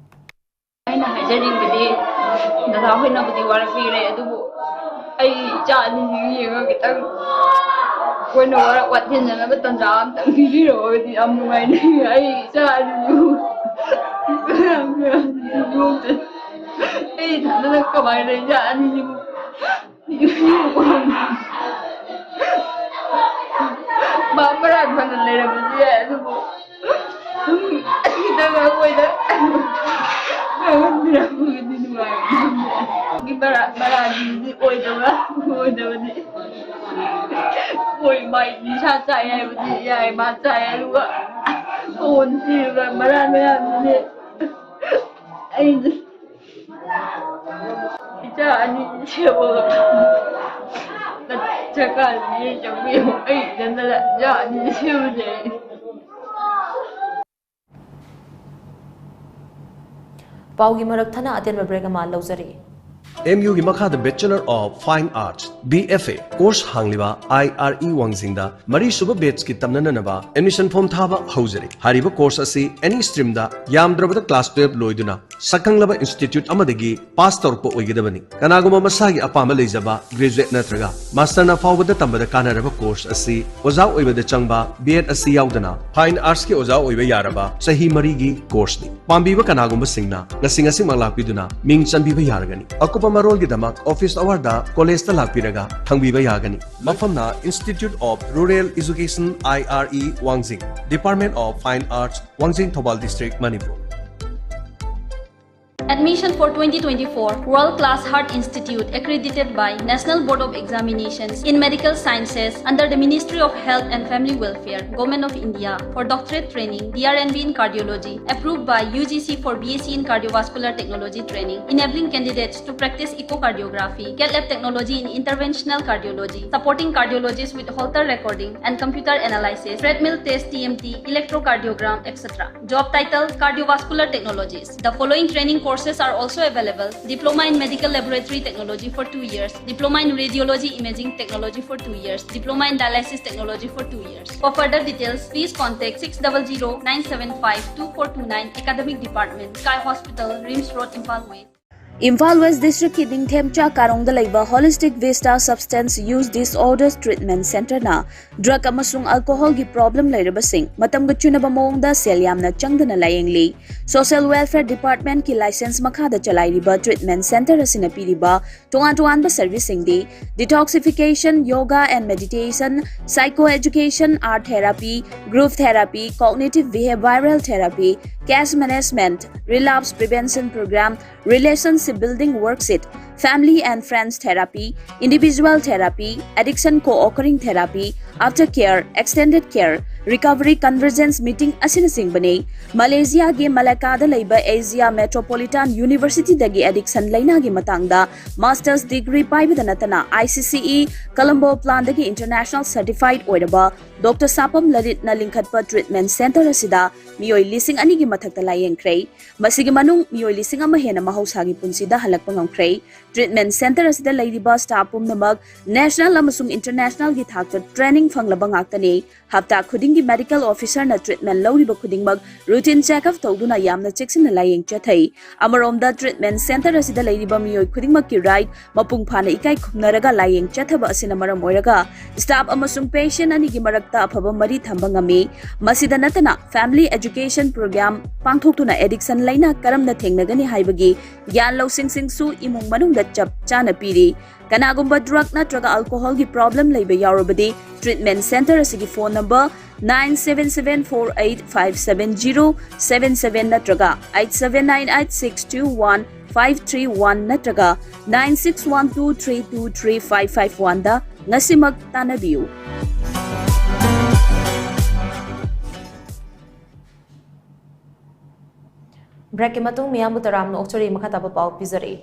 ꯑꯩꯅ ꯍꯥꯏꯖꯅꯤꯡꯕꯗꯤ, ꯗꯗꯥ ꯍꯣꯏꯅꯕꯨꯗꯤ ꯋꯥꯔꯛꯄꯤꯔꯦ, ꯑꯗꯨꯕꯨ ꯑꯩ ꯏꯆꯥ ꯑꯅꯤꯁꯤ ꯌꯦꯡꯉꯒ ꯈꯤꯇꯪ ꯑꯩꯈꯣꯏꯅ ꯋꯥꯔꯛ ꯋꯥꯇꯦꯟꯖꯅꯕ ꯇꯟꯖꯥ ꯑꯝꯇꯪ ꯄꯤꯕꯤꯔꯛꯑꯒꯗꯤ ꯌꯥꯝ ꯅꯨꯡꯉꯥꯏꯅꯤ꯫ ꯑꯩ ꯏꯆꯥ ꯑꯅꯤꯁꯤꯕꯨ ꯌꯣꯛꯇꯦ꯫ ꯑꯩ ꯏꯊꯟꯗꯅ ꯀꯃꯥꯏꯅ ꯏꯆꯥ ꯑꯅꯤꯁꯤꯕꯨ ꯃꯥ ꯃꯔꯥꯟ ꯐꯅ ꯂꯩꯔꯝꯕꯁꯨ ꯌꯥꯏ, ꯑꯗꯨꯕꯨ ꯁꯨꯝ ꯈꯤꯇꯪ ꯑꯩꯈꯣꯏꯗ ꯈꯪꯍꯟꯕꯤꯔꯝꯃꯒꯗꯤ ꯅꯨꯡꯉꯥꯏꯒꯗꯕꯅꯤ꯫ ꯃꯔꯥ-, ꯃꯔꯥꯟꯗꯤ ꯑꯣꯏꯗꯕ, ꯑꯣꯏꯗꯕꯗꯤ ꯑꯣꯏ꯫ ꯃꯥꯏ ꯅꯤꯁꯥ ꯆꯥꯏ ꯍꯥꯏꯕꯗꯤ ꯌꯥꯏ, ꯃꯥ ꯆꯥꯏ, ꯑꯗꯨꯒ ꯐꯣꯟ ꯊꯤꯕ ꯃꯔꯥꯟ ꯃꯌꯥꯝꯗꯨꯗꯤ ꯑꯩ ꯏꯆꯥ ꯑꯅꯤ ꯁꯦꯝꯃꯒ ꯁꯔꯀꯥꯔꯅ ꯃꯤꯠꯌꯦꯡ ꯆꯪꯕꯤꯌꯨ꯫ ꯑꯩ ꯏꯊꯟꯗꯅ ꯏꯆꯥ ꯑꯅꯤ ꯁꯦꯝꯕꯁꯦ ꯑꯩ꯫ ꯄꯥꯎꯒꯤ ꯃꯔꯛ ꯊꯠꯅ ꯑꯇꯦꯟꯕ break ꯑꯃ ꯂꯧꯖꯔꯤ꯫ ꯑꯦꯝ ꯌꯨꯒꯤ ꯃꯈꯥꯗ Bachelor of Fine Arts, B F A, course ꯍꯥꯡꯂꯤꯕ ꯑꯥꯏ ꯑꯥꯔ ꯏ ꯋꯥꯡꯖꯤꯡꯗ ꯃꯔꯤꯁꯨꯕ batchꯀꯤ ꯇꯝꯅꯅꯕ admission form ꯊꯥꯕ ꯍꯧꯖꯔꯤ꯫ ꯍꯥꯏꯔꯤꯕ course ꯑꯁꯤ any streamꯗ ꯌꯥꯝꯗ꯭ꯔꯕꯗ class twelve ꯂꯣꯏꯗꯨꯅ ꯁꯛꯈꯪꯂꯕ institute ꯑꯃꯗꯒꯤ pass ꯇꯧꯔꯛꯄ ꯑꯣꯏꯒꯗꯕꯅꯤ꯫ ꯀꯅꯥꯒꯨꯝꯕ ꯃꯁꯥꯒꯤ ꯑꯄꯥꯝꯕ ꯂꯩꯖꯕ graduate ꯅꯠꯇ꯭ꯔꯒ masterꯅ ꯐꯥꯎꯕꯗ ꯇꯝꯕꯗ ꯀꯥꯟꯅꯔꯕ course ꯑꯁꯤ ꯑꯣꯖꯥ ꯑꯣꯏꯕꯗ ꯆꯪꯕ B.Ed ꯑꯁꯤ ꯌꯥꯎꯗꯅ Fine Artsꯀꯤ ꯑꯣꯖꯥ ꯑꯣꯏꯕ ꯌꯥꯔꯕ ꯆꯍꯤ ꯃꯔꯤꯒꯤ courseꯅꯤ꯫ ꯄꯥꯝꯕꯤꯕ ꯀꯅꯥꯒꯨꯝꯕꯁꯤꯡꯅ ꯉꯁꯤ ꯉꯁꯤꯃꯛ ꯂꯥꯛꯄꯤꯗꯨꯅ ꯃꯤꯡ ꯆꯟꯕꯤꯕ ꯌꯥꯔꯒꯅꯤ꯫ ꯑꯀꯨꯞꯄ ꯃꯔꯣꯜꯒꯤꯗꯃꯛ office hourꯗ collegeꯇ ꯂꯥꯛꯄꯤꯔꯒ ꯈꯪꯕꯤꯕ ꯌꯥꯒꯅꯤ꯫ ꯃꯐꯝꯅ Institute of Rural Education, I R E, ꯋꯥꯡꯖꯤꯡ, Department of Fine Arts, ꯋꯥꯡꯖꯤꯡ, Thoubal district, Manipur. Admission for twenty twenty-four World Class Heart Institute, accredited by National Board of Examinations in Medical Sciences under the Ministry of Health and Family Welfare, Government of India, for doctorate training, D R N B in cardiology, approved by U G C for B S c in cardiovascular technology training, enabling candidates to practice echocardiography, cath lab technology in interventional cardiology, supporting cardiologists with Holter recording and computer analysis, treadmill test, T M T, electrocardiogram, et cetera. Job title: Cardiovascular Technologist. The following training courses are also available: Diploma in Medical Laboratory Technology for two years, Diploma in Radiology Imaging Technology for two years, Diploma in Dialysis Technology for two years. For further details, please contact six double zero nine seven five two four two nine, Academic Department, Sky Hospital, RIMS Road, Imphal West. Imphal West ꯗꯤꯁꯇ꯭ꯔꯤꯛꯀꯤ ꯅꯤꯡꯊꯦꯝꯆꯥ ꯀꯥꯔꯣꯡꯗ ꯂꯩꯕ Holistic Vista Substance Use Disorders Treatment Centreꯅ drug ꯑꯃꯁꯨꯡ alcoholꯒꯤ problem ꯂꯩꯔꯕꯁꯤꯡ ꯃꯇꯝꯒ ꯆꯨꯅꯕ ꯃꯑꯣꯡꯗ ꯁꯦꯜ ꯌꯥꯝꯅ ꯆꯪꯗꯅ ꯂꯥꯌꯦꯡꯂꯤ꯫ Social Welfare Departmentꯀꯤ license ꯃꯈꯥꯗ ꯆꯂꯥꯏꯔꯤꯕ treatment centre ꯑꯁꯤꯅ ꯄꯤꯔꯤꯕ ꯇꯣꯉꯥꯟ ꯇꯣꯉꯥꯟꯕ serviceꯁꯤꯡꯗꯤ: detoxification, yoga and meditation, psycho education, art therapy, group therapy, cognitive behavioral therapy, case management, relapse prevention program, relationship building worksheet, family and friends therapy, individual therapy, addiction co-occurring therapy, after care, extended care, recovery convergence meeting ꯑꯁꯤꯅꯆꯤꯡꯕꯅꯤ꯫ ꯃꯂꯦꯁꯤꯌꯥꯒꯤ ꯃꯂꯥꯀꯥꯗ ꯂꯩꯕ Asia Metropolitan Universityꯗꯒꯤ addiction ꯂꯩꯅꯥꯒꯤ ꯃꯇꯥꯡꯗ master's degree ꯄꯥꯏꯕꯗ ꯅꯠꯇꯅ I C C E Colombo Planꯗꯒꯤ international certified ꯑꯣꯏꯔꯕ doctor ꯁꯥꯄꯝ ꯂꯂꯤꯠꯅ ꯂꯤꯡꯈꯠꯄ treatment centre ꯑꯁꯤꯗ ꯃꯤꯑꯣꯏ ꯂꯤꯁꯤꯡ ꯑꯅꯤꯒꯤ ꯃꯊꯛꯇ ꯂꯥꯌꯦꯡꯈ꯭ꯔꯦ꯫ ꯃꯁꯤꯒꯤ ꯃꯅꯨꯡ ꯃꯤꯑꯣꯏ ꯂꯤꯁꯤꯡ ꯑꯃ ꯍꯦꯟꯅ ꯃꯍꯧꯁꯥꯒꯤ ꯄꯨꯟꯁꯤꯗ ꯍꯜꯂꯛꯄ ꯉꯝꯈ꯭ꯔꯦ꯫ ꯇ꯭ꯔꯤꯠꯃꯦꯟ ꯁꯦꯟꯇꯔ ꯑꯁꯤꯗ ꯂꯩꯔꯤꯕ ꯁ꯭ꯇꯥꯐ ꯄꯨꯝꯅꯃꯛ ꯅꯦꯁꯅꯦꯜ ꯑꯃꯁꯨꯡ ꯏꯟꯇꯔꯅꯦꯁꯅꯦꯜꯒꯤ ꯊꯥꯛꯇ ꯇ꯭ꯔꯦꯅꯤꯡ ꯐꯪꯂꯕ ꯉꯥꯛꯇꯅꯤ꯫ ꯍꯞꯇꯥ ꯈꯨꯗꯤꯡꯒꯤ ꯃꯦꯗꯤꯀꯦꯜ ꯑꯣꯐꯤꯁꯔꯅ ꯇ꯭ꯔꯤꯠꯃꯦꯟ ꯂꯧꯔꯤꯕ ꯈꯨꯗꯤꯡꯃꯛ ꯔꯨꯇꯤꯟ ꯆꯦꯛꯑꯞ ꯇꯧꯗꯨꯅ ꯌꯥꯝꯅ ꯆꯦꯛꯁꯤꯟꯅ ꯂꯥꯌꯦꯡ ꯆꯠꯊꯩ꯫ ꯑꯃꯔꯣꯝꯗ, ꯇ꯭ꯔꯤꯠꯃꯦꯟ ꯁꯦꯟꯇꯔ ꯑꯁꯤꯗ ꯂꯩꯔꯤꯕ ꯃꯤꯑꯣꯏ ꯈꯨꯗꯤꯡꯃꯛꯀꯤ ꯔꯥꯏꯠ ꯃꯄꯨꯡ ꯐꯥꯅ ꯏꯀꯥꯏ ꯈꯨꯝꯅꯔꯒ ꯂꯥꯌꯦꯡ ꯆꯠꯊꯕ ꯑꯁꯤꯅ ꯃꯔꯝ ꯑꯣꯏꯔꯒ ꯁ꯭ꯇꯥꯐ ꯑꯃꯁꯨꯡ ꯄꯦꯁꯦꯟ ꯑꯅꯤꯒꯤ ꯃꯔꯛꯇ ꯑꯐꯕ ꯃꯔꯤ ꯊꯝꯕ ꯉꯝꯃꯤ꯫ ꯃꯁꯤꯗ ꯅꯠꯇꯅ, ꯐꯦꯃꯤꯂꯤ ꯑꯦꯖꯨꯀꯦꯁꯟ ꯄ꯭ꯔꯣꯒ꯭ꯔꯥꯝ ꯄꯥꯡꯊꯣꯛꯇꯨꯅ ꯑꯦꯗꯤꯛꯁꯟ ꯂꯩꯅ ꯀꯔꯝꯅ ꯊꯦꯡꯅꯒꯅꯤ ꯍꯥꯏꯕꯒꯤ ꯒ꯭ꯌꯥꯟ ꯂꯧꯁꯤꯡꯁꯤꯡꯁꯨ ꯏꯃꯨꯡ ꯃꯅꯨꯡꯗ ꯆꯞ ꯆꯥꯅ ꯄꯤꯔꯤ꯫ ꯀꯅꯥꯒꯨꯝꯕ ꯗ꯭ꯔꯒ ꯅꯠꯇ꯭ꯔꯒ ꯑꯜꯀꯣꯍꯣꯜꯒꯤ ꯄ꯭ꯔꯣꯕ꯭ꯂꯦꯝ ꯂꯩꯕ ꯌꯥꯎꯔꯕꯗꯤ, ꯇ꯭ꯔꯤꯠꯃꯦꯟ ꯁꯦꯟꯇꯔ ꯑꯁꯤꯒꯤ phone number nine seven seven four eight five seven zero seven seven ꯅꯠꯇ꯭ꯔꯒ eight seven nine eight six two one five three one ꯅꯠꯇ꯭ꯔꯒ nine six one two three two three five five one ꯗ ꯉꯁꯤꯃꯛ ꯇꯥꯟꯅꯕꯤꯌꯨ꯫ ꯕ꯭ꯔꯦꯛꯀꯤ ꯃꯇꯨꯡ ꯃꯤꯌꯥꯝꯕꯨ ꯇꯔꯥꯝꯅ ꯑꯣꯛꯆꯔꯤ꯫ ꯃꯈꯥ ꯇꯥꯕ ꯄꯥꯎ ꯄꯤꯖꯔꯤ꯫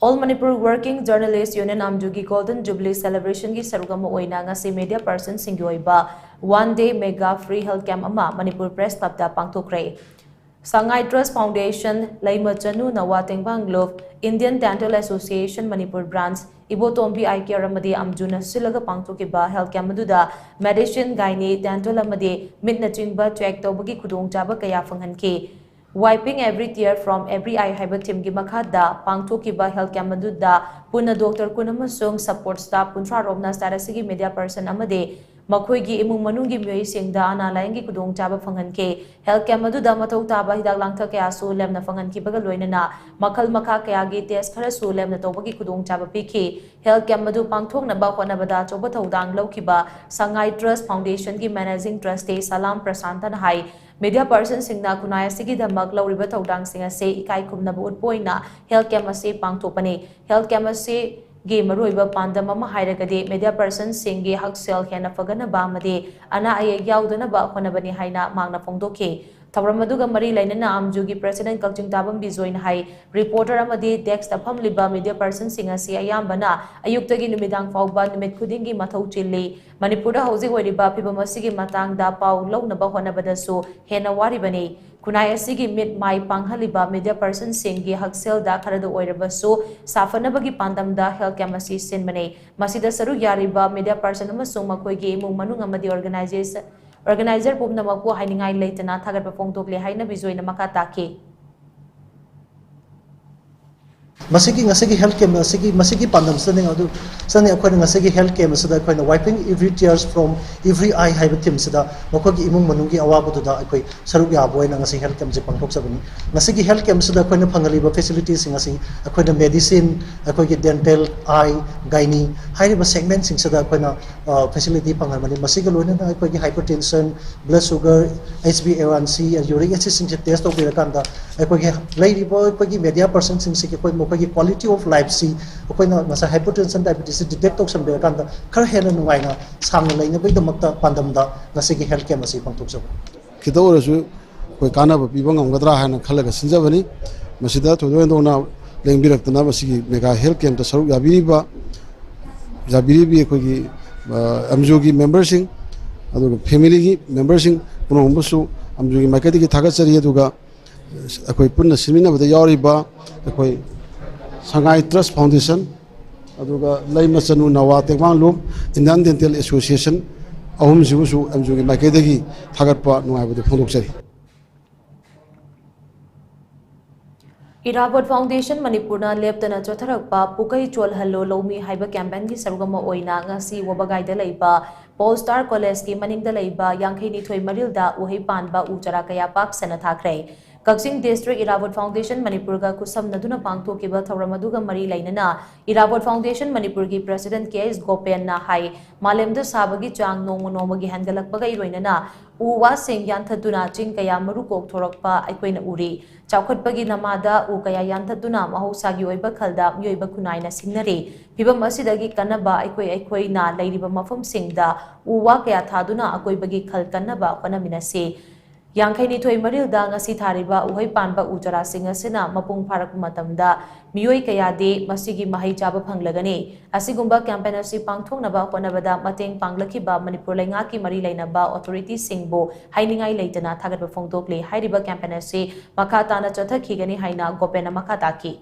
All Manipur Working Journalist Union, ꯑꯝꯖꯨꯒꯤ Golden Jubilee Celebration ꯒꯤ ꯁꯔꯨꯛ ꯑꯃ ꯑꯣꯏꯅ ꯉꯁꯤ ꯃꯦꯗꯤꯌꯥ ꯄꯔꯁꯟꯁꯤꯡꯒꯤ ꯑꯣꯏꯕ One Day Mega Free Health Camp ꯑꯃ ꯃꯅꯤꯄꯨꯔ ꯄ꯭ꯔꯦꯁ ꯀ꯭ꯂꯕꯇ ꯄꯥꯡꯊꯣꯛꯈ꯭ꯔꯦ꯫ ꯁꯉꯥꯏ ꯇ꯭ꯔꯁ ꯐꯥꯎꯟꯗꯦꯁꯟ, ꯂꯩꯃ ꯆꯅꯨ ꯅꯋꯥ ꯇꯦꯡꯕꯥꯡ group, Indian dental association Manipur branch, Ibotombi eye care ꯑꯃꯗꯤ ꯑꯝꯖꯨꯅ ꯁꯤꯜꯂꯒ ꯄꯥꯡꯊꯣꯛꯈꯤꯕ ꯍꯦꯜꯊ ꯀꯦꯝꯞ ꯑꯗꯨꯗ ꯃꯦꯗꯤꯁꯤꯟ, ꯒꯥꯏꯅꯤ, ꯗꯦꯟꯇꯦꯜ ꯑꯃꯗꯤ ꯃꯤꯠꯅꯆꯤꯡꯕ ꯆꯦꯛ ꯇꯧꯕꯒꯤ ꯈꯨꯗꯣꯡꯆꯥꯕ ꯀꯌꯥ ꯐꯪꯍꯟꯈꯤ꯫ Wiping every tear from every eye ꯍꯥꯏꯕ ꯊꯤꯝꯒꯤ ꯃꯈꯥꯗ ꯄꯥꯡꯊꯣꯛꯈꯤꯕ ꯍꯦꯜꯊ ꯀꯦꯝꯞ ꯑꯗꯨꯗ ꯄꯨꯟꯅ ꯗꯣꯛꯇꯔ ꯀꯨꯟ ꯑꯃꯁꯨꯡ ꯁꯄꯣꯔꯠ ꯁ꯭ꯇꯥꯐ ꯀꯨꯟꯊ꯭ꯔꯥ ꯔꯣꯝꯅ ꯁ꯭ꯇꯦꯠ ꯑꯁꯤꯒꯤ ꯃꯦꯗꯤꯌꯥ ꯄꯔꯁꯟ ꯑꯃꯗꯤ ꯃꯈꯣꯏꯒꯤ ꯏꯃꯨꯡ ꯃꯅꯨꯡꯒꯤ ꯃꯤꯑꯣꯏꯁꯤꯡꯗ ꯑꯅꯥ ꯂꯥꯌꯦꯡꯒꯤ ꯈꯨꯗꯣꯡꯆꯥꯕ ꯐꯪꯍꯟꯈꯤ꯫ ꯍꯦꯜꯊ ꯀꯦꯝꯞ ꯑꯗꯨꯗ ꯃꯊꯧ ꯇꯥꯕ ꯍꯤꯗꯥꯛ ꯂꯥꯡꯊꯛ ꯀꯌꯥꯁꯨ ꯂꯦꯝꯅ ꯐꯪꯍꯟꯈꯤꯕꯒ ꯂꯣꯏꯅꯅ ꯃꯈꯜ ꯃꯈꯥ ꯀꯌꯥꯒꯤ ꯇꯦꯁ ꯈꯔꯁꯨ ꯂꯦꯝꯅ ꯇꯧꯕꯒꯤ ꯈꯨꯗꯣꯡꯆꯥꯕ ꯄꯤꯈꯤ꯫ ꯍꯦꯜꯊ ꯀꯦꯝꯞ ꯑꯗꯨ ꯄꯥꯡꯊꯣꯛꯅꯕ ꯍꯣꯠꯅꯕꯗ ꯑꯆꯧꯕ ꯊꯧꯗꯥꯡ ꯂꯧꯈꯤꯕ ꯁꯉꯥꯏ ꯇ꯭ꯔꯁ ꯐꯥꯎꯟꯗꯦꯁꯟꯒꯤ ꯃꯦꯅꯦꯖꯤꯡ ꯇ꯭ꯔꯁꯇꯤ ꯁꯂꯥꯝ ꯄ꯭ꯔꯁꯥꯟꯇꯅ ꯍꯥꯏ, ꯃꯦꯗꯤꯌꯥ ꯄꯔꯁꯟꯁꯤꯡꯅ ꯈꯨꯟꯅꯥꯏ ꯑꯁꯤꯒꯤꯗꯃꯛ ꯂꯧꯔꯤꯕ ꯊꯧꯗꯥꯡꯁꯤꯡ ꯑꯁꯤ ꯏꯀꯥꯏ ꯈꯨꯝꯅꯕ ꯎꯠꯄ ꯑꯣꯏꯅ ꯍꯦꯜꯊ ꯀꯦꯝꯞ ꯑꯁꯤ ꯄꯥꯡꯊꯣꯛꯄꯅꯤ꯫ ꯍꯦꯜꯊ ꯀꯦꯝꯞ ꯑꯁꯤꯒꯤ ꯃꯔꯨꯑꯣꯏꯕ ꯄꯥꯟꯗꯝ ꯑꯃ ꯍꯥꯏꯔꯒꯗꯤ ꯃꯦꯗꯤꯌꯥ ꯄꯔꯁꯟꯁꯤꯡꯒꯤ ꯍꯛꯁꯦꯜ ꯍꯦꯟꯅ ꯐꯒꯠꯅꯕ ꯑꯃꯗꯤ ꯑꯅꯥ ꯑꯌꯦꯛ ꯌꯥꯎꯗꯅꯕ ꯍꯣꯠꯅꯕꯅꯤ ꯍꯥꯏꯅ ꯃꯍꯥꯛꯅ ꯐꯣꯡꯗꯣꯛꯈꯤ꯫ ꯊꯧꯔꯝ ꯑꯗꯨꯒ ꯃꯔꯤ ꯂꯩꯅꯅ ꯑꯝꯖꯨꯒꯤ president ꯀꯛꯆꯤꯡ ꯇꯥꯕꯝ ꯕꯤꯖꯣꯏꯅ ꯍꯥꯏ, reporter ꯑꯃꯗꯤ desk ꯇ ꯐꯝꯂꯤꯕ media personꯁꯤꯡ ꯑꯁꯤ ꯑꯌꯥꯝꯕꯅ ꯑꯌꯨꯛꯇꯒꯤ ꯅꯨꯃꯤꯗꯥꯡ ꯐꯥꯎꯕ ꯅꯨꯃꯤꯠ ꯈꯨꯗꯤꯡꯒꯤ ꯃꯊꯧ ꯆꯤꯜꯂꯤ꯫ ꯃꯅꯤꯄꯨꯔꯗ ꯍꯧꯖꯤꯛ ꯑꯣꯏꯔꯤꯕ ꯐꯤꯚꯝ ꯑꯁꯤꯒꯤ ꯃꯇꯥꯡꯗ ꯄꯥꯎ ꯂꯧꯅꯕ ꯍꯣꯠꯅꯕꯗꯁꯨ ꯍꯦꯟꯅ ꯋꯥꯔꯤꯕꯅꯤ꯫ ꯈꯨꯟꯅꯥꯏ ꯑꯁꯤꯒꯤ ꯃꯤꯠ ꯃꯥꯏ ꯄꯥꯡꯍꯜꯂꯤꯕ media personꯁꯤꯡꯒꯤ ꯍꯛꯁꯦꯜꯗ ꯈꯔꯗ ꯑꯣꯏꯔꯕꯁꯨ ꯁꯥꯐꯅꯕꯒꯤ ꯄꯥꯟꯗꯝꯗ health camp ꯑꯁꯤ ꯁꯤꯟꯕꯅꯤ꯫ ꯃꯁꯤꯗ ꯁꯔꯨꯛ ꯌꯥꯔꯤꯕ media person ꯑꯃꯁꯨꯡ ꯃꯈꯣꯏꯒꯤ ꯏꯃꯨꯡ ꯃꯅꯨꯡ ꯑꯃꯗꯤ organization, organizer ꯄꯨꯝꯅꯃꯛꯄꯨ ꯍꯥꯏꯅꯤꯡꯉꯥꯏ ꯂꯩꯇꯅ ꯊꯥꯒꯠꯄ ꯐꯣꯡꯗꯣꯛꯂꯦ ꯍꯥꯏꯅ ꯕꯤꯖꯣꯏꯅ ꯃꯈꯥ ꯇꯥꯈꯤ꯫ ꯃꯁꯤꯒꯤ ꯉꯁꯤꯒꯤ health camp ꯑꯁꯤꯒꯤ ꯃꯁꯤꯒꯤ ꯄꯥꯟꯗꯝꯁꯤꯗꯅꯤ ꯑꯗꯨ ꯆꯠꯅꯤ꯫ ꯑꯩꯈꯣꯏꯅ ꯉꯁꯤꯒꯤ health camp ꯑꯁꯤꯗ ꯑꯩꯈꯣꯏꯅ "Wiping every tears from every eye" ꯍꯥꯏꯕ theme ꯁꯤꯗ ꯃꯈꯣꯏꯒꯤ ꯏꯃꯨꯡ ꯃꯅꯨꯡꯒꯤ ꯑꯋꯥꯕꯗꯨꯗ ꯑꯩꯈꯣꯏ ꯁꯔꯨꯛ ꯌꯥꯕ ꯑꯣꯏꯅ ꯉꯁꯤ health camp ꯁꯦ ꯄꯥꯡꯊꯣꯛꯆꯕꯅꯤ꯫ ꯉꯁꯤꯒꯤ health camp ꯁꯤꯗ ꯑꯩꯈꯣꯏꯅ ꯐꯪꯍꯜꯂꯤꯕ facility ꯁꯤꯡ ꯑꯁꯤ ꯑꯩꯈꯣꯏꯅ medicine, ꯑꯩꯈꯣꯏꯒꯤ dental, eye, gynae ꯍꯥꯏꯔꯤꯕ segment ꯁꯤꯡꯁꯤꯗ ꯑꯩꯈꯣꯏꯅ facility ꯐꯪꯍꯟꯕꯅꯤ꯫ ꯃꯁꯤꯒ ꯂꯣꯏꯅꯅ ꯑꯩꯈꯣꯏꯒꯤ hypertension, blood sugar, H B A one C, uric acid ꯁꯤꯡꯁꯦ test ꯇꯧꯕꯤꯔꯀꯥꯟꯗ ꯑꯩꯈꯣꯏꯒꯤ ꯂꯩꯔꯤꯕ ꯑꯩꯈꯣꯏꯒꯤ media person ꯁꯤꯡꯁꯤꯒꯤ ꯑꯩꯈꯣꯏ ꯃꯈꯣꯏꯒꯤ quality of life ꯁꯤ ꯑꯩꯈꯣꯏꯅ ꯉꯁꯥꯏ hypertension, diabetes ꯁꯤ detect ꯇꯧꯁꯟꯕꯤꯔꯀꯥꯟꯗ ꯈꯔ ꯍꯦꯟꯅ ꯅꯨꯡꯉꯥꯏꯅ ꯁꯥꯡꯅ ꯂꯩꯅꯕꯒꯤꯗꯃꯛꯇ ꯄꯥꯟꯗꯝꯗ ꯉꯁꯤꯒꯤ health camp ꯑꯁꯤ ꯄꯥꯡꯊꯣꯛꯆꯕꯅꯤ꯫ ꯈꯤꯇ ꯑꯣꯏꯔꯁꯨ ꯑꯩꯈꯣꯏ ꯀꯥꯟꯅꯕ ꯄꯤꯕ ꯉꯝꯒꯗ꯭ꯔꯥ ꯍꯥꯏꯅ ꯈꯜꯂꯒ ꯁꯤꯟꯖꯕꯅꯤ꯫ ꯃꯁꯤꯗ ꯊꯣꯏꯗꯣꯛ ꯍꯦꯟꯗꯣꯛꯅ ꯂꯦꯡꯕꯤꯔꯛꯇꯅ ꯃꯁꯤꯒꯤ mega health camp ꯇ ꯁꯔꯨꯛ ꯌꯥꯕꯤꯔꯤꯕ ꯌꯥꯕꯤꯔꯤꯕꯤ ꯑꯩꯈꯣꯏꯒꯤ ꯑꯝꯖꯨꯒꯤ member ꯁꯤꯡ ꯑꯗꯨꯒ family ꯒꯤ member ꯁꯤꯡ ꯄꯨꯝꯅꯃꯛꯄꯨꯁꯨ ꯑꯝꯖꯨꯒꯤ ꯃꯥꯏꯀꯩꯗꯒꯤ ꯊꯥꯒꯠꯆꯔꯤ꯫ ꯑꯗꯨꯒ ꯑꯩꯈꯣꯏ ꯄꯨꯟꯅ ꯁꯤꯟꯃꯤꯟꯅꯕꯗ ꯌꯥꯎꯔꯤꯕ ꯑꯩꯈꯣꯏ ꯁꯉꯥꯏ Trust Foundation ꯑꯗꯨꯒ ꯂꯩꯃꯆꯅꯨ ꯅꯋꯥ ꯇꯦꯡꯕꯥꯡꯂꯨꯞ, Indian Dental Association ꯑꯍꯨꯝꯁꯤꯕꯨꯁꯨ ꯑꯝꯖꯨꯒꯤ ꯃꯥꯏꯀꯩꯗꯒꯤ ꯊꯥꯒꯠꯄ ꯅꯨꯡꯉꯥꯏꯕꯗꯨ ꯐꯣꯡꯗꯣꯛꯆꯔꯤ꯫ ꯏꯔꯥꯕꯣꯠ Foundation ꯃꯅꯤꯄꯨꯔꯅ ꯂꯦꯞꯇꯅ ꯆꯠꯊꯔꯛꯄ ꯄꯨꯀꯩ ꯆꯣꯜꯍꯜꯂꯣ ꯂꯧꯃꯤ ꯍꯥꯏꯕ campaign ꯒꯤ ꯁꯔꯨꯛ ꯑꯃ ꯑꯣꯏꯅ ꯉꯁꯤ ꯋꯥꯕꯒꯥꯏꯗ ꯂꯩꯕ Paul Star College ꯀꯤ ꯃꯅꯤꯡꯗ ꯂꯩꯕ ꯌꯥꯡꯈꯩ ꯅꯤꯊꯣꯏ ꯃꯔꯤꯜꯗ ꯎꯍꯩ ꯄꯥꯟꯕ ꯎ ꯆꯥꯔꯥ ꯀꯌꯥ ꯄꯥꯛ ꯁꯟꯅ ꯊꯥꯈ꯭ꯔꯦ꯫ ꯀꯛꯆꯤꯡ district ꯏꯔꯥꯕꯣꯠ Foundation ꯃꯅꯤꯄꯨꯔꯒ ꯈꯨꯠꯁꯝꯅꯗꯨꯅ ꯄꯥꯡꯊꯣꯛꯈꯤꯕ ꯊꯧꯔꯝ ꯑꯗꯨꯒ ꯃꯔꯤ ꯂꯩꯅꯅ ꯏꯔꯥꯕꯣꯠ Foundation ꯃꯅꯤꯄꯨꯔꯒꯤ president ꯀꯦ ꯑꯦꯁ ꯒꯣꯄꯦꯟꯅ ꯍꯥꯏ, ꯃꯥꯂꯦꯝꯗ ꯁꯥꯕꯒꯤ ꯆꯥꯡ ꯅꯣꯡꯃ ꯅꯣꯡꯃꯒꯤ ꯍꯦꯟꯒꯠꯂꯛꯄꯒ ꯏꯔꯣꯏꯅꯅ ꯎ ꯋꯥꯁꯤꯡ ꯌꯥꯟꯊꯠꯇꯨꯅ ꯆꯤꯡ ꯀꯌꯥ ꯃꯔꯨ ꯀꯣꯛꯊꯣꯔꯛꯄ ꯑꯩꯈꯣꯏꯅ ꯎꯔꯤ꯫ ꯆꯥꯎꯈꯠꯄꯒꯤ ꯅꯃꯥꯗ ꯎ ꯀꯌꯥ ꯌꯥꯟꯊꯠꯇꯨꯅ ꯃꯍꯧꯁꯥꯒꯤ ꯑꯣꯏꯕ ꯈꯜꯗ ꯃꯤꯑꯣꯏꯕ ꯈꯨꯟꯅꯥꯏꯅ ꯁꯤꯡꯅꯔꯤ꯫ ꯐꯤꯚꯝ ꯑꯁꯤꯗꯒꯤ ꯀꯟꯅꯕ ꯑꯩꯈꯣꯏ ꯑꯩꯈꯣꯏꯅ ꯂꯩꯔꯤꯕ ꯃꯐꯝꯁꯤꯡꯗ ꯎ ꯋꯥ ꯀꯌꯥ ꯊꯥꯗꯨꯅ ꯑꯀꯣꯏꯕꯒꯤ ꯈꯜ ꯀꯟꯅꯕ ꯍꯣꯠꯅꯃꯤꯟꯅꯁꯤ꯫ ꯌꯥꯡꯈꯩꯅꯤꯊꯣꯏ ꯃꯔꯤꯜꯗ ꯉꯁꯤ ꯊꯥꯔꯤꯕ ꯎꯍꯩ ꯄꯥꯟꯕ ꯎ ꯆꯥꯔꯥꯁꯤꯡ ꯑꯁꯤꯅ ꯃꯄꯨꯡ ꯐꯥꯔꯛꯄ ꯃꯇꯝꯗ ꯃꯤꯑꯣꯏ ꯀꯌꯥꯗꯤ ꯃꯁꯤꯒꯤ ꯃꯍꯩ ꯆꯥꯕ ꯐꯪꯂꯒꯅꯤ꯫ ꯑꯁꯤꯒꯨꯝꯕ ꯀꯦꯝꯄꯦꯟ ꯑꯁꯤ ꯄꯥꯡꯊꯣꯛꯅꯕ ꯍꯣꯠꯅꯕꯗ ꯃꯇꯦꯡ ꯄꯥꯡꯂꯛꯈꯤꯕ ꯃꯅꯤꯄꯨꯔ ꯂꯩꯉꯥꯛꯀꯤ ꯃꯔꯤ ꯂꯩꯅꯕ ꯑꯣꯊꯣꯔꯤꯇꯤꯁꯤꯡꯕꯨ ꯍꯥꯏꯅꯤꯡꯉꯥꯏ ꯂꯩꯇꯅ ꯊꯥꯒꯠꯄ ꯐꯣꯡꯗꯣꯛꯂꯤ꯫ ꯍꯥꯏꯔꯤꯕ ꯀꯦꯝꯄꯦꯟ ꯑꯁꯤ ꯃꯈꯥ ꯇꯥꯅ ꯆꯠꯊꯈꯤꯒꯅꯤ ꯍꯥꯏꯅ ꯒꯣꯄꯦꯟꯅ ꯃꯈꯥ ꯇꯥꯈꯤ꯫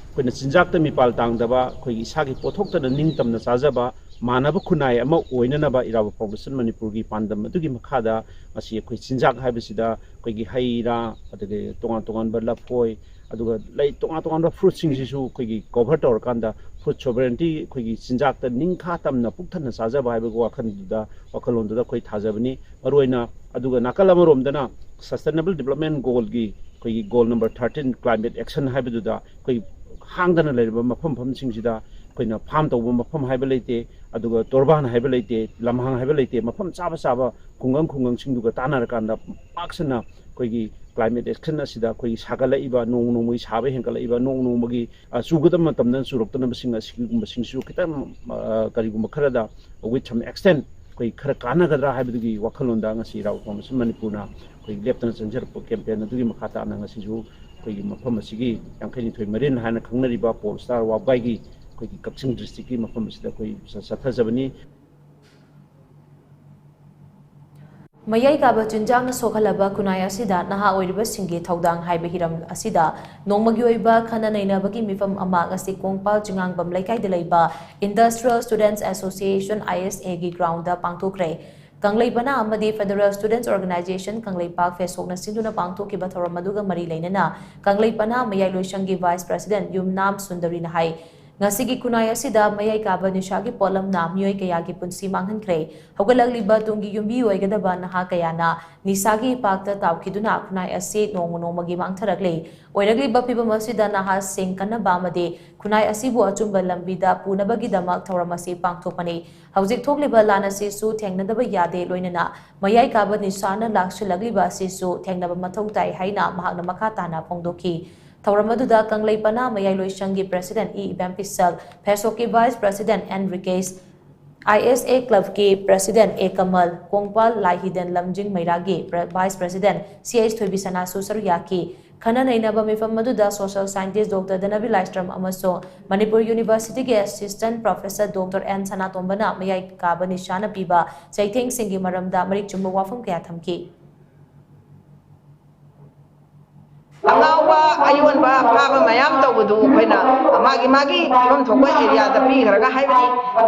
ꯑꯩꯈꯣꯏꯅ ꯆꯤꯟꯖꯥꯛꯇ ꯃꯤꯄꯥꯜ ꯇꯥꯡꯗꯕ, ꯑꯩꯈꯣꯏꯒꯤ ꯏꯁꯥꯒꯤ ꯄꯣꯠꯊꯣꯛꯇꯅ ꯅꯤꯡꯇꯝꯅ ꯆꯥꯖꯕ, ꯃꯥꯟꯅꯕ ꯈꯨꯟꯅꯥꯏ ꯑꯃ ꯑꯣꯏꯅꯅꯕ ꯏꯔꯥꯕꯣꯠ ꯐꯥꯎꯟꯗꯦꯁꯟ ꯃꯅꯤꯄꯨꯔꯒꯤ ꯄꯥꯟꯗꯝ ꯑꯗꯨꯒꯤ ꯃꯈꯥꯗ ꯉꯁꯤ ꯑꯩꯈꯣꯏ ꯆꯤꯟꯖꯥꯛ ꯍꯥꯏꯕꯁꯤꯗ ꯑꯩꯈꯣꯏꯒꯤ ꯍꯩ ꯔꯥ, ꯑꯗꯒꯤ ꯇꯣꯉꯥꯟ ꯇꯣꯉꯥꯟꯕ ꯂꯐꯣꯏ, ꯑꯗꯨꯒ ꯂꯩ ꯇꯣꯉꯥꯟ ꯇꯣꯉꯥꯟꯕ ꯐ꯭ꯔꯨꯠꯁꯤꯡꯁꯤꯁꯨ ꯑꯩꯈꯣꯏꯒꯤ ꯀꯣꯚꯔ ꯇꯧꯔꯀꯥꯟꯗ ꯐꯨꯗ ꯁꯣꯚꯔꯦꯟꯇꯤ ꯑꯩꯈꯣꯏꯒꯤ ꯆꯤꯟꯖꯥꯛꯇ ꯅꯤꯡꯈꯥ ꯇꯝꯅ ꯄꯨꯛ ꯊꯟꯅ ꯆꯥꯖꯕ ꯍꯥꯏꯕꯒꯤ ꯋꯥꯈꯜꯗꯨꯗ, ꯋꯥꯈꯜꯂꯣꯟꯗꯨꯗ ꯑꯩꯈꯣꯏ ꯊꯥꯖꯕꯅꯤ꯫ ꯃꯔꯨꯑꯣꯏꯅ ꯑꯗꯨꯒ ꯅꯥꯀꯜ ꯑꯃꯔꯣꯝꯗꯅ ꯁꯁꯇꯦꯅꯦꯕꯜ ꯗꯤꯕꯂꯞꯃꯦꯟ ꯒꯣꯜꯒꯤ ꯑꯩꯈꯣꯏꯒꯤ goal number thirteen climate action ꯍꯥꯏꯕꯗꯨꯗ ꯑꯩꯈꯣꯏ ꯍꯥꯡꯗꯅ ꯂꯩꯔꯤꯕ ꯃꯐꯝ ꯃꯐꯝꯁꯤꯡꯁꯤꯗ ꯑꯩꯈꯣꯏꯅ ꯐꯥꯝ ꯇꯧꯕ ꯃꯐꯝ ꯍꯥꯏꯕ ꯂꯩꯇꯦ, ꯑꯗꯨꯒ ꯇꯣꯔꯕꯥꯟ ꯍꯥꯏꯕ ꯂꯩꯇꯦ, ꯂꯝꯍꯥꯡ ꯍꯥꯏꯕ ꯂꯩꯇꯦ, ꯃꯐꯝ ꯆꯥꯕ ꯆꯥꯕ ꯈꯨꯡꯒꯪ ꯈꯨꯡꯒꯪꯁꯤꯡꯗꯨꯒ ꯇꯥꯟꯅꯔꯀꯥꯟꯗ ꯄꯥꯛ ꯁꯟꯅ ꯑꯩꯈꯣꯏꯒꯤ ꯀ꯭ꯂꯥꯏꯃꯦꯠ ꯑꯦꯛꯁꯟ ꯑꯁꯤꯗ ꯑꯩꯈꯣꯏꯒꯤ ꯁꯥꯒꯠꯂꯛꯏꯕ, ꯅꯣꯡ ꯅꯣꯡꯃꯒꯤ ꯁꯥꯕ ꯍꯦꯟꯒꯠꯂꯛꯏꯕ, ꯅꯣꯡ ꯅꯣꯡꯃꯒꯤ ꯑ, ꯆꯨꯒꯗꯕ ꯃꯇꯝꯗ ꯆꯨꯔꯛꯇꯅꯕꯁꯤꯡ ꯑꯁꯤꯒꯨꯝꯕꯁꯤꯡꯁꯨ ꯈꯤꯇꯪ ꯑ, ꯀꯔꯤꯒꯨꯝꯕ ꯈꯔꯗ with some extent ꯑꯩꯈꯣꯏ ꯈꯔ ꯀꯥꯟꯅꯒꯗ꯭ꯔꯥ ꯍꯥꯏꯕꯗꯨꯒꯤ ꯋꯥꯈꯜꯂꯣꯟꯗ ꯉꯁꯤ ꯏꯔꯥꯕꯣꯠ ꯐꯥꯎꯟꯗꯦꯁꯟ ꯃꯅꯤꯄꯨꯔꯅ ꯑꯩꯈꯣꯏ ꯂꯦꯞꯇꯅ ꯆꯪꯖꯔꯛꯄ ꯀꯦꯝꯄꯦꯟ ꯑꯗꯨꯒꯤ ꯃꯈꯥ ꯇꯥꯅ ꯉꯁꯤꯁꯨ ꯑꯩꯈꯣꯏꯒꯤ ꯃꯐꯝ ꯑꯁꯤꯒꯤ ꯌꯥꯡꯈꯩꯅꯤꯊꯣꯏ ꯃꯔꯤꯜ ꯍꯥꯏꯅ ꯈꯪꯅꯔꯤꯕ ꯄꯣꯜ ꯁ꯭ꯇꯥꯔ ꯋꯥꯕꯒꯥꯏꯒꯤ ꯑꯩꯈꯣꯏꯒꯤ ꯀꯛꯆꯤꯡ ꯗꯤꯁꯇ꯭ꯔꯤꯛꯀꯤ ꯃꯐꯝ ꯑꯁꯤꯗ ꯑꯩꯈꯣꯏ ꯆ-, ꯆꯠꯊꯖꯕꯅꯤ꯫ ꯃꯌꯥꯏ ꯀꯥꯕ ꯆꯤꯟꯖꯥꯛꯅ ꯁꯣꯛꯍꯜꯂꯕ ꯈꯨꯟꯅꯥꯏ ꯑꯁꯤꯗ ꯅꯍꯥ ꯑꯣꯏꯔꯤꯕꯁꯤꯡꯒꯤ ꯊꯧꯗꯥꯡ ꯍꯥꯏꯕ ꯍꯤꯔꯝ ꯑꯁꯤꯗ ꯅꯣꯡꯃꯒꯤ ꯑꯣꯏꯕ ꯈꯟꯅ ꯅꯩꯅꯕꯒꯤ ꯃꯤꯐꯝ ꯑꯃ ꯉꯁꯤ ꯀꯣꯡꯄꯥꯜ ꯆꯤꯡꯉꯥꯡꯕꯝ ꯂꯩꯀꯥꯏꯗ ꯂꯩꯕ Industrial Students Association, I S A, ꯒꯤ ꯒ꯭ꯔꯥꯎꯟꯗ ꯄꯥꯡꯊꯣꯛꯈ꯭ꯔꯦ꯫ ꯀꯪꯂꯩ ꯄꯅꯥ ꯑꯃꯗꯤ Federal Students Organisation ꯀꯪꯂꯩꯄꯥꯛ ꯐꯦꯁꯣꯛꯅ ꯁꯤꯟꯗꯨꯅ ꯄꯥꯡꯊꯣꯛꯈꯤꯕ ꯊꯧꯔꯝ ꯑꯗꯨꯒ ꯃꯔꯤ ꯂꯩꯅꯅ ꯀꯪꯂꯩ ꯄꯅꯥ ꯃꯌꯥꯏ ꯂꯣꯏꯁꯪꯒꯤ ꯚꯥꯏꯁ ꯄ꯭ꯔꯁꯤꯗꯦꯟꯠ ꯌꯨꯝꯅꯥꯝ ꯁꯨꯟꯗꯔꯤꯅ ꯍꯥꯏ, ꯉꯁꯤꯒꯤ ꯈꯨꯟꯅꯥꯏ ꯑꯁꯤꯗ ꯃꯌꯥꯏ ꯀꯥꯕ ꯅꯤꯁꯥꯒꯤ ꯄꯣꯠꯂꯝꯅ ꯃꯤꯑꯣꯏ ꯀꯌꯥꯒꯤ ꯄꯨꯟꯁꯤ ꯃꯥꯡꯍꯟꯈ꯭ꯔꯦ꯫ ꯍꯧꯒꯠꯂꯛꯂꯤꯕ ꯇꯨꯡꯒꯤ ꯌꯨꯝꯕꯤ ꯑꯣꯏꯒꯗꯕ ꯅꯍꯥ ꯀꯌꯥꯅ ꯅꯤꯁꯥꯒꯤ ꯏꯄꯥꯛꯇ ꯇꯥꯎꯈꯤꯗꯨꯅ ꯈꯨꯟꯅꯥꯏ ꯑꯁꯤ ꯅꯣꯡꯃ ꯅꯣꯡꯃꯒꯤ ꯃꯥꯡꯊꯔꯛꯂꯤ꯫ ꯑꯣꯏꯔꯛꯂꯤꯕ ꯐꯤꯕꯝ ꯑꯁꯤꯗ ꯅꯍꯥꯁꯤꯡ ꯀꯟꯅꯕ ꯑꯃꯗꯤ ꯈꯨꯟꯅꯥꯏ ꯑꯁꯤꯕꯨ ꯑꯆꯨꯝꯕ ꯂꯝꯕꯤꯗ ꯄꯨꯅꯕꯒꯤꯗꯃꯛ ꯊꯧꯔꯝ ꯑꯁꯤ ꯄꯥꯡꯊꯣꯛꯄꯅꯤ꯫ ꯍꯧꯖꯤꯛ ꯊꯣꯛꯂꯤꯕ ꯂꯥꯟ ꯑꯁꯤꯁꯨ ꯊꯦꯡꯅꯗꯕ ꯌꯥꯗꯦ, ꯂꯣꯏꯅꯅ ꯃꯌꯥꯏ ꯀꯥꯕ ꯅꯤꯁꯥꯅ ꯂꯥꯛꯁꯤꯜꯂꯛꯂꯤꯕ ꯑꯁꯤꯁꯨ ꯊꯦꯡꯅꯕ ꯃꯊꯧ ꯇꯥꯏ ꯍꯥꯏꯅ ꯃꯍꯥꯛꯅ ꯃꯈꯥ ꯇꯥꯅ ꯐꯣꯡꯗꯣꯛꯈꯤ꯫ ꯊꯧꯔꯝ ꯑꯗꯨꯗ ꯀꯪꯂꯩ ꯄꯅꯥ ꯃꯌꯥꯏ ꯂꯣꯏꯁꯪꯒꯤ ꯄ꯭ꯔꯁꯤꯗꯦꯟꯠ ꯏ ꯏꯕꯦꯝ ꯄꯤꯁꯛ, ꯐꯦꯁꯣꯛꯀꯤ vice president N Rikesh, I S A ꯀ꯭ꯂꯕꯀꯤ ꯄ꯭ꯔꯦꯁꯤꯗꯦꯟꯠ ꯑꯦ ꯀꯃꯜ, ꯀꯣꯡꯄꯥꯜ ꯂꯥꯏꯍꯤꯗꯦꯟ ꯂꯝꯖꯤꯡ ꯃꯩꯔꯥꯒꯤ ꯚꯥꯏꯁ ꯄ꯭ꯔꯦꯁꯤꯗꯦꯟꯠ ꯁꯤ ꯑꯩꯆ ꯊꯣꯏꯕꯤꯁꯅꯥꯁꯨ ꯁꯔꯨꯛ ꯌꯥꯈꯤ꯫ ꯈꯟꯅ ꯅꯩꯅꯕ ꯃꯤꯐꯝ ꯑꯗꯨꯗ social scientist doctor Dhanabir Laishram ꯑꯃꯁꯨꯡ ꯃꯅꯤꯄꯨꯔ ꯌꯨꯅꯤꯚꯔꯁꯤꯇꯤꯒꯤ ꯑꯦꯁꯤꯁ꯭ꯇꯦꯟꯠ ꯄ꯭ꯔꯣꯐꯦꯁꯔ ꯗꯣꯛꯇꯔ ꯑꯦꯟ ꯁꯅꯥꯇꯣꯝꯕꯅ ꯃꯌꯥꯏ ꯀꯥꯕ ꯅꯤꯁꯥꯅ ꯄꯤꯕ ꯆꯩꯊꯦꯡꯁꯤꯡꯒꯤ ꯃꯔꯝꯗ ꯃꯔꯤꯛ ꯆꯨꯝꯕ ꯋꯥꯐꯝ ꯀꯌꯥ ꯊꯝꯈꯤ꯫ ꯑꯉꯥꯎꯕ, ꯑꯌꯣꯟꯕ, ꯐꯥꯕ ꯃꯌꯥꯝ ꯇꯧꯕꯗꯨ ꯑꯩꯈꯣꯏꯅ ꯃꯥꯒꯤ ꯃꯥꯒꯤ ꯐꯤꯕꯝ ꯊꯣꯛꯄ ꯑꯦꯔꯤꯌꯥꯗ ꯄꯤꯈ꯭ꯔꯒ ꯍꯥꯏꯕꯗꯤ,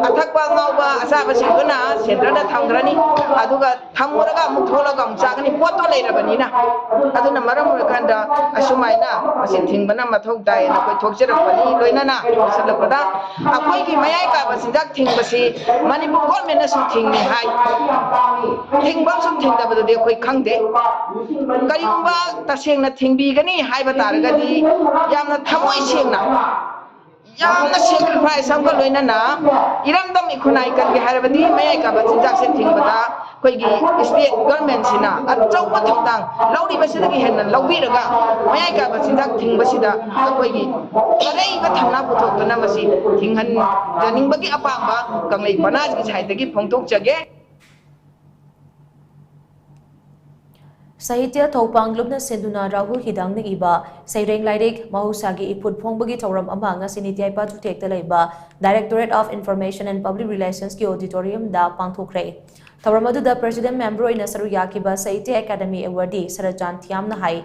ꯑꯊꯛꯄ ꯑꯉꯥꯎꯕ ꯑꯆꯥꯕꯁꯤꯡꯗꯨꯅ ꯁꯦꯟꯇꯔꯗ ꯊꯝꯈ꯭ꯔꯅꯤ, ꯑꯗꯨꯒ ꯊꯝꯃꯨꯔꯒ ꯑꯃꯨꯛ ꯊꯣꯛꯂꯒ ꯑꯃꯨꯛ ꯆꯥꯒꯅꯤ, ꯄꯣꯠꯇꯣ ꯂꯩꯔꯕꯅꯤꯅ꯫ ꯑꯗꯨꯅ ꯃꯔꯝ ꯑꯣꯏꯔꯀꯥꯟꯗ ꯑꯁꯨꯃꯥꯏꯅ ꯃꯁꯤ ꯊꯤꯡꯕꯅ ꯃꯊꯧ ꯇꯥꯏꯅ ꯑꯩꯈꯣꯏ ꯊꯣꯛꯆꯔꯛꯄꯅꯤ꯫ ꯂꯣꯏꯅꯅ ꯂꯣꯏꯁꯤꯜꯂꯛꯄꯗ ꯑꯩꯈꯣꯏꯒꯤ ꯃꯌꯥꯏ ꯀꯥꯕ ꯆꯤꯟꯖꯥꯛ ꯊꯤꯡꯕꯁꯤ ꯃꯅꯤꯄꯨꯔ ꯒꯣꯔꯃꯦꯟꯅꯁꯨ ꯊꯤꯡꯉꯤ ꯍꯥꯏ꯫ ꯊꯤꯡꯐꯝꯁꯨ ꯊꯤꯡꯗꯕꯗꯨꯗꯤ ꯑꯩꯈꯣꯏ ꯈꯪꯗꯦ꯫ ꯀꯔꯤꯒꯨꯝꯕ ꯇꯁꯦꯡꯅ ꯊꯤꯡꯕꯤꯒꯅꯤ ꯍꯥꯏꯕ ꯇꯥꯔꯒꯗꯤ ꯌꯥꯝꯅ ꯊꯃꯣꯏ ꯁꯦꯡꯅ, ꯌꯥꯝꯅ ꯁꯦꯀ꯭ꯔꯤꯐꯥꯏꯁ ꯑꯃꯒ ꯂꯣꯏꯅꯅ ꯏꯔꯝꯗꯝ ꯏꯈꯨꯟ ꯏꯀꯟꯒꯦ ꯍꯥꯏꯔꯕꯗꯤ ꯃꯌꯥꯏ ꯀꯥꯕ ꯆꯤꯟꯖꯥꯛꯁꯦ ꯊꯤꯡꯕꯗ ꯑꯩꯈꯣꯏꯒꯤ ꯁ꯭ꯇꯦꯠ ꯒꯔꯃꯦꯟꯁꯤꯅ ꯑꯆꯧꯕ ꯊꯧꯗꯥꯡ ꯂꯧꯔꯤꯕꯁꯤꯗꯒꯤ ꯍꯦꯟꯅ ꯂꯧꯕꯤꯔꯒ ꯃꯌꯥꯏ ꯀꯥꯕ ꯆꯤꯟꯖꯥꯛ ꯊꯤꯡꯕꯁꯤꯗ ꯑꯩꯈꯣꯏꯒꯤ ꯑꯔꯩꯕ ꯊꯧꯅꯥ ꯄꯨꯊꯣꯛꯇꯨꯅ ꯃꯁꯤ ꯊꯤꯡꯍꯟꯖꯅꯤꯡꯕꯒꯤ ꯑꯄꯥꯝꯕ ꯀꯪꯂꯩ ꯄꯅꯥꯒꯤ ꯁꯥꯏꯠꯇꯒꯤ ꯐꯣꯡꯗꯣꯛꯆꯒꯦ꯫ ꯁꯥꯍꯤꯇ꯭ꯌ ꯊꯧꯄꯥꯡ ꯂꯨꯞꯅ ꯁꯤꯟꯗꯨꯅ ꯔꯥꯍꯨꯜ ꯍꯤꯗꯥꯡꯅ ꯏꯕ ꯁꯩꯔꯦꯡ ꯂꯥꯏꯔꯤꯛ ꯃꯍꯧꯁꯥꯒꯤ ꯏꯐꯨꯠ ꯐꯣꯡꯕꯒꯤ ꯊꯧꯔꯝ ꯑꯃ ꯉꯁꯤ ꯅꯤꯇꯤ ꯑꯥꯌꯣꯒ ꯆꯨꯊꯦꯛꯇ ꯂꯩꯕ Directorate of Information and Public Relations ꯀꯤ auditorium ꯗ ꯄꯥꯡꯊꯣꯛꯈ꯭ꯔꯦ꯫ ꯊꯧꯔꯝ ꯑꯗꯨꯗ president member ꯑꯣꯏꯅ ꯁꯔꯨꯛ ꯌꯥꯈꯤꯕ ꯁꯥꯍꯤꯇ꯭ꯌ ꯑꯦꯀꯥꯗꯃꯤ awardee ꯁꯔꯠꯆꯥꯟ ꯊꯤꯌꯥꯝꯅ ꯍꯥꯏ,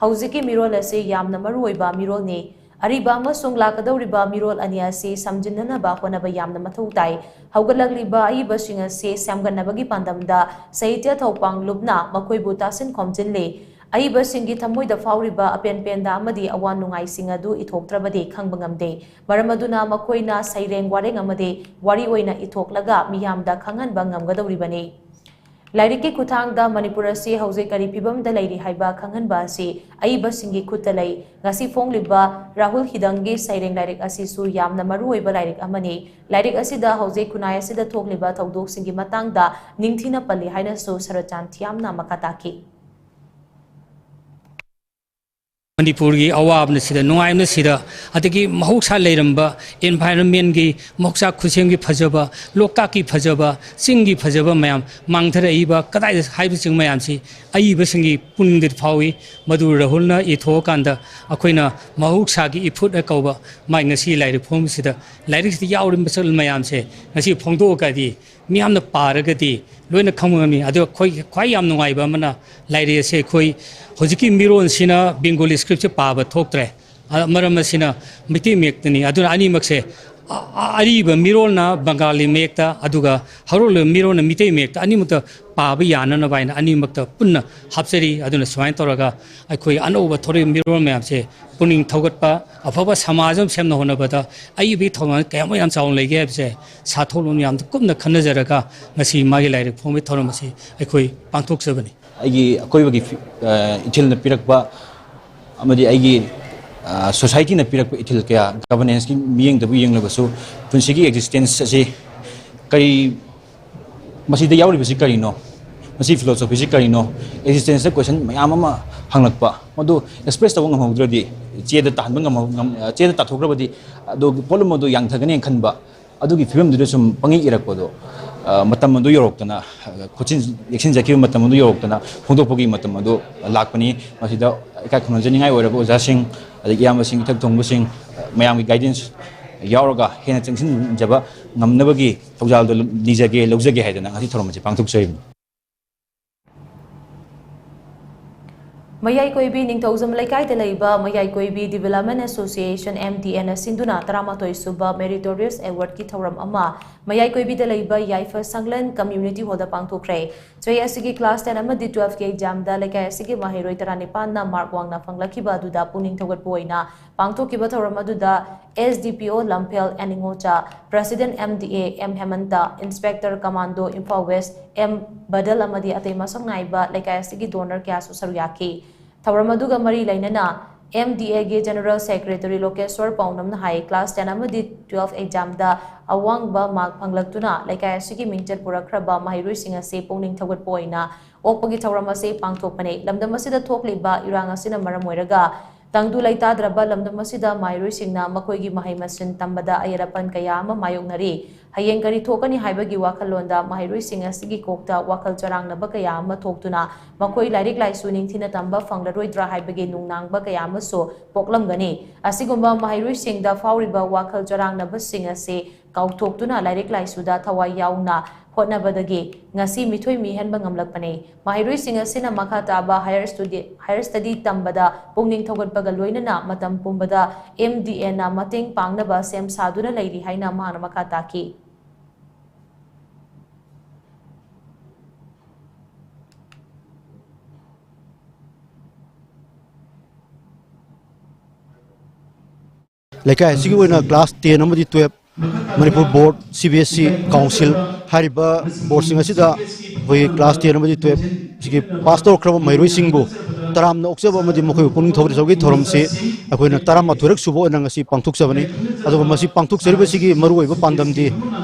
ꯍꯧꯖꯤꯛꯀꯤ ꯃꯤꯔꯣꯜ ꯑꯁꯤ ꯌꯥꯝꯅ ꯃꯔꯨꯑꯣꯏꯕ ꯃꯤꯔꯣꯜꯅꯤ꯫ ꯑꯔꯤꯕ ꯑꯃꯁꯨꯡ ꯂꯥꯛꯀꯗꯧꯔꯤꯕ ꯃꯤꯔꯣꯜ ꯑꯅꯤ ꯑꯁꯤ ꯁꯝꯖꯤꯟꯅꯅꯕ ꯍꯣꯠꯅꯕ ꯌꯥꯝꯅ ꯃꯊꯧ ꯇꯥꯏ꯫ ꯍꯧꯒꯠꯂꯛꯂꯤꯕ ꯑꯏꯕꯁꯤꯡ ꯑꯁꯤ ꯁꯦꯝꯒꯠꯅꯕꯒꯤ ꯄꯥꯟꯗꯝꯗ ꯁꯥꯍꯤꯇ꯭ꯌ ꯊꯧꯄꯥꯡ ꯂꯨꯞꯅ ꯃꯈꯣꯏꯕꯨ ꯇꯥꯁꯤꯟ ꯈꯣꯝꯖꯤꯜꯂꯤ꯫ ꯑꯏꯕꯁꯤꯡꯒꯤ ꯊꯃꯣꯏꯗ ꯐꯥꯎꯔꯤꯕ ꯑꯄꯦꯟ ꯄꯦꯟꯗ ꯑꯃꯗꯤ ꯑꯋꯥ ꯅꯨꯡꯉꯥꯏꯁꯤꯡ ꯑꯗꯨ ꯏꯊꯣꯛꯇ꯭ꯔꯕꯗꯤ ꯈꯪꯕ ꯉꯝꯗꯦ꯫ ꯃꯔꯝ ꯑꯗꯨꯅ ꯃꯈꯣꯏꯅ ꯁꯩꯔꯦꯡ ꯋꯥꯔꯦꯡ ꯑꯃꯗꯤ ꯋꯥꯔꯤ ꯑꯣꯏꯅ ꯏꯊꯣꯛꯂꯒ ꯃꯤꯌꯥꯝꯗ ꯈꯪꯍꯟꯕ ꯉꯝꯒꯗꯧꯔꯤꯕꯅꯤ꯫ ꯂꯥꯏꯔꯤꯛꯀꯤ ꯈꯨꯠꯊꯥꯡꯗ ꯃꯅꯤꯄꯨꯔ ꯑꯁꯤ ꯍꯧꯖꯤꯛ ꯀꯔꯤ ꯐꯤꯕꯝꯗ ꯂꯩꯔꯤ ꯍꯥꯏꯕ ꯈꯪꯍꯟꯕ ꯑꯁꯤ ꯑꯏꯕꯁꯤꯡꯒꯤ ꯈꯨꯠꯇ ꯂꯩ꯫ ꯉꯁꯤ ꯐꯣꯡꯂꯤꯕ ꯔꯥꯍꯨꯜ ꯍꯤꯗꯪꯒꯤ ꯁꯩꯔꯦꯡ ꯂꯥꯏꯔꯤꯛ ꯑꯁꯤꯁꯨ ꯌꯥꯝꯅ ꯃꯔꯨꯑꯣꯏꯕ ꯂꯥꯏꯔꯤꯛ ꯑꯃꯅꯤ꯫ ꯂꯥꯏꯔꯤꯛ ꯑꯁꯤꯗ ꯍꯧꯖꯤꯛ ꯈꯨꯟꯅꯥꯏ ꯑꯁꯤꯗ ꯊꯣꯛꯂꯤꯕ ꯊꯧꯗꯣꯛꯁꯤꯡꯒꯤ ꯃꯇꯥꯡꯗ ꯅꯤꯡꯊꯤꯅ ꯄꯜꯂꯤ ꯍꯥꯏꯅꯁꯨ ꯁꯔꯠꯆꯥꯟ ꯊꯤꯌꯥꯝꯅ ꯃꯈꯥ ꯇꯥꯈꯤ꯫ ꯃꯅꯤꯄꯨꯔꯒꯤ ꯑꯋꯥꯕꯅ ꯁꯤꯗ, ꯅꯨꯡꯉꯥꯏꯕꯅ ꯁꯤꯗ, ꯑꯗꯒꯤ ꯃꯍꯧꯁꯥ ꯂꯩꯔꯝꯕ environment ꯀꯤ, ꯃꯍꯧꯁꯥ ꯈꯨꯠꯁꯦꯝꯒꯤ ꯐꯖꯕ, ꯂꯣꯛꯇꯥꯛꯀꯤ ꯐꯖꯕ, ꯆꯤꯡꯒꯤ ꯐꯖꯕ ꯃꯌꯥꯝ ꯃꯥꯡꯊꯔꯛꯏꯕ ꯀꯗꯥꯏꯗ ꯍꯥꯏꯕꯁꯤꯡ ꯃꯌꯥꯝꯁꯤ ꯑꯏꯕꯁꯤꯡꯒꯤ ꯄꯨꯛꯅꯤꯡꯗꯗꯤ ꯐꯥꯎꯏ꯫ ꯃꯗꯨ ꯔꯥꯍꯨꯜꯅ ꯏꯊꯣꯛꯑꯀꯥꯟꯗ ꯑꯩꯈꯣꯏꯅ ꯃꯍꯧꯁꯥꯒꯤ ꯏꯐꯨꯠ ꯀꯧꯕ ꯃꯥꯏ ꯉꯁꯤ ꯂꯥꯏꯔꯤꯛ ꯐꯣꯡꯕꯁꯤꯗ, ꯂꯥꯏꯔꯤꯛꯁꯤꯗ ꯌꯥꯎꯔꯤꯕ ꯃꯁꯛ ꯃꯌꯥꯝꯁꯦ ꯉꯁꯤ ꯐꯣꯡꯗꯣꯛꯑꯒꯗꯤ ꯃꯤꯌꯥꯝꯅ ꯄꯥꯔꯒꯗꯤ ꯂꯣꯏꯅ ꯈꯪꯕ ꯉꯝꯃꯤ꯫ ꯑꯗꯨꯒ ꯑꯩꯈꯣꯏ ꯈ꯭ꯋꯥꯏ ꯌꯥꯝ ꯅꯨꯡꯉꯥꯏꯕ ꯑꯃꯅ, ꯂꯥꯏꯔꯤꯛ ꯑꯁꯦ ꯑꯩꯈꯣꯏ ꯍꯧꯖꯤꯛꯀꯤ ꯃꯤꯔꯣꯟꯁꯤꯅ Bengali script ꯁꯦ ꯄꯥꯕ ꯊꯣꯛꯇ꯭ꯔꯦ꯫ ꯑ, ꯃꯔꯝ ꯑꯁꯤꯅ ꯃꯩꯇꯩ ꯃꯌꯦꯛꯇꯅꯤ꯫ ꯑꯗꯨꯅ ꯑꯅꯤꯃꯛꯁꯦ, ꯑ, ꯑ, ꯑꯔꯤꯕ ꯃꯤꯔꯣꯜꯅ Bengali ꯃꯌꯦꯛꯇ, ꯑꯗꯨꯒ ꯍꯧꯔꯛꯂꯤꯕ ꯃꯤꯔꯣꯜꯅ ꯃꯤꯇꯩ ꯃꯌꯦꯛꯇ, ꯑꯅꯤꯃꯛꯇ ꯄꯥꯕ ꯌꯥꯅꯅꯕ ꯍꯥꯏꯅ ꯑꯅꯤꯃꯛꯇ ꯄꯨꯟꯅ ꯍꯥꯞꯆꯔꯤ꯫ ꯑꯗꯨꯅ ꯁꯨꯃꯥꯏꯅ ꯇꯧꯔꯒ ꯑꯩꯈꯣꯏ ꯑꯅꯧꯕ ꯊꯣꯔꯛꯏꯕ ꯃꯤꯔꯣꯜ ꯃꯌꯥꯝꯁꯦ ꯄꯨꯛꯅꯤꯡ ꯊꯧꯒꯠꯄ, ꯑꯐꯕ ꯁꯃꯥꯖ ꯑꯃ ꯁꯦꯝꯅ ꯍꯣꯠꯅꯕꯗ ꯑꯏꯕꯒꯤ ꯊꯧꯗꯥꯡ ꯀꯌꯥꯃꯨꯛ ꯌꯥꯝ ꯆꯥꯎꯅ ꯂꯩꯒꯦ ꯍꯥꯏꯕꯁꯦ ꯁꯥꯊꯣꯛꯂꯨꯅ ꯌꯥꯝ ꯀꯨꯞꯅ ꯈꯟꯅꯖꯔꯒ ꯉꯁꯤ ꯃꯥꯒꯤ ꯂꯥꯏꯔꯤꯛ ꯐꯣꯡꯕꯒꯤ ꯊꯧꯔꯝ ꯑꯁꯤ ꯑꯩꯈꯣꯏ ꯄꯥꯡꯊꯣꯛꯆꯕꯅꯤ꯫ ꯑꯩꯒꯤ ꯑꯀꯣꯏꯕꯒꯤ ꯐꯤ-, ꯑ, ꯏꯊꯤꯜꯅ ꯄꯤꯔꯛꯄ ꯑꯃꯗꯤ ꯑꯩꯒꯤ, ꯑ, society ꯅ ꯄꯤꯔꯛꯄ ꯏꯊꯤꯜ ꯀꯌꯥ, governance ꯀꯤ ꯃꯤꯠꯌꯦꯡꯗꯕꯨ ꯌꯦꯡꯂꯕꯁꯨ, ꯄꯨꯟꯁꯤꯒꯤ existence ꯑꯁꯤ ꯀꯔꯤ, ꯃꯁꯤꯗ ꯌꯥꯎꯔꯤꯕꯁꯤ ꯀꯔꯤꯅꯣ? ꯃꯁꯤ philosophy ꯁꯤ ꯀꯔꯤꯅꯣ? Existence ꯗ question ꯃꯌꯥꯝ ꯑꯃ ꯍꯪꯂꯛꯄ, ꯃꯗꯨ express ꯇꯧꯕ ꯉꯝꯍꯧꯗ꯭ꯔꯗꯤ, ꯆꯦꯗ ꯇꯥꯍꯟꯕ ꯉꯝꯍꯧ-, ꯉꯝ-, ꯆꯦꯗ ꯇꯥꯊꯣꯛꯈ꯭ꯔꯕꯗꯤ, ꯑꯗꯨ ꯄꯣꯠꯂꯨꯝ ꯑꯗꯨ ꯌꯥꯡꯊꯒꯅꯦꯅ ꯈꯟꯕ, ꯑꯗꯨꯒꯤ ꯐꯤꯕꯝꯗꯨꯗ ꯁꯨꯝ ꯄꯪꯏ ꯏꯔꯛꯄꯗꯣ, ꯑ, ꯃꯇꯝ ꯑꯗꯨ ꯌꯧꯔꯛꯇꯅ, ꯑ, ꯈꯣꯠꯆꯤꯟ-, ꯌꯦꯛꯁꯤꯟꯖꯈꯤꯕ ꯃꯇꯝ ꯑꯗꯨ ꯌꯧꯔꯛꯇꯅ ꯐꯣꯡꯗꯣꯛꯄꯒꯤ ꯃꯇꯝ ꯑꯗꯨ ꯂꯥꯛꯄꯅꯤ꯫ ꯃꯁꯤꯗ ꯏꯀꯥꯏ ꯈꯨꯝꯅꯖꯅꯤꯡꯉꯥꯏ ꯑꯣꯏꯔꯕ ꯑꯣꯖꯥꯁꯤꯡ, ꯑꯗꯒꯤ ꯏꯌꯥꯝꯕꯁꯤꯡ, ꯏꯊꯛ ꯊꯣꯡꯕꯁꯤꯡ, ꯑ, ꯃꯌꯥꯝꯒꯤ guidance ꯌꯥꯎꯔꯒ ꯍꯦꯟꯅ ꯆꯪꯁꯤꯟꯖꯕ ꯉꯝꯅꯕꯒꯤ ꯊꯧꯖꯥꯜꯗꯨ ꯅꯤꯖꯒꯦ, ꯂꯧꯖꯒꯦ ꯍꯥꯏꯗꯅ ꯉꯁꯤ ꯊꯧꯔꯝ ꯑꯁꯤ ꯄꯥꯡꯊꯣꯛꯆꯔꯤꯕꯅꯤ꯫ ꯃꯌꯥꯏ ꯀꯣꯏꯕꯤ ꯅꯤꯡꯊꯧꯖꯝ ꯂꯩꯀꯥꯏꯗ ꯂꯩꯕ ꯃꯌꯥꯏ ꯀꯣꯏꯕꯤ Development Association, M D A ꯅ ꯁꯤꯟꯗꯨꯅ ꯇꯔꯥꯃꯥꯊꯣꯏ ꯁꯨꯕ Meritorious Award ꯀꯤ ꯊꯧꯔꯝ ꯑꯃ ꯃꯌꯥꯏ ꯀꯣꯏꯕꯤꯗ ꯂꯩꯕ ꯌꯥꯏꯐ ꯁꯪꯂꯦꯟ Community Hall ꯗ ꯄꯥꯡꯊꯣꯛꯈ꯭ꯔꯦ꯫ ꯆꯍꯤ ꯑꯁꯤꯒꯤ class ten ꯑꯃꯗꯤ twelve ꯀꯤ exam ꯗ ꯂꯩꯀꯥꯏ ꯑꯁꯤꯒꯤ ꯃꯍꯩꯔꯣꯏ ꯇꯔꯥꯅꯤꯄꯥꯟꯅ mark ꯋꯥꯡꯅ ꯐꯪꯂꯛꯈꯤꯕ ꯑꯗꯨꯗ ꯄꯨꯛꯅꯤꯡ ꯊꯧꯒꯠꯄ ꯑꯣꯏꯅ ꯄꯥꯡꯊꯣꯛꯈꯤꯕ ꯊꯧꯔꯝ ꯑꯗꯨꯗ S D P O Lamphel N Ingocha, President M D A M Hemant, Inspector Commando Imphal West M Badal ꯑꯃꯗꯤ ꯑꯇꯩ ꯃꯁꯛ ꯅꯥꯏꯕ ꯂꯩꯀꯥꯏ ꯑꯁꯤꯒꯤ donor ꯀꯌꯥꯁꯨ ꯁꯔꯨꯛ ꯌꯥꯈꯤ꯫ ꯊꯧꯔꯝ ꯑꯗꯨꯒ ꯃꯔꯤ ꯂꯩꯅꯅ ꯑꯦꯝ ꯗꯤ ꯑꯦꯒꯤ General Secretary ꯂꯣꯀꯦꯁ꯭ꯋꯔ ꯄꯥꯎꯅꯝꯅ ꯍꯥꯏ, class ten ꯑꯃꯗꯤ twelve examꯗ ꯑꯋꯥꯡꯕ mark ꯐꯪꯂꯛꯇꯨꯅ ꯂꯩꯀꯥꯏ ꯑꯁꯤꯒꯤ ꯃꯤꯡꯆꯠ ꯄꯨꯔꯛꯈ꯭ꯔꯕ ꯃꯍꯩꯔꯣꯏꯁꯤꯡ ꯑꯁꯤ ꯄꯨꯛꯅꯤꯡ ꯊꯧꯒꯠꯄ ꯑꯣꯏꯅ ꯑꯣꯛꯄꯒꯤ ꯊꯧꯔꯝ ꯑꯁꯤ ꯄꯥꯡꯊꯣꯛꯄꯅꯤ꯫ ꯂꯝꯗꯝ ꯑꯁꯤꯗ ꯊꯣꯛꯂꯤꯕ ꯏꯔꯥꯡ ꯑꯁꯤꯅ ꯃꯔꯝ ꯑꯣꯏꯔꯒ ꯇꯪꯗꯨ ꯂꯩꯇꯥꯗ꯭ꯔꯕ ꯂꯝꯗꯝ ꯑꯁꯤꯗ ꯃꯍꯩꯔꯣꯏꯁꯤꯡꯅ ꯃꯈꯣꯏꯒꯤ ꯃꯍꯩ ꯃꯁꯤꯡ ꯇꯝꯕꯗ ꯑꯌꯦꯠ ꯑꯄꯟ ꯀꯌꯥ ꯑꯃ ꯃꯥꯌꯣꯛꯅꯔꯤ꯫ ꯍꯌꯦꯡ ꯀꯔꯤ ꯊꯣꯛꯀꯅꯤ ꯍꯥꯏꯕꯒꯤ ꯋꯥꯈꯜꯂꯣꯟꯗ ꯃꯍꯩꯔꯣꯏꯁꯤꯡ ꯑꯁꯤꯒꯤ ꯀꯣꯛꯇ ꯋꯥꯈꯜ ꯆꯔꯥꯡꯅꯕ ꯀꯌꯥ ꯑꯃ ꯊꯣꯛꯇꯨꯅ ꯃꯈꯣꯏ ꯂꯥꯏꯔꯤꯛ ꯂꯥꯏꯁꯨ ꯅꯤꯡꯊꯤꯅ ꯇꯝꯕ ꯐꯪꯂꯔꯣꯏꯗ꯭ꯔꯥ ꯍꯥꯏꯕꯒꯤ ꯅꯨꯡꯅꯥꯡꯕ ꯀꯌꯥ ꯑꯃꯁꯨ ꯄꯣꯛꯂꯝꯒꯅꯤ꯫ ꯑꯁꯤꯒꯨꯝꯕ ꯃꯍꯩꯔꯣꯏꯁꯤꯡꯗ ꯐꯥꯎꯔꯤꯕ ꯋꯥꯈꯜ ꯆꯔꯥꯡꯅꯕꯁꯤꯡ ꯑꯁꯤ ꯀꯥꯎꯊꯣꯛꯇꯨꯅ ꯂꯥꯏꯔꯤꯛ ꯂꯥꯏꯁꯨꯗ ꯊꯋꯥꯏ ꯌꯥꯎꯅ ꯍꯣꯠꯅꯕꯗꯒꯤ ꯉꯁꯤ ꯃꯤꯊꯣꯏ ꯃꯤꯍꯦꯟꯕ ꯉꯝꯂꯛꯄꯅꯤ꯫ ꯃꯍꯩꯔꯣꯏꯁꯤꯡ ꯑꯁꯤꯅ ꯃꯈꯥ ꯇꯥꯕ higher study, higher study ꯇꯝꯕꯗ ꯄꯨꯛꯅꯤꯡ ꯊꯧꯒꯠꯄꯒ ꯂꯣꯏꯅꯅ ꯃꯇꯝ ꯄꯨꯝꯕꯗ ꯑꯦꯝ ꯗꯤ ꯑꯦꯅ ꯃꯇꯦꯡ ꯄꯥꯡꯅꯕ ꯁꯦꯝ ꯁꯥꯗꯨꯅ ꯂꯩꯔꯤ ꯍꯥꯏꯅ ꯃꯍꯥꯛꯅ ꯃꯈꯥ ꯇꯥꯈꯤ꯫ ꯂꯩꯀꯥꯏ ꯑꯁꯤꯒꯤ ꯑꯣꯏꯅ class ten ꯑꯃꯗꯤ twelve ꯃꯅꯤꯄꯨꯔ ꯕꯣꯔꯗ, C B S E council ꯍꯥꯏꯔꯤꯕ ꯕꯣꯔꯗꯁꯤꯡ ꯑꯁꯤꯗ ꯑꯩꯈꯣꯏꯒꯤ class ten ꯑꯃꯗꯤ twelve ꯁꯤꯒꯤ ꯄꯥꯁ ꯇꯧꯔꯛꯈ꯭ꯔꯕ ꯃꯍꯩꯔꯣꯏꯁꯤꯡꯕꯨ ꯇꯔꯥꯝꯅ ꯑꯣꯛꯆꯕ ꯑꯃꯗꯤ ꯃꯈꯣꯏꯕꯨ ꯄꯨꯛꯅꯤꯡ ꯊꯧꯒꯠꯆꯕꯒꯤ ꯊꯧꯔꯝꯁꯤ ꯑꯩꯈꯣꯏꯅ ꯇꯔꯥꯃꯥꯊꯣꯏꯔꯛ ꯁꯨꯕ ꯑꯣꯏꯅ ꯉꯁꯤ ꯄꯥꯡꯊꯣꯛꯆꯕꯅꯤ꯫ ꯑꯗꯨꯒ ꯃꯁꯤ ꯄꯥꯡꯊꯣꯛꯆꯔꯤꯕꯁꯤꯒꯤ ꯃꯔꯨꯑꯣꯏꯕ ꯄꯥꯟꯗꯝꯗꯤ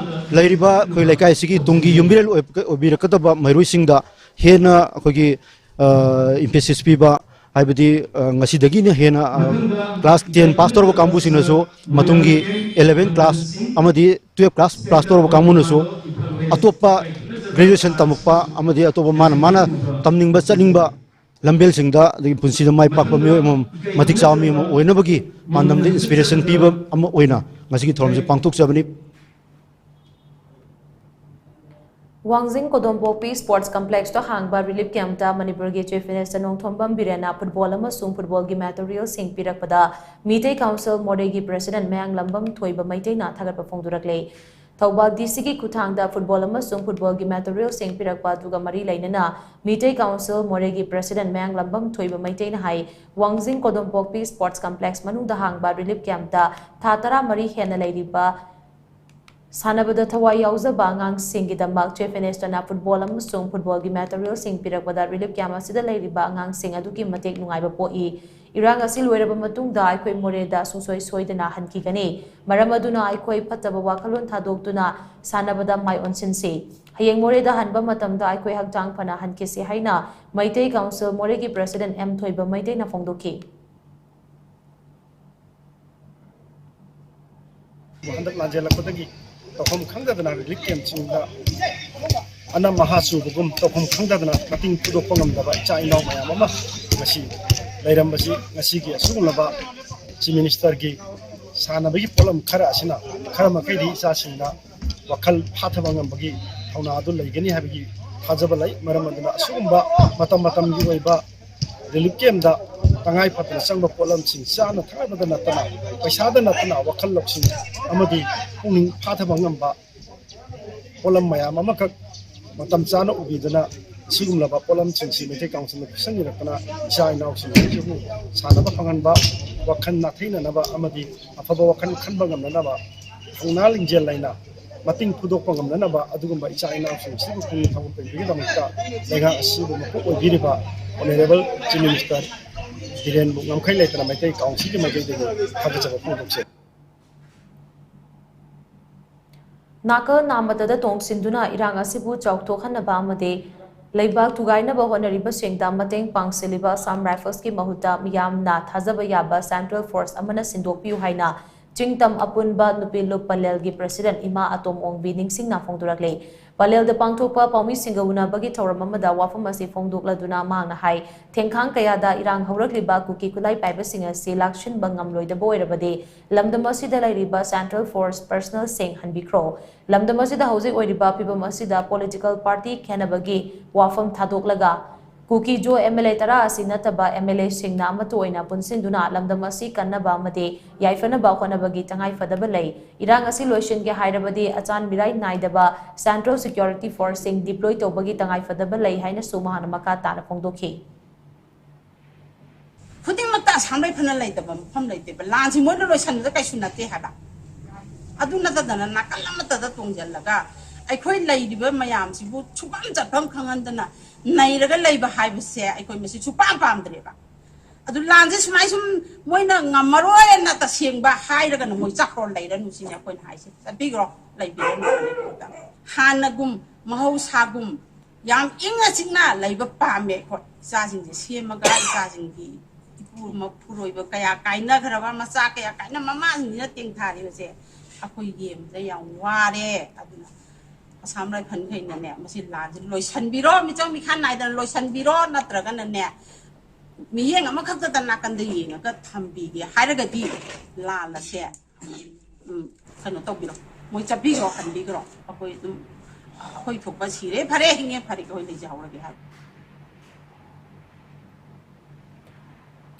ꯂꯩꯔꯤꯕ ꯑꯩꯈꯣꯏ ꯂꯩꯀꯥꯏ ꯑꯁꯤꯒꯤ ꯇꯨꯡꯒꯤ ꯌꯨꯝꯕꯤꯔꯦꯜ ꯑꯣꯏꯕ-, ꯑꯣꯏꯕꯤꯔꯛꯀꯗꯕ ꯃꯍꯩꯔꯣꯏꯁꯤꯡꯗ ꯍꯦꯟꯅ ꯑꯩꯈꯣꯏꯒꯤ, ꯑ, emphasis ꯄꯤꯕ, ꯍꯥꯏꯕꯗꯤ, ꯑ, ꯉꯁꯤꯗꯒꯤꯅ ꯍꯦꯟꯅ, ꯑ, class ten ꯄꯥꯁ ꯇꯧꯔꯕ ꯀꯥꯡꯕꯨꯁꯤꯡꯅꯁꯨ ꯃꯇꯨꯡꯒꯤ eleven class ꯑꯃꯗꯤ twelve class ꯄꯥꯁ ꯇꯧꯔꯕ ꯀꯥꯡꯕꯨꯅꯁꯨ ꯑꯇꯣꯞꯄ graduation ꯇꯝꯃꯛꯄ ꯑꯃꯗꯤ ꯑꯇꯣꯞꯄ ꯃꯥꯅ ꯃꯥꯅ ꯇꯝꯅꯤꯡꯕ ꯆꯠꯅꯤꯡꯕ ꯂꯝꯕꯦꯜꯁꯤꯡꯗ, ꯑꯗꯒꯤ ꯄꯨꯟꯁꯤꯗ ꯃꯥꯏ ꯄꯥꯛꯄ ꯃꯤꯑꯣꯏ ꯑꯃꯃꯝ, ꯃꯇꯤꯛ ꯆꯥꯕ ꯃꯤ ꯑꯃ ꯑꯣꯏꯅꯕꯒꯤ ꯄꯥꯟꯗꯝꯗ inspiration ꯄꯤꯕ ꯑꯃ ꯑꯣꯏꯅ ꯉꯁꯤꯒꯤ ꯊꯧꯔꯝꯁꯤ ꯄꯥꯡꯊꯣꯛꯆꯕꯅꯤ꯫ ꯋꯥꯡꯖꯤꯡ ꯀꯣꯗꯣꯝꯄꯣꯛꯄꯤ Sports Complexꯇ ꯍꯥꯡꯕ relief campꯇ ꯃꯅꯤꯄꯨꯔꯒꯤ Chief Minister ꯅꯣꯡꯊꯣꯝꯕꯝ ꯕꯤꯔꯦꯟꯅ football ꯑꯃꯁꯨꯡ footballꯒꯤ materialꯁꯤꯡ ꯄꯤꯔꯛꯄꯗ Meitei Council ꯃꯣꯔꯦꯒꯤ President ꯃꯌꯥꯡꯂꯝꯕꯝ ꯊꯣꯏꯕ ꯃꯩꯇꯩꯅ ꯊꯥꯒꯠꯄ ꯐꯣꯡꯗꯣꯔꯛꯂꯦ꯫ ꯊꯧꯕꯥꯜ D Cꯒꯤ ꯈꯨꯠꯊꯥꯡꯗ football ꯑꯃꯁꯨꯡ footballꯒꯤ materialꯁꯤꯡ ꯄꯤꯔꯛꯄ ꯑꯗꯨꯒ ꯃꯔꯤ ꯂꯩꯅꯅ Meitei Council ꯃꯣꯔꯦꯒꯤ President ꯃꯌꯥꯡꯂꯝꯕꯝ ꯊꯣꯏꯕ ꯃꯩꯇꯩꯅ ꯍꯥꯏ, ꯋꯥꯡꯖꯤꯡ ꯀꯣꯗꯣꯝꯄꯣꯛꯄꯤ Sports Complex ꯃꯅꯨꯡꯗ ꯍꯥꯡꯕ relief campꯇ ꯊꯥ ꯇꯔꯥꯃꯔꯤ ꯍꯦꯟꯅ ꯂꯩꯔꯤꯕ ꯁꯥꯟꯅꯕꯗ ꯊꯋꯥꯏ ꯌꯥꯎꯖꯕ ꯑꯉꯥꯡꯁꯤꯡꯒꯤꯗꯃꯛ ꯆꯦꯐ ꯏꯅꯦꯁꯇꯅ ꯐꯨꯠꯕꯣꯜ ꯑꯃꯁꯨꯡ ꯐꯨꯠꯕꯣꯜꯒꯤ ꯃꯦꯇꯔꯤꯌꯦꯜꯁꯤꯡ ꯄꯤꯔꯛꯄꯗ ꯔꯤꯂꯤꯐ ꯀꯦꯝꯞ ꯑꯁꯤꯗ ꯂꯩꯔꯤꯕ ꯑꯉꯥꯡꯁꯤꯡ ꯑꯗꯨꯒꯤ ꯃꯇꯤꯛ ꯅꯨꯡꯉꯥꯏꯕ ꯄꯣꯛꯏ꯫ ꯏꯔꯥꯡ ꯑꯁꯤ ꯂꯣꯏꯔꯕ ꯃꯇꯨꯡꯗ ꯑꯩꯈꯣꯏ ꯃꯣꯔꯦꯗ ꯁꯨꯡꯁꯣꯏ ꯁꯣꯏꯗꯅ ꯍꯟꯈꯤꯒꯅꯤ꯫ ꯃꯔꯝ ꯑꯗꯨꯅ ꯑꯩꯈꯣꯏ ꯐꯠꯇꯕ ꯋꯥꯈꯜꯂꯣꯟ ꯊꯥꯗꯣꯛꯇꯨꯅ ꯁꯥꯟꯅꯕꯗ ꯃꯥꯏ ꯑꯣꯟꯁꯤꯟꯁꯤ꯫ ꯍꯌꯦꯡ ꯃꯣꯔꯦꯗ ꯍꯟꯕ ꯃꯇꯝꯗ ꯑꯩꯈꯣꯏ ꯍꯛꯆꯥꯡ ꯐꯅ ꯍꯟꯈꯤꯁꯤ ꯍꯥꯏꯅ ꯃꯩꯇꯩ ꯀꯥꯎꯟꯁꯤꯜ ꯃꯣꯔꯦꯒꯤ ꯄ꯭ꯔꯦꯁꯤꯗꯦꯟꯠ ꯑꯦꯝ ꯊꯣꯏꯕ ꯃꯩꯇꯩꯅ ꯐꯣꯡꯗꯣꯛꯈꯤ꯫ ꯍꯟꯗꯛ ꯂꯥꯟꯖꯦꯜꯂꯛꯄꯗꯒꯤ ꯇꯧꯐꯝ ꯈꯪꯗꯗꯅ ꯔꯤꯂꯤꯐ ꯀꯦꯝꯞꯁꯤꯡꯗ ꯑꯅꯝ ꯑꯍꯥ ꯆꯨꯕꯒꯨꯝ ꯇꯧꯐꯝ ꯈꯪꯗꯗꯅ ꯃꯇꯤꯡ ꯄꯨꯗꯣꯛꯄ ꯉꯝꯗꯕ ꯏꯆꯥ ꯏꯅꯥꯎ ꯃꯌꯥꯝ ꯑꯃ ꯉꯁꯤ ꯂꯩꯔꯝꯕꯁꯤ ꯉꯁꯤꯒꯤ ꯑꯁꯤꯒꯨꯝꯂꯕ ꯆꯤꯐ ꯃꯤꯅꯤꯁꯇꯔꯒꯤ ꯁꯥꯟꯅꯕꯒꯤ ꯄꯣꯠꯂꯝ ꯈꯔ ꯑꯁꯤꯅ ꯈꯔ ꯃꯈꯩꯗꯤ ꯏꯆꯥꯁꯤꯡꯗ ꯋꯥꯈꯜ ꯐꯥꯊꯕ ꯉꯝꯕꯒꯤ ꯊꯧꯅꯥ ꯑꯗꯨ ꯂꯩꯒꯅꯤ ꯍꯥꯏꯕꯒꯤ ꯊꯥꯖꯕ ꯂꯩ꯫ ꯃꯔꯝ ꯑꯗꯨꯅ ꯑꯁꯤꯒꯨꯝꯕ ꯃꯇꯝ ꯃꯇꯝꯒꯤ ꯑꯣꯏꯕ ꯔꯤꯂꯤꯐ ꯀꯦꯝꯞꯇ ꯇꯉꯥꯏ ꯐꯗꯅ ꯆꯪꯕ ꯄꯣꯠꯂꯝꯁꯤꯡ ꯆꯥꯅ ꯊꯛꯅꯕꯗ ꯅꯠꯇꯅ ꯄꯩꯁꯥꯗ ꯅꯠꯇꯅ ꯋꯥꯈꯜ ꯂꯧꯁꯤꯡ ꯑꯃꯗꯤ ꯄꯨꯛꯅꯤꯡ ꯐꯥꯊꯕ ꯉꯝꯕ ꯄꯣꯠꯂꯝ ꯃꯌꯥꯝ ꯑꯃꯈꯛ ꯃꯇꯝ ꯆꯥꯅ ꯎꯕꯤꯗꯨꯅ ꯑꯁꯤꯒꯨꯝꯂꯕ ꯄꯣꯠꯂꯝꯁꯤꯡꯁꯤ ꯃꯩꯇꯩ ꯀꯥꯎꯟꯁꯤꯜꯅ ꯄꯤꯁꯤꯟꯕꯤꯔꯛꯇꯅ ꯏꯆꯥ ꯏꯅꯥꯎꯁꯤꯡ ꯑꯁꯤꯕꯨ ꯁꯥꯟꯅꯕ ꯐꯪꯍꯟꯕ, ꯋꯥꯈꯜ ꯅꯥꯊꯩꯅꯅꯕ ꯑꯃꯗꯤ ꯑꯐꯕ ꯋꯥꯈꯜ ꯈꯟꯕ ꯉꯝꯅꯅꯕ ꯊꯧꯅꯥ ꯂꯤꯡꯖꯦꯜ ꯂꯩꯅ ꯃꯇꯤꯡ ꯐꯨꯗꯣꯛꯄ ꯉꯝꯅꯅꯕ ꯑꯗꯨꯒꯨꯝꯕ ꯏꯆꯥ ꯏꯅꯥꯎꯁꯤꯡꯁꯤꯕꯨ ꯄꯨꯛꯅꯤꯡ ꯊꯧꯒꯠꯄꯤꯕꯒꯤꯗꯃꯛꯇ ꯂꯩꯉꯥꯛ ꯑꯁꯤꯕꯨ ꯃꯀꯣꯛ ꯑꯣꯏꯕꯤꯔꯤꯕ ꯑꯣꯅꯔꯦꯕꯜ ꯆꯤꯐ ꯃꯤꯅꯤꯁꯇꯔ ꯕꯤꯔꯦꯟꯕꯨ ꯉꯝꯈꯩ ꯂꯩꯇꯅ ꯃꯩꯇꯩ ꯀꯥꯎꯟꯁꯤꯜꯒꯤ ꯃꯥꯏꯀꯩꯗꯒꯤ ꯊꯥꯒꯠꯆꯕ ꯐꯣꯡꯗꯣꯛꯆꯔꯤ꯫ ꯅꯥꯀꯜ ꯅꯥꯃꯇꯗ ꯇꯣꯡꯁꯤꯟꯗꯨꯅ ꯏꯔꯥꯡ ꯑꯁꯤꯕꯨ ꯆꯥꯎꯊꯣꯛꯍꯟꯅꯕ ꯑꯃꯗꯤ ꯂꯩꯕꯥꯛ ꯊꯨꯒꯥꯏꯅꯕ ꯍꯣꯠꯅꯔꯤꯕꯁꯤꯡꯗ ꯃꯇꯦꯡ ꯄꯥꯡꯁꯤꯜꯂꯤꯕ ꯑꯁꯥꯝ ꯔꯥꯏꯐꯜꯁꯀꯤ ꯃꯍꯨꯠꯇ ꯃꯤꯌꯥꯝꯅ ꯊꯥꯖꯕ ꯌꯥꯕ ꯁꯦꯟꯇ꯭ꯔꯦꯜ ꯐꯣꯔꯁ ꯑꯃꯅ ꯁꯤꯟꯗꯣꯛꯄꯤꯌꯨ ꯍꯥꯏꯅ ꯆꯤꯡꯇꯝ ꯑꯄꯨꯟꯕ ꯅꯨꯄꯤ ꯂꯨꯞ ꯄꯂꯦꯜꯒꯤ ꯄ꯭ꯔꯦꯁꯤꯗꯦꯟꯠ ꯏꯃꯥ ꯑꯇꯣꯝ ꯑꯣꯡꯕꯤ ꯅꯤꯡꯁꯤꯡꯅ ꯐꯣꯡꯗꯣꯔꯛꯂꯤ꯫ ꯄꯂꯦꯜꯗ ꯄꯥꯡꯊꯣꯛꯄ ꯄꯥꯎꯃꯤꯁꯤꯡꯒ ꯎꯅꯕꯒꯤ ꯊꯧꯔꯝ ꯑꯃꯗ ꯋꯥꯐꯝ ꯑꯁꯤ ꯐꯣꯡꯗꯣꯛꯂꯗꯨꯅ ꯃꯍꯥꯛꯅ ꯍꯥꯏ, ꯊꯦꯡꯈꯥꯡ ꯀꯌꯥꯗ ꯏꯔꯥꯡ ꯍꯧꯔꯛꯂꯤꯕ ꯀꯨꯀꯤ ꯈꯨꯠꯂꯥꯏ ꯄꯥꯏꯕꯁꯤꯡ ꯑꯁꯤ ꯂꯥꯛꯁꯤꯟꯕ ꯉꯝꯂꯣꯏꯗꯕ ꯑꯣꯏꯔꯕꯗꯤ ꯂꯝꯗꯝ ꯑꯁꯤꯗ ꯂꯩꯔꯤꯕ ꯁꯦꯟꯇ꯭ꯔꯦꯜ ꯐꯣꯔꯁ ꯄꯔꯁꯅꯦꯜꯁꯤꯡ ꯍꯟꯕꯤꯈ꯭ꯔꯣ꯫ ꯂꯝꯗꯝ ꯑꯁꯤꯗ ꯍꯧꯖꯤꯛ ꯑꯣꯏꯔꯤꯕ ꯐꯤꯚꯝ ꯑꯁꯤꯗ ꯄꯣꯂꯤꯇꯤꯀꯦꯜ ꯄꯥꯔꯇꯤ ꯈꯦꯟꯅꯕꯒꯤ ꯋꯥꯐꯝ ꯊꯥꯗꯣꯛꯂꯒ ꯀꯨꯀꯤ ꯖꯣ ꯑꯦꯝ ꯑꯦꯜ ꯑꯦ ꯇꯔꯥ ꯑꯁꯤ ꯅꯠꯇꯕ ꯑꯦꯝ ꯑꯦꯜ ꯑꯦꯁꯤꯡꯅ ꯑꯃꯠꯇ ꯑꯣꯏꯅ ꯄꯨꯟꯁꯤꯟꯗꯨꯅ ꯂꯝꯗꯝ ꯑꯁꯤ ꯀꯟꯅꯕ ꯑꯃꯗꯤ ꯌꯥꯏꯐꯅꯕ ꯍꯣꯠꯅꯕꯒꯤ ꯇꯉꯥꯏꯐꯗꯕ ꯂꯩ꯫ ꯏꯔꯥꯡ ꯑꯁꯤ ꯂꯣꯏꯁꯤꯟꯒꯦ ꯍꯥꯏꯔꯕꯗꯤ ꯑꯆꯥꯟ ꯃꯤꯔꯥꯏ ꯅꯥꯏꯗꯕ ꯁꯦꯟꯇ꯭ꯔꯦꯜ ꯁꯦꯀ꯭ꯌꯨꯔꯤꯇꯤ ꯐꯣꯔꯁꯁꯤꯡ ꯗꯤꯄ꯭ꯂꯣꯏ ꯇꯧꯕꯒꯤ ꯇꯉꯥꯏꯐꯗꯕ ꯂꯩ ꯍꯥꯏꯅꯁꯨ ꯃꯍꯥꯛꯅ ꯃꯈꯥ ꯇꯥꯅ ꯐꯣꯡꯗꯣꯛꯈꯤ꯫ ꯈꯨꯗꯤꯡꯃꯛꯇ ꯑꯁꯥꯝ ꯔꯥꯏꯐꯜꯅ ꯂꯩꯇꯕ ꯃꯐꯝ ꯂꯩꯇꯦꯕ꯫ ꯂꯥꯟꯁꯤ ꯃꯣꯏꯅ ꯂꯣꯏꯁꯟꯕꯗ ꯀꯩꯁꯨ ꯅꯠꯇꯦ ꯍꯥꯏꯕ꯫ ꯑꯗꯨ ꯅꯠꯇꯗꯅ ꯅꯥꯀꯜ ꯑꯃꯠꯇꯗ ꯇꯣꯡꯁꯤꯜꯂꯒ ꯑꯩꯈꯣꯏ ꯂꯩꯔꯤꯕ ꯃꯌꯥꯝꯁꯤꯕꯨ ꯁꯨꯐꯝ ꯆꯠꯐꯝ ꯈꯪꯍꯟꯗꯅ ꯅꯩꯔꯒ ꯂꯩꯕ ꯍꯥꯏꯕꯁꯦ ꯑꯩꯈꯣꯏ ꯃꯁꯤ ꯁꯨꯄꯥꯝ ꯄꯥꯝꯗ꯭ꯔꯦꯕ꯫ ꯑꯗꯨ ꯂꯥꯟꯁꯦ ꯁꯨꯃꯥꯏ ꯁꯨꯝ ꯃꯣꯏꯅ ꯉꯝꯃꯔꯣꯏꯅ ꯇꯁꯦꯡꯕ ꯍꯥꯏꯔꯒꯅ ꯃꯣꯏ ꯆꯠꯈ꯭ꯔꯣ, ꯂꯩꯔꯅꯨ ꯁꯤꯅꯤ ꯑꯩꯈꯣꯏꯅ ꯍꯥꯏꯁꯦ꯫ ꯆꯠꯄꯤꯈ꯭ꯔꯣ, ꯂꯩꯕꯤꯔꯅꯨ꯫ ꯍꯥꯟꯅꯒꯨꯝ ꯃꯍꯧꯁꯥꯒꯨꯝ ꯌꯥꯝ ꯏꯪꯅ ꯆꯤꯛꯅ ꯂꯩꯕ ꯄꯥꯝꯃꯦ ꯑꯩꯈꯣꯏ꯫ ꯏꯆꯥꯁꯤꯡꯁꯦ ꯁꯦꯝꯃꯒ ꯏꯆꯥꯁꯤꯡꯒꯤ ꯏꯄꯨ ꯃꯄꯨꯔꯣꯏꯕ ꯀꯌꯥ ꯀꯥꯏꯅꯈ꯭ꯔꯕ, ꯃꯆꯥ ꯀꯌꯥ ꯀꯥꯏꯅ, ꯃꯃꯥꯁꯤꯡꯁꯤꯅ ꯇꯦꯡꯊꯥꯔꯤꯕꯁꯦ ꯑꯩꯈꯣꯏ ꯌꯦꯡꯕꯗ ꯌꯥꯝ ꯋꯥꯔꯦ꯫ ꯑꯗꯨꯅ ꯑꯁꯥꯝ ꯔꯥꯏꯐꯜꯈꯩꯅꯅꯦ ꯃꯁꯤ ꯂꯥꯟꯁꯦ ꯂꯣꯏꯁꯟꯕꯤꯔꯣ, ꯃꯤꯆꯪ ꯃꯤꯈꯥ ꯅꯥꯏꯗꯅ ꯂꯣꯏꯁꯟꯕꯤꯔꯣ, ꯅꯠꯇ꯭ꯔꯒꯅꯅꯦ ꯃꯤꯠꯌꯦꯡ ꯑꯃꯈꯛꯇꯗ ꯅꯥꯀꯟꯗ ꯌꯦꯡꯉꯒ ꯊꯝꯕꯤꯒꯦ ꯍꯥꯏꯔꯒꯗꯤ ꯂꯥꯟ ꯑꯁꯦ, ꯎꯝ, ꯀꯩꯅꯣ ꯇꯧꯕꯤꯔꯣ, ꯃꯣꯏ ꯆꯠꯄꯤꯈ꯭ꯔꯣ, ꯍꯟꯕꯤꯈ꯭ꯔꯣ꯫ ꯑꯩꯈꯣꯏ ꯑꯗꯨꯝ ꯑꯩꯈꯣꯏ ꯊꯣꯛꯄ ꯁꯤꯔꯦ ꯐꯔꯦ, ꯍꯤꯡꯉꯦ ꯐꯔꯦ, ꯑꯩꯈꯣꯏ ꯂꯩꯖꯍꯧꯔꯒꯦ ꯍꯥꯏꯕ꯫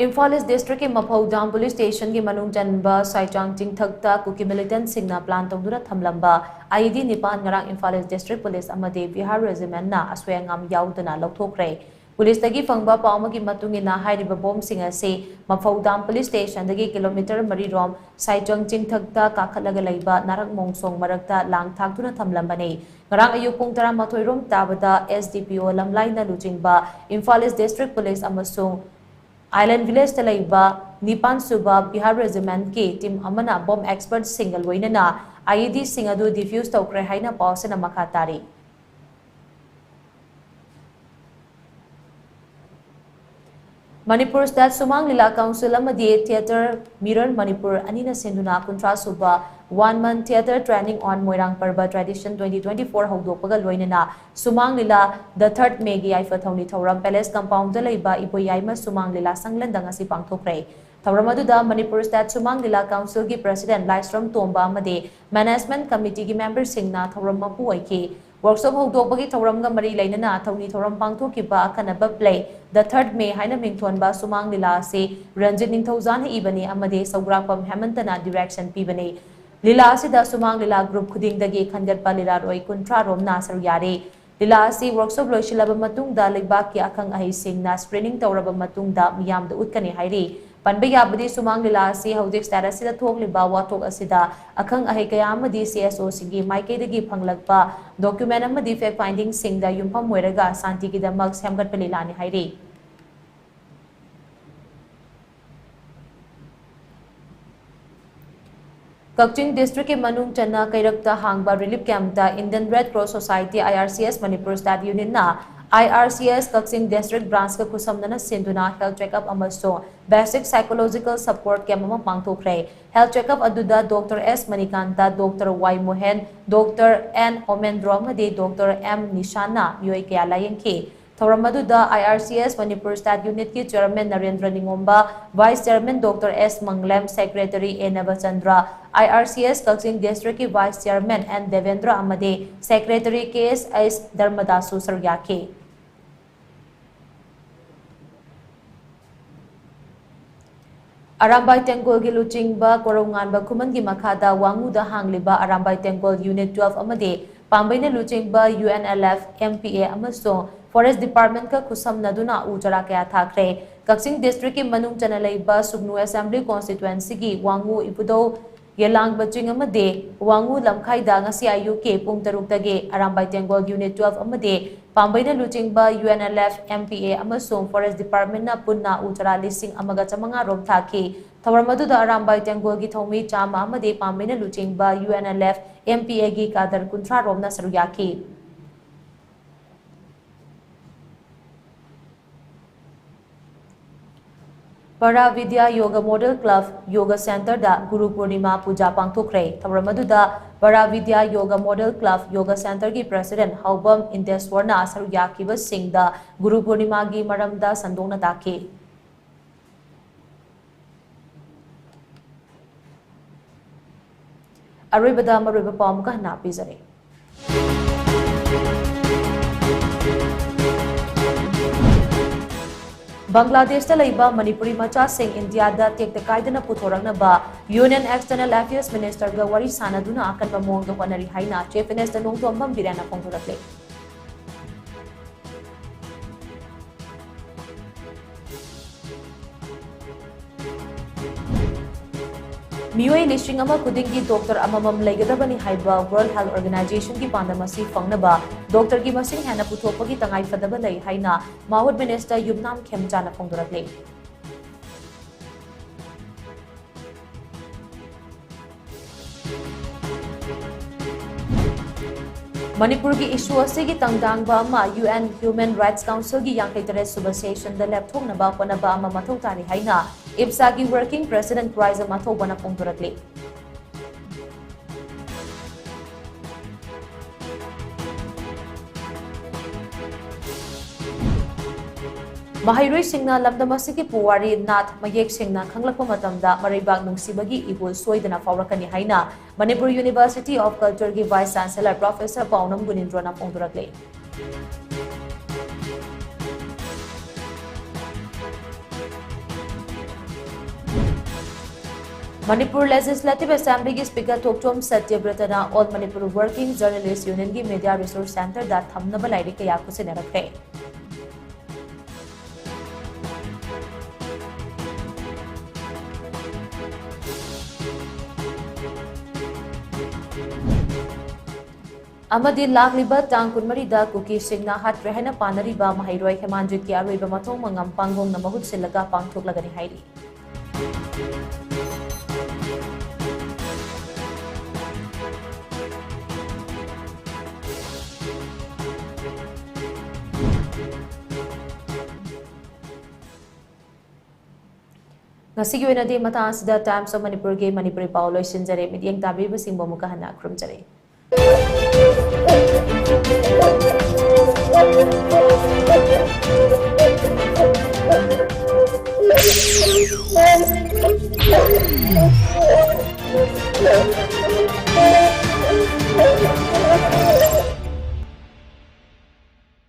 ꯏꯝꯐꯥꯜ ꯏꯁ ꯗꯤꯁꯇ꯭ꯔꯤꯛꯀꯤ ꯃꯐꯧ ꯗꯥꯝ ꯄꯨꯂꯤꯁ ꯁ꯭ꯇꯦꯁꯟꯒꯤ ꯃꯅꯨꯡ ꯆꯟꯕ ꯁꯥꯏꯆꯥꯡ ꯆꯤꯡꯊꯛꯇ ꯀꯨꯀꯤ ꯃꯤꯂꯤꯇꯦꯟꯠꯁꯤꯡꯅ ꯄ꯭ꯂꯥꯟ ꯇꯧꯗꯨꯅ ꯊꯝꯂꯝꯕ ꯑꯥꯏꯏꯗꯤ ꯅꯤꯄꯥꯟ ꯉꯔꯥꯡ ꯏꯝꯐꯥꯜ ꯏꯁ ꯗꯤꯁꯇ꯭ꯔꯤꯛ ꯄꯨꯂꯤꯁ ꯑꯃꯗꯤ ꯕꯤꯍꯥꯔ ꯔꯦꯖꯤꯃꯦꯟꯠꯅ ꯑꯁꯣꯏ ꯑꯉꯥꯝ ꯌꯥꯎꯗꯅ ꯂꯧꯊꯣꯛꯈ꯭ꯔꯦ꯫ ꯄꯨꯂꯤꯁꯇꯒꯤ ꯐꯪꯕ ꯄꯥꯎ ꯑꯃꯒꯤ ꯃꯇꯨꯡ ꯏꯟꯅ, ꯍꯥꯏꯔꯤꯕ ꯕꯣꯝꯁꯤꯡ ꯑꯁꯤ ꯃꯐꯧ ꯗꯥꯝ ꯄꯨꯂꯤꯁ ꯁ꯭ꯇꯦꯁꯟꯗꯒꯤ ꯀꯤꯂꯣꯃꯤꯇꯔ ꯃꯔꯤ ꯔꯣꯝ ꯁꯥꯏꯆꯥꯡ ꯆꯤꯡꯊꯛꯇ ꯀꯥꯈꯠꯂꯒ ꯂꯩꯕ ꯅꯥꯔꯛ ꯃꯣꯡꯁꯣꯡ ꯃꯔꯛꯇ ꯂꯥꯡ ꯊꯥꯛꯇꯨꯅ ꯊꯝꯂꯝꯕꯅꯤ꯫ ꯉꯔꯥꯡ ꯑꯌꯨꯛ ꯄꯨꯡ ꯇꯔꯥꯃꯥꯊꯣꯏ ꯔꯣꯝ ꯇꯥꯕꯗ ꯑꯦꯁ ꯗꯤ ꯄꯤ ꯑꯣ ꯂꯝꯂꯥꯏꯅ ꯂꯨꯆꯤꯡꯕ ꯏꯝꯐꯥꯜ ꯏꯁ ꯗꯤꯁꯇ꯭ꯔꯤꯛ ꯄꯨꯂꯤꯁ ꯑꯃꯁꯨꯡ ꯑꯥꯏꯂꯦꯟ ꯚꯤꯂꯦꯖꯇ ꯂꯩꯕ ꯅꯤꯄꯥꯟ ꯁꯨꯕ ꯕꯤꯍꯥꯔ ꯔꯦꯖꯤꯃꯦꯟꯠꯀꯤ ꯇꯤꯝ ꯑꯃꯅ ꯕꯣꯝ ꯑꯦꯛꯁꯄꯔꯠꯁꯤꯡꯒ ꯂꯣꯏꯅꯅ ꯑꯥꯏꯏꯗꯤꯁꯤꯡ ꯑꯗꯨ ꯗꯤꯐ꯭ꯌꯨꯁ ꯇꯧꯈ꯭ꯔꯦ ꯍꯥꯏꯅ ꯄꯥꯎ ꯑꯁꯤꯅ ꯃꯈꯥ ꯇꯥꯔꯤ꯫ ꯃꯅꯤꯄꯨꯔ ꯁ꯭ꯇꯦꯠ ꯁꯨꯃꯥꯡ ꯂꯤꯂꯥ ꯀꯥꯎꯟꯁꯤꯜ ꯑꯃꯗꯤ ꯊꯤꯌꯦꯇꯔ ꯃꯤꯔꯔ ꯃꯅꯤꯄꯨꯔ ꯑꯅꯤꯅ ꯁꯤꯟꯗꯨꯅ ꯀꯨꯟꯊ꯭ꯔꯥ ꯁꯨꯕ One Month Theatre Training on Moirang Parva Tradition twenty twenty-four ꯍꯧꯗꯣꯛꯄꯒ ꯂꯣꯏꯅꯅ ꯁꯨꯃꯥꯡ ꯂꯤꯂꯥ The Third Mayꯒꯤ ꯌꯥꯏꯐ ꯊꯧꯅꯤ ꯊꯧꯔꯝ ꯄꯦꯂꯦꯁ ꯀꯝꯄꯥꯎꯟꯗ ꯂꯩꯕ ꯏꯕꯣꯌꯥꯏꯃ ꯁꯨꯃꯥꯡ ꯂꯤꯂꯥ ꯁꯪꯂꯦꯟꯗ ꯉꯁꯤ ꯄꯥꯡꯊꯣꯛꯈ꯭ꯔꯦ꯫ ꯊꯧꯔꯝ ꯑꯗꯨꯗ ꯃꯅꯤꯄꯨꯔ ꯁ꯭ꯇꯦꯠ ꯁꯨꯃꯥꯡ ꯂꯤꯂꯥ ꯀꯥꯎꯟꯁꯤꯜꯒꯤ ꯄ꯭ꯔꯦꯁꯤꯗꯦꯟꯠ ꯂꯥꯏꯁ꯭ꯔꯝ ꯇꯣꯝꯕ ꯑꯃꯗꯤ ꯃꯦꯅꯦꯖꯃꯦꯟꯠ ꯀꯃꯤꯇꯤꯒꯤ ꯃꯦꯝꯕꯔꯁꯤꯡꯅ ꯊꯧꯔꯝ ꯃꯄꯨ ꯑꯣꯏꯈꯤ꯫ ꯋꯥꯔꯛꯁꯣꯞ ꯍꯧꯗꯣꯛꯄꯒꯤ ꯊꯧꯔꯝꯒ ꯃꯔꯤ ꯂꯩꯅꯅ ꯊꯧꯅꯤ ꯊꯧꯔꯝ ꯄꯥꯡꯊꯣꯛꯈꯤꯕ ꯑꯈꯟꯅꯕ ꯄ꯭ꯂꯦ The Third May ꯍꯥꯏꯅ ꯃꯤꯡꯊꯣꯟꯕ ꯁꯨꯃꯥꯡ ꯂꯤꯂꯥ ꯑꯁꯤ ꯔꯟꯖꯤꯠ ꯅꯤꯡꯊꯧꯖꯥꯅ ꯏꯕꯅꯤ ꯑꯃꯗꯤ ꯁꯧꯒ꯭ꯔꯥꯛꯄꯝ ꯍꯦꯃꯟꯇꯅ ꯗꯤꯔꯦꯛꯁꯟ ꯄꯤꯕꯅꯤ꯫ ꯂꯤꯂꯥ ꯑꯁꯤꯗ ꯁꯨꯃꯥꯡ ꯂꯤꯂꯥ ꯒ꯭ꯔꯨꯞ ꯈꯨꯗꯤꯡꯗꯒꯤ ꯈꯟꯒꯠꯄ ꯂꯤꯂꯥꯔꯣꯏ ꯀꯨꯟꯊ꯭ꯔꯥ ꯔꯣꯝꯅ ꯁꯔꯨꯛ ꯌꯥꯔꯤ꯫ ꯂꯤꯂꯥ ꯑꯁꯤ ꯋꯥꯔꯛꯁꯣꯞ ꯂꯣꯏꯁꯤꯜꯂꯕ ꯃꯇꯨꯡꯗ ꯂꯩꯕꯥꯛꯀꯤ ꯑꯈꯪ ꯑꯍꯩꯁꯤꯡꯅ ꯁ꯭ꯀ꯭ꯔꯤꯅꯤꯡ ꯇꯧꯔꯕ ꯃꯇꯨꯡꯗ ꯃꯤꯌꯥꯝꯗ ꯎꯠꯀꯅꯤ ꯍꯥꯏꯔꯤ꯫ ꯄꯟꯕ ꯌꯥꯕꯗꯤ, ꯁꯨꯃꯥꯡ ꯂꯤꯂꯥ ꯑꯁꯤ ꯍꯧꯖꯤꯛ ꯁ꯭ꯇꯦꯠ ꯑꯁꯤꯗ ꯊꯣꯛꯂꯤꯕ ꯋꯥꯊꯣꯛ ꯑꯁꯤꯗ ꯑꯈꯪ ꯑꯍꯩ ꯀꯌꯥ ꯑꯃꯗꯤ ꯁꯤ ꯑꯦꯁ ꯑꯣꯁꯤꯡꯒꯤ ꯃꯥꯏꯀꯩꯗꯒꯤ ꯐꯪꯂꯛꯄ ꯗꯣꯀ꯭ꯌꯨꯃꯦꯟ ꯑꯃꯗꯤ ꯐꯦꯛ ꯐꯥꯏꯟꯗꯤꯡꯁꯤꯡꯗ ꯌꯨꯝꯐꯝ ꯑꯣꯏꯔꯒ ꯁꯥꯟꯇꯤꯒꯤꯗꯃꯛ ꯁꯦꯝꯒꯠꯄ ꯂꯤꯂꯥꯅꯤ ꯍꯥꯏꯔꯤ꯫ ꯀꯛꯆꯤꯡ ꯗꯤꯁꯇ꯭ꯔꯤꯛꯀꯤ ꯃꯅꯨꯡ ꯆꯟꯅ ꯀꯩꯔꯛꯇ ꯍꯥꯡꯕ ꯔꯤꯂꯤꯐ ꯀꯦꯝꯞꯇ Indian Red Cross Society, I R C S, Manipur state ꯌꯨꯅꯤꯠꯅ I R C S Kakching district ꯕ꯭ꯔꯥꯟꯁꯀ ꯈꯨꯠꯁꯝꯅꯅ ꯁꯤꯟꯗꯨꯅ ꯍꯦꯜꯊ ꯆꯦꯛꯑꯞ ꯑꯃꯁꯨꯡ ꯕꯦꯁꯤꯛ ꯁꯥꯏꯀꯣꯂꯣꯖꯤꯀꯦꯜ ꯁꯄꯣꯔꯠ ꯀꯦꯝꯞ ꯑꯃ ꯄꯥꯡꯊꯣꯛꯈ꯭ꯔꯦ꯫ ꯍꯦꯜꯊ ꯆꯦꯛꯑꯞ ꯑꯗꯨꯗ doctor S Manikanta, doctor Y Mohen, doctor N Homendro ꯑꯃꯗꯤ ꯗꯣꯛꯇꯔ ꯑꯦꯝ ꯅꯤꯁꯥꯟꯅ ꯃꯤꯑꯣꯏ ꯀꯌꯥ ꯂꯥꯌꯦꯡꯈꯤ꯫ ꯊꯧꯔꯝ ꯑꯗꯨꯗ I R C S Manipur state ꯌꯨꯅꯤꯠꯀꯤ chairman Narendra Ningomba, vice chairman doctor S Manglem, secretary A Nabachandra, I R C S Kakching ꯗꯤꯁꯇ꯭ꯔꯤꯛꯀꯤ ꯚꯥꯏꯁ ꯆꯤꯌꯔꯃꯦꯟ ꯑꯦꯟ ꯗꯦꯕꯦꯟꯗ꯭ꯔ ꯑꯃꯗꯤ ꯁꯦꯀ꯭ꯔꯦꯇꯔꯤ ꯀꯦ ꯑꯦꯁ ꯑꯩꯁ ꯙꯔꯃꯗꯥꯁꯁꯨ ꯁꯔꯨꯛ ꯌꯥꯈꯤ꯫ ꯑꯔꯥꯝꯕꯥꯏ ꯇꯦꯡꯒꯣꯜꯒꯤ ꯂꯨꯆꯤꯡꯕ ꯀꯣꯔꯧꯉꯥꯟꯕ ꯈꯨꯃꯟꯒꯤ ꯃꯈꯥꯗ ꯋꯥꯉꯨꯗ ꯍꯥꯡꯂꯤꯕ ꯑꯔꯥꯝꯕꯥꯏ ꯇꯦꯡꯒꯣꯜ ꯌꯨꯅꯤꯠ ꯇꯨꯋꯦꯜꯐ ꯑꯃꯗꯤ ꯄꯥꯝꯕꯩꯅ ꯂꯨꯆꯤꯡꯕ U N L F, M P A ꯑꯃꯁꯨꯡ ꯐꯣꯔꯦꯁ ꯗꯤꯄꯥꯔꯠꯃꯦꯟꯠꯀ ꯈꯨꯠꯁꯝꯅꯗꯨꯅ ꯎ ꯆꯥꯔꯥ ꯀꯌꯥ ꯊꯥꯈ꯭ꯔꯦ꯫ ꯀꯛꯆꯤꯡ ꯗꯤꯁꯇ꯭ꯔꯤꯛꯀꯤ ꯃꯅꯨꯡ ꯆꯟꯅ ꯂꯩꯕ ꯁꯨꯒꯅꯨ ꯑꯦꯁꯦꯝꯕ꯭ꯂꯤ ꯀꯣꯟꯁꯇꯤꯇ꯭ꯋꯦꯟꯁꯤꯒꯤ ꯋꯥꯉꯨ ꯏꯕꯨꯙꯧ ꯌꯦꯂꯥꯡꯕ ꯆꯤꯡ ꯑꯃꯗꯤ ꯋꯥꯉꯨ ꯂꯝꯈꯥꯏꯗ ꯉꯁꯤ ꯑꯌꯨꯛꯀꯤ ꯄꯨꯡ ꯇꯔꯨꯛꯇꯒꯤ ꯑꯔꯥꯝꯕꯥꯏ ꯇꯦꯡꯒꯣꯜ ꯌꯨꯅꯤꯠ ꯇꯨꯋꯦꯜꯐ ꯑꯃꯗꯤ ꯄꯥꯝꯕꯩꯅ ꯂꯨꯆꯤꯡꯕ U N L F, M P A ꯑꯃꯁꯨꯡ ꯐꯣꯔꯦꯁ ꯗꯤꯄꯥꯔꯠꯃꯦꯟꯠꯅ ꯄꯨꯟꯅ ꯎ ꯆꯥꯔꯥ ꯂꯤꯁꯤꯡ ꯑꯃꯒ ꯆꯥꯃꯉꯥ ꯔꯣꯝ ꯊꯥꯈꯤ꯫ ꯊꯧꯔꯝ ꯑꯗꯨꯗ ꯑꯔꯥꯝꯕꯥꯏ ꯇꯦꯡꯒꯣꯜꯒꯤ ꯊꯧꯃꯤ ꯆꯥꯝꯃ ꯑꯃꯗꯤ ꯄꯥꯝꯕꯩꯅ ꯂꯨꯆꯤꯡꯕ U N L F, M P A ꯒꯤ ꯀꯥꯗꯔ ꯀꯨꯟꯊ꯭ꯔꯥ ꯔꯣꯝꯅ ꯁꯔꯨꯛ ꯌꯥꯈꯤ꯫ ꯄꯔꯥ ꯕꯤꯗ꯭ꯌꯥ ꯌꯣꯒ ꯃꯣꯗꯦꯜ ꯀ꯭ꯂꯕ ꯌꯣꯒ ꯁꯦꯟꯇꯔꯗ ꯒꯨꯔꯨ ꯄꯨꯔꯅꯤꯃꯥ ꯄꯨꯖꯥ ꯄꯥꯡꯊꯣꯛꯈ꯭ꯔꯦ꯫ ꯊꯧꯔꯝ ꯑꯗꯨꯗ ꯄꯔꯥ ꯕꯤꯗ꯭ꯌꯥ ꯌꯣꯒ ꯃꯣꯗꯦꯜ ꯀ꯭ꯂꯕ ꯌꯣꯒ ꯁꯦꯟꯇꯔꯒꯤ ꯄ꯭ꯔꯦꯁꯤꯗꯦꯟꯠ ꯍꯥꯎꯕꯝ ꯏꯟꯗꯦꯁ꯭ꯋꯔꯅ ꯁꯔꯨꯛ ꯌꯥꯈꯤꯕꯁꯤꯡꯗ ꯒꯨꯔꯨ ꯄꯨꯔꯅꯤꯃꯥꯒꯤ ꯃꯔꯝꯗ ꯁꯟꯗꯣꯛꯅ ꯇꯥꯛꯈꯤ꯫ ꯑꯔꯣꯏꯕꯗ ꯃꯔꯨꯑꯣꯏꯕ ꯄꯥꯎ ꯑꯃꯨꯛꯀ ꯍꯟꯅ ꯄꯤꯖꯔꯤ꯫ ꯕꯪꯒ꯭ꯂꯥꯗꯦꯁꯇ ꯂꯩꯕ ꯃꯅꯤꯄꯨꯔꯤ ꯃꯆꯥꯁꯤꯡ ꯏꯟꯗꯤꯌꯥꯗ ꯇꯦꯛꯇ ꯀꯥꯏꯗꯅ ꯄꯨꯊꯣꯔꯛꯅꯕ Union External Affairs Ministerꯒ ꯋꯥꯔꯤ ꯁꯥꯟꯅꯗꯨꯅ ꯑꯀꯟꯕ ꯃꯑꯣꯡꯗ ꯍꯣꯠꯅꯔꯤ ꯍꯥꯏꯅ Chief Minister ꯅꯣꯡꯊꯣꯝꯕꯝ ꯕꯤꯔꯦꯟꯅ ꯐꯣꯡꯗꯣꯔꯛꯂꯤ꯫ ꯃꯤꯑꯣꯏ ꯂꯤꯁꯤꯡ ꯑꯃ ꯈꯨꯗꯤꯡꯒꯤ ꯗꯣꯛꯇꯔ ꯑꯃꯃꯝ ꯂꯩꯒꯗꯕꯅꯤ ꯍꯥꯏꯕ World Health Organizationꯒꯤ ꯄꯥꯟꯗꯝ ꯑꯁꯤ ꯐꯪꯅꯕ ꯗꯣꯛꯇꯔꯒꯤ ꯃꯁꯤꯡ ꯍꯦꯟꯅ ꯄꯨꯊꯣꯛꯄꯒꯤ ꯇꯉꯥꯏ ꯐꯗꯕ ꯂꯩ ꯍꯥꯏꯅ MoHUD Minister ꯌꯨꯝꯅꯥꯝ ꯈꯦꯝꯆꯥꯅ ꯐꯣꯡꯗꯣꯔꯛꯂꯤ꯫ ꯃꯅꯤꯄꯨꯔꯒꯤ ꯏꯁꯨ ꯑꯁꯤꯒꯤ ꯇꯪꯗꯥꯡꯕ ꯑꯃ UN Human Rights Councilꯒꯤ ꯌꯥꯡꯈꯩ ꯇꯔꯦꯠ ꯁꯨꯕ ꯁꯦꯁꯟꯗ ꯂꯦꯞꯊꯣꯛꯅꯕ ꯍꯣꯠꯅꯕ ꯑꯃ ꯃꯊꯧ ꯇꯥꯔꯤ ꯍꯥꯏꯅ ꯏꯞꯁꯥꯒꯤ Working President ꯀ꯭ꯔꯥꯏꯖꯝ ꯑꯊꯧꯕꯅ ꯐꯣꯡꯗꯣꯔꯛꯂꯤ꯫ ꯃꯍꯩꯔꯣꯏꯁꯤꯡꯅ ꯂꯝꯗꯝ ꯑꯁꯤꯒꯤ ꯄꯨꯋꯥꯔꯤ, ꯅꯥꯠ ꯃꯌꯦꯛ ꯁꯦꯡꯅ ꯈꯪꯂꯛꯄ ꯃꯇꯝꯗ ꯃꯔꯩꯕꯥꯛ ꯅꯨꯡꯁꯤꯕꯒꯤ ꯏꯍꯨꯜ ꯁꯣꯏꯗꯅ ꯐꯥꯎꯔꯛꯀꯅꯤ ꯍꯥꯏꯅ Manipur University of Cultureꯒꯤ Vice Chancellor Professor ꯄꯥꯎꯅꯝ ꯒꯨꯅꯤꯟꯗ꯭ꯔꯣꯅ ꯐꯣꯡꯗꯣꯔꯛꯂꯤ꯫ Manipur Legislative Assemblyꯒꯤ Speaker Thokchom ꯁꯇ꯭ꯌꯕ꯭ꯔꯇꯅ All Manipur Working Journalist Unionꯒꯤ Media Resource Centreꯗ ꯊꯝꯅꯕ ꯂꯥꯏꯔꯤꯛ ꯀꯌꯥ ꯈꯨꯠꯁꯤꯟꯅꯔꯛꯈ꯭ꯔꯦ꯫ ꯑꯃꯗꯤ ꯂꯥꯛꯂꯤꯕ ꯇꯥꯡ ꯀꯨꯟꯃꯔꯤꯗ ꯀꯨꯀꯤꯁꯤꯡꯅ ꯍꯥꯠꯈ꯭ꯔꯦ ꯍꯥꯏꯅ ꯄꯥꯅꯔꯤꯕ ꯃꯍꯩꯔꯣꯏ ꯍꯦꯃꯥꯟꯖꯤꯠꯀꯤ ꯑꯔꯣꯏꯕ ꯃꯊꯧ ꯃꯉꯝ ꯄꯥꯡꯒꯣꯡꯅ ꯃꯍꯨꯠ ꯁꯤꯜꯂꯒ ꯄꯥꯡꯊꯣꯛꯂꯒꯅꯤ ꯍꯥꯏꯔꯤ꯫ ꯉꯁꯤꯒꯤ ꯑꯣꯏꯅꯗꯤ ꯃꯇꯥꯡ ꯑꯁꯤꯗ Times of Manipurꯒꯤ ꯃꯅꯤꯄꯨꯔꯤ ꯄꯥꯎ ꯂꯣꯏꯁꯤꯟꯖꯔꯦ꯫ ꯃꯤꯠꯌꯦꯡ ꯇꯥꯕꯤꯕꯁꯤꯡꯕꯨ ꯑꯃꯨꯛꯀ ꯍꯟꯅ ꯈꯨꯔꯨꯝꯖꯔꯤ꯫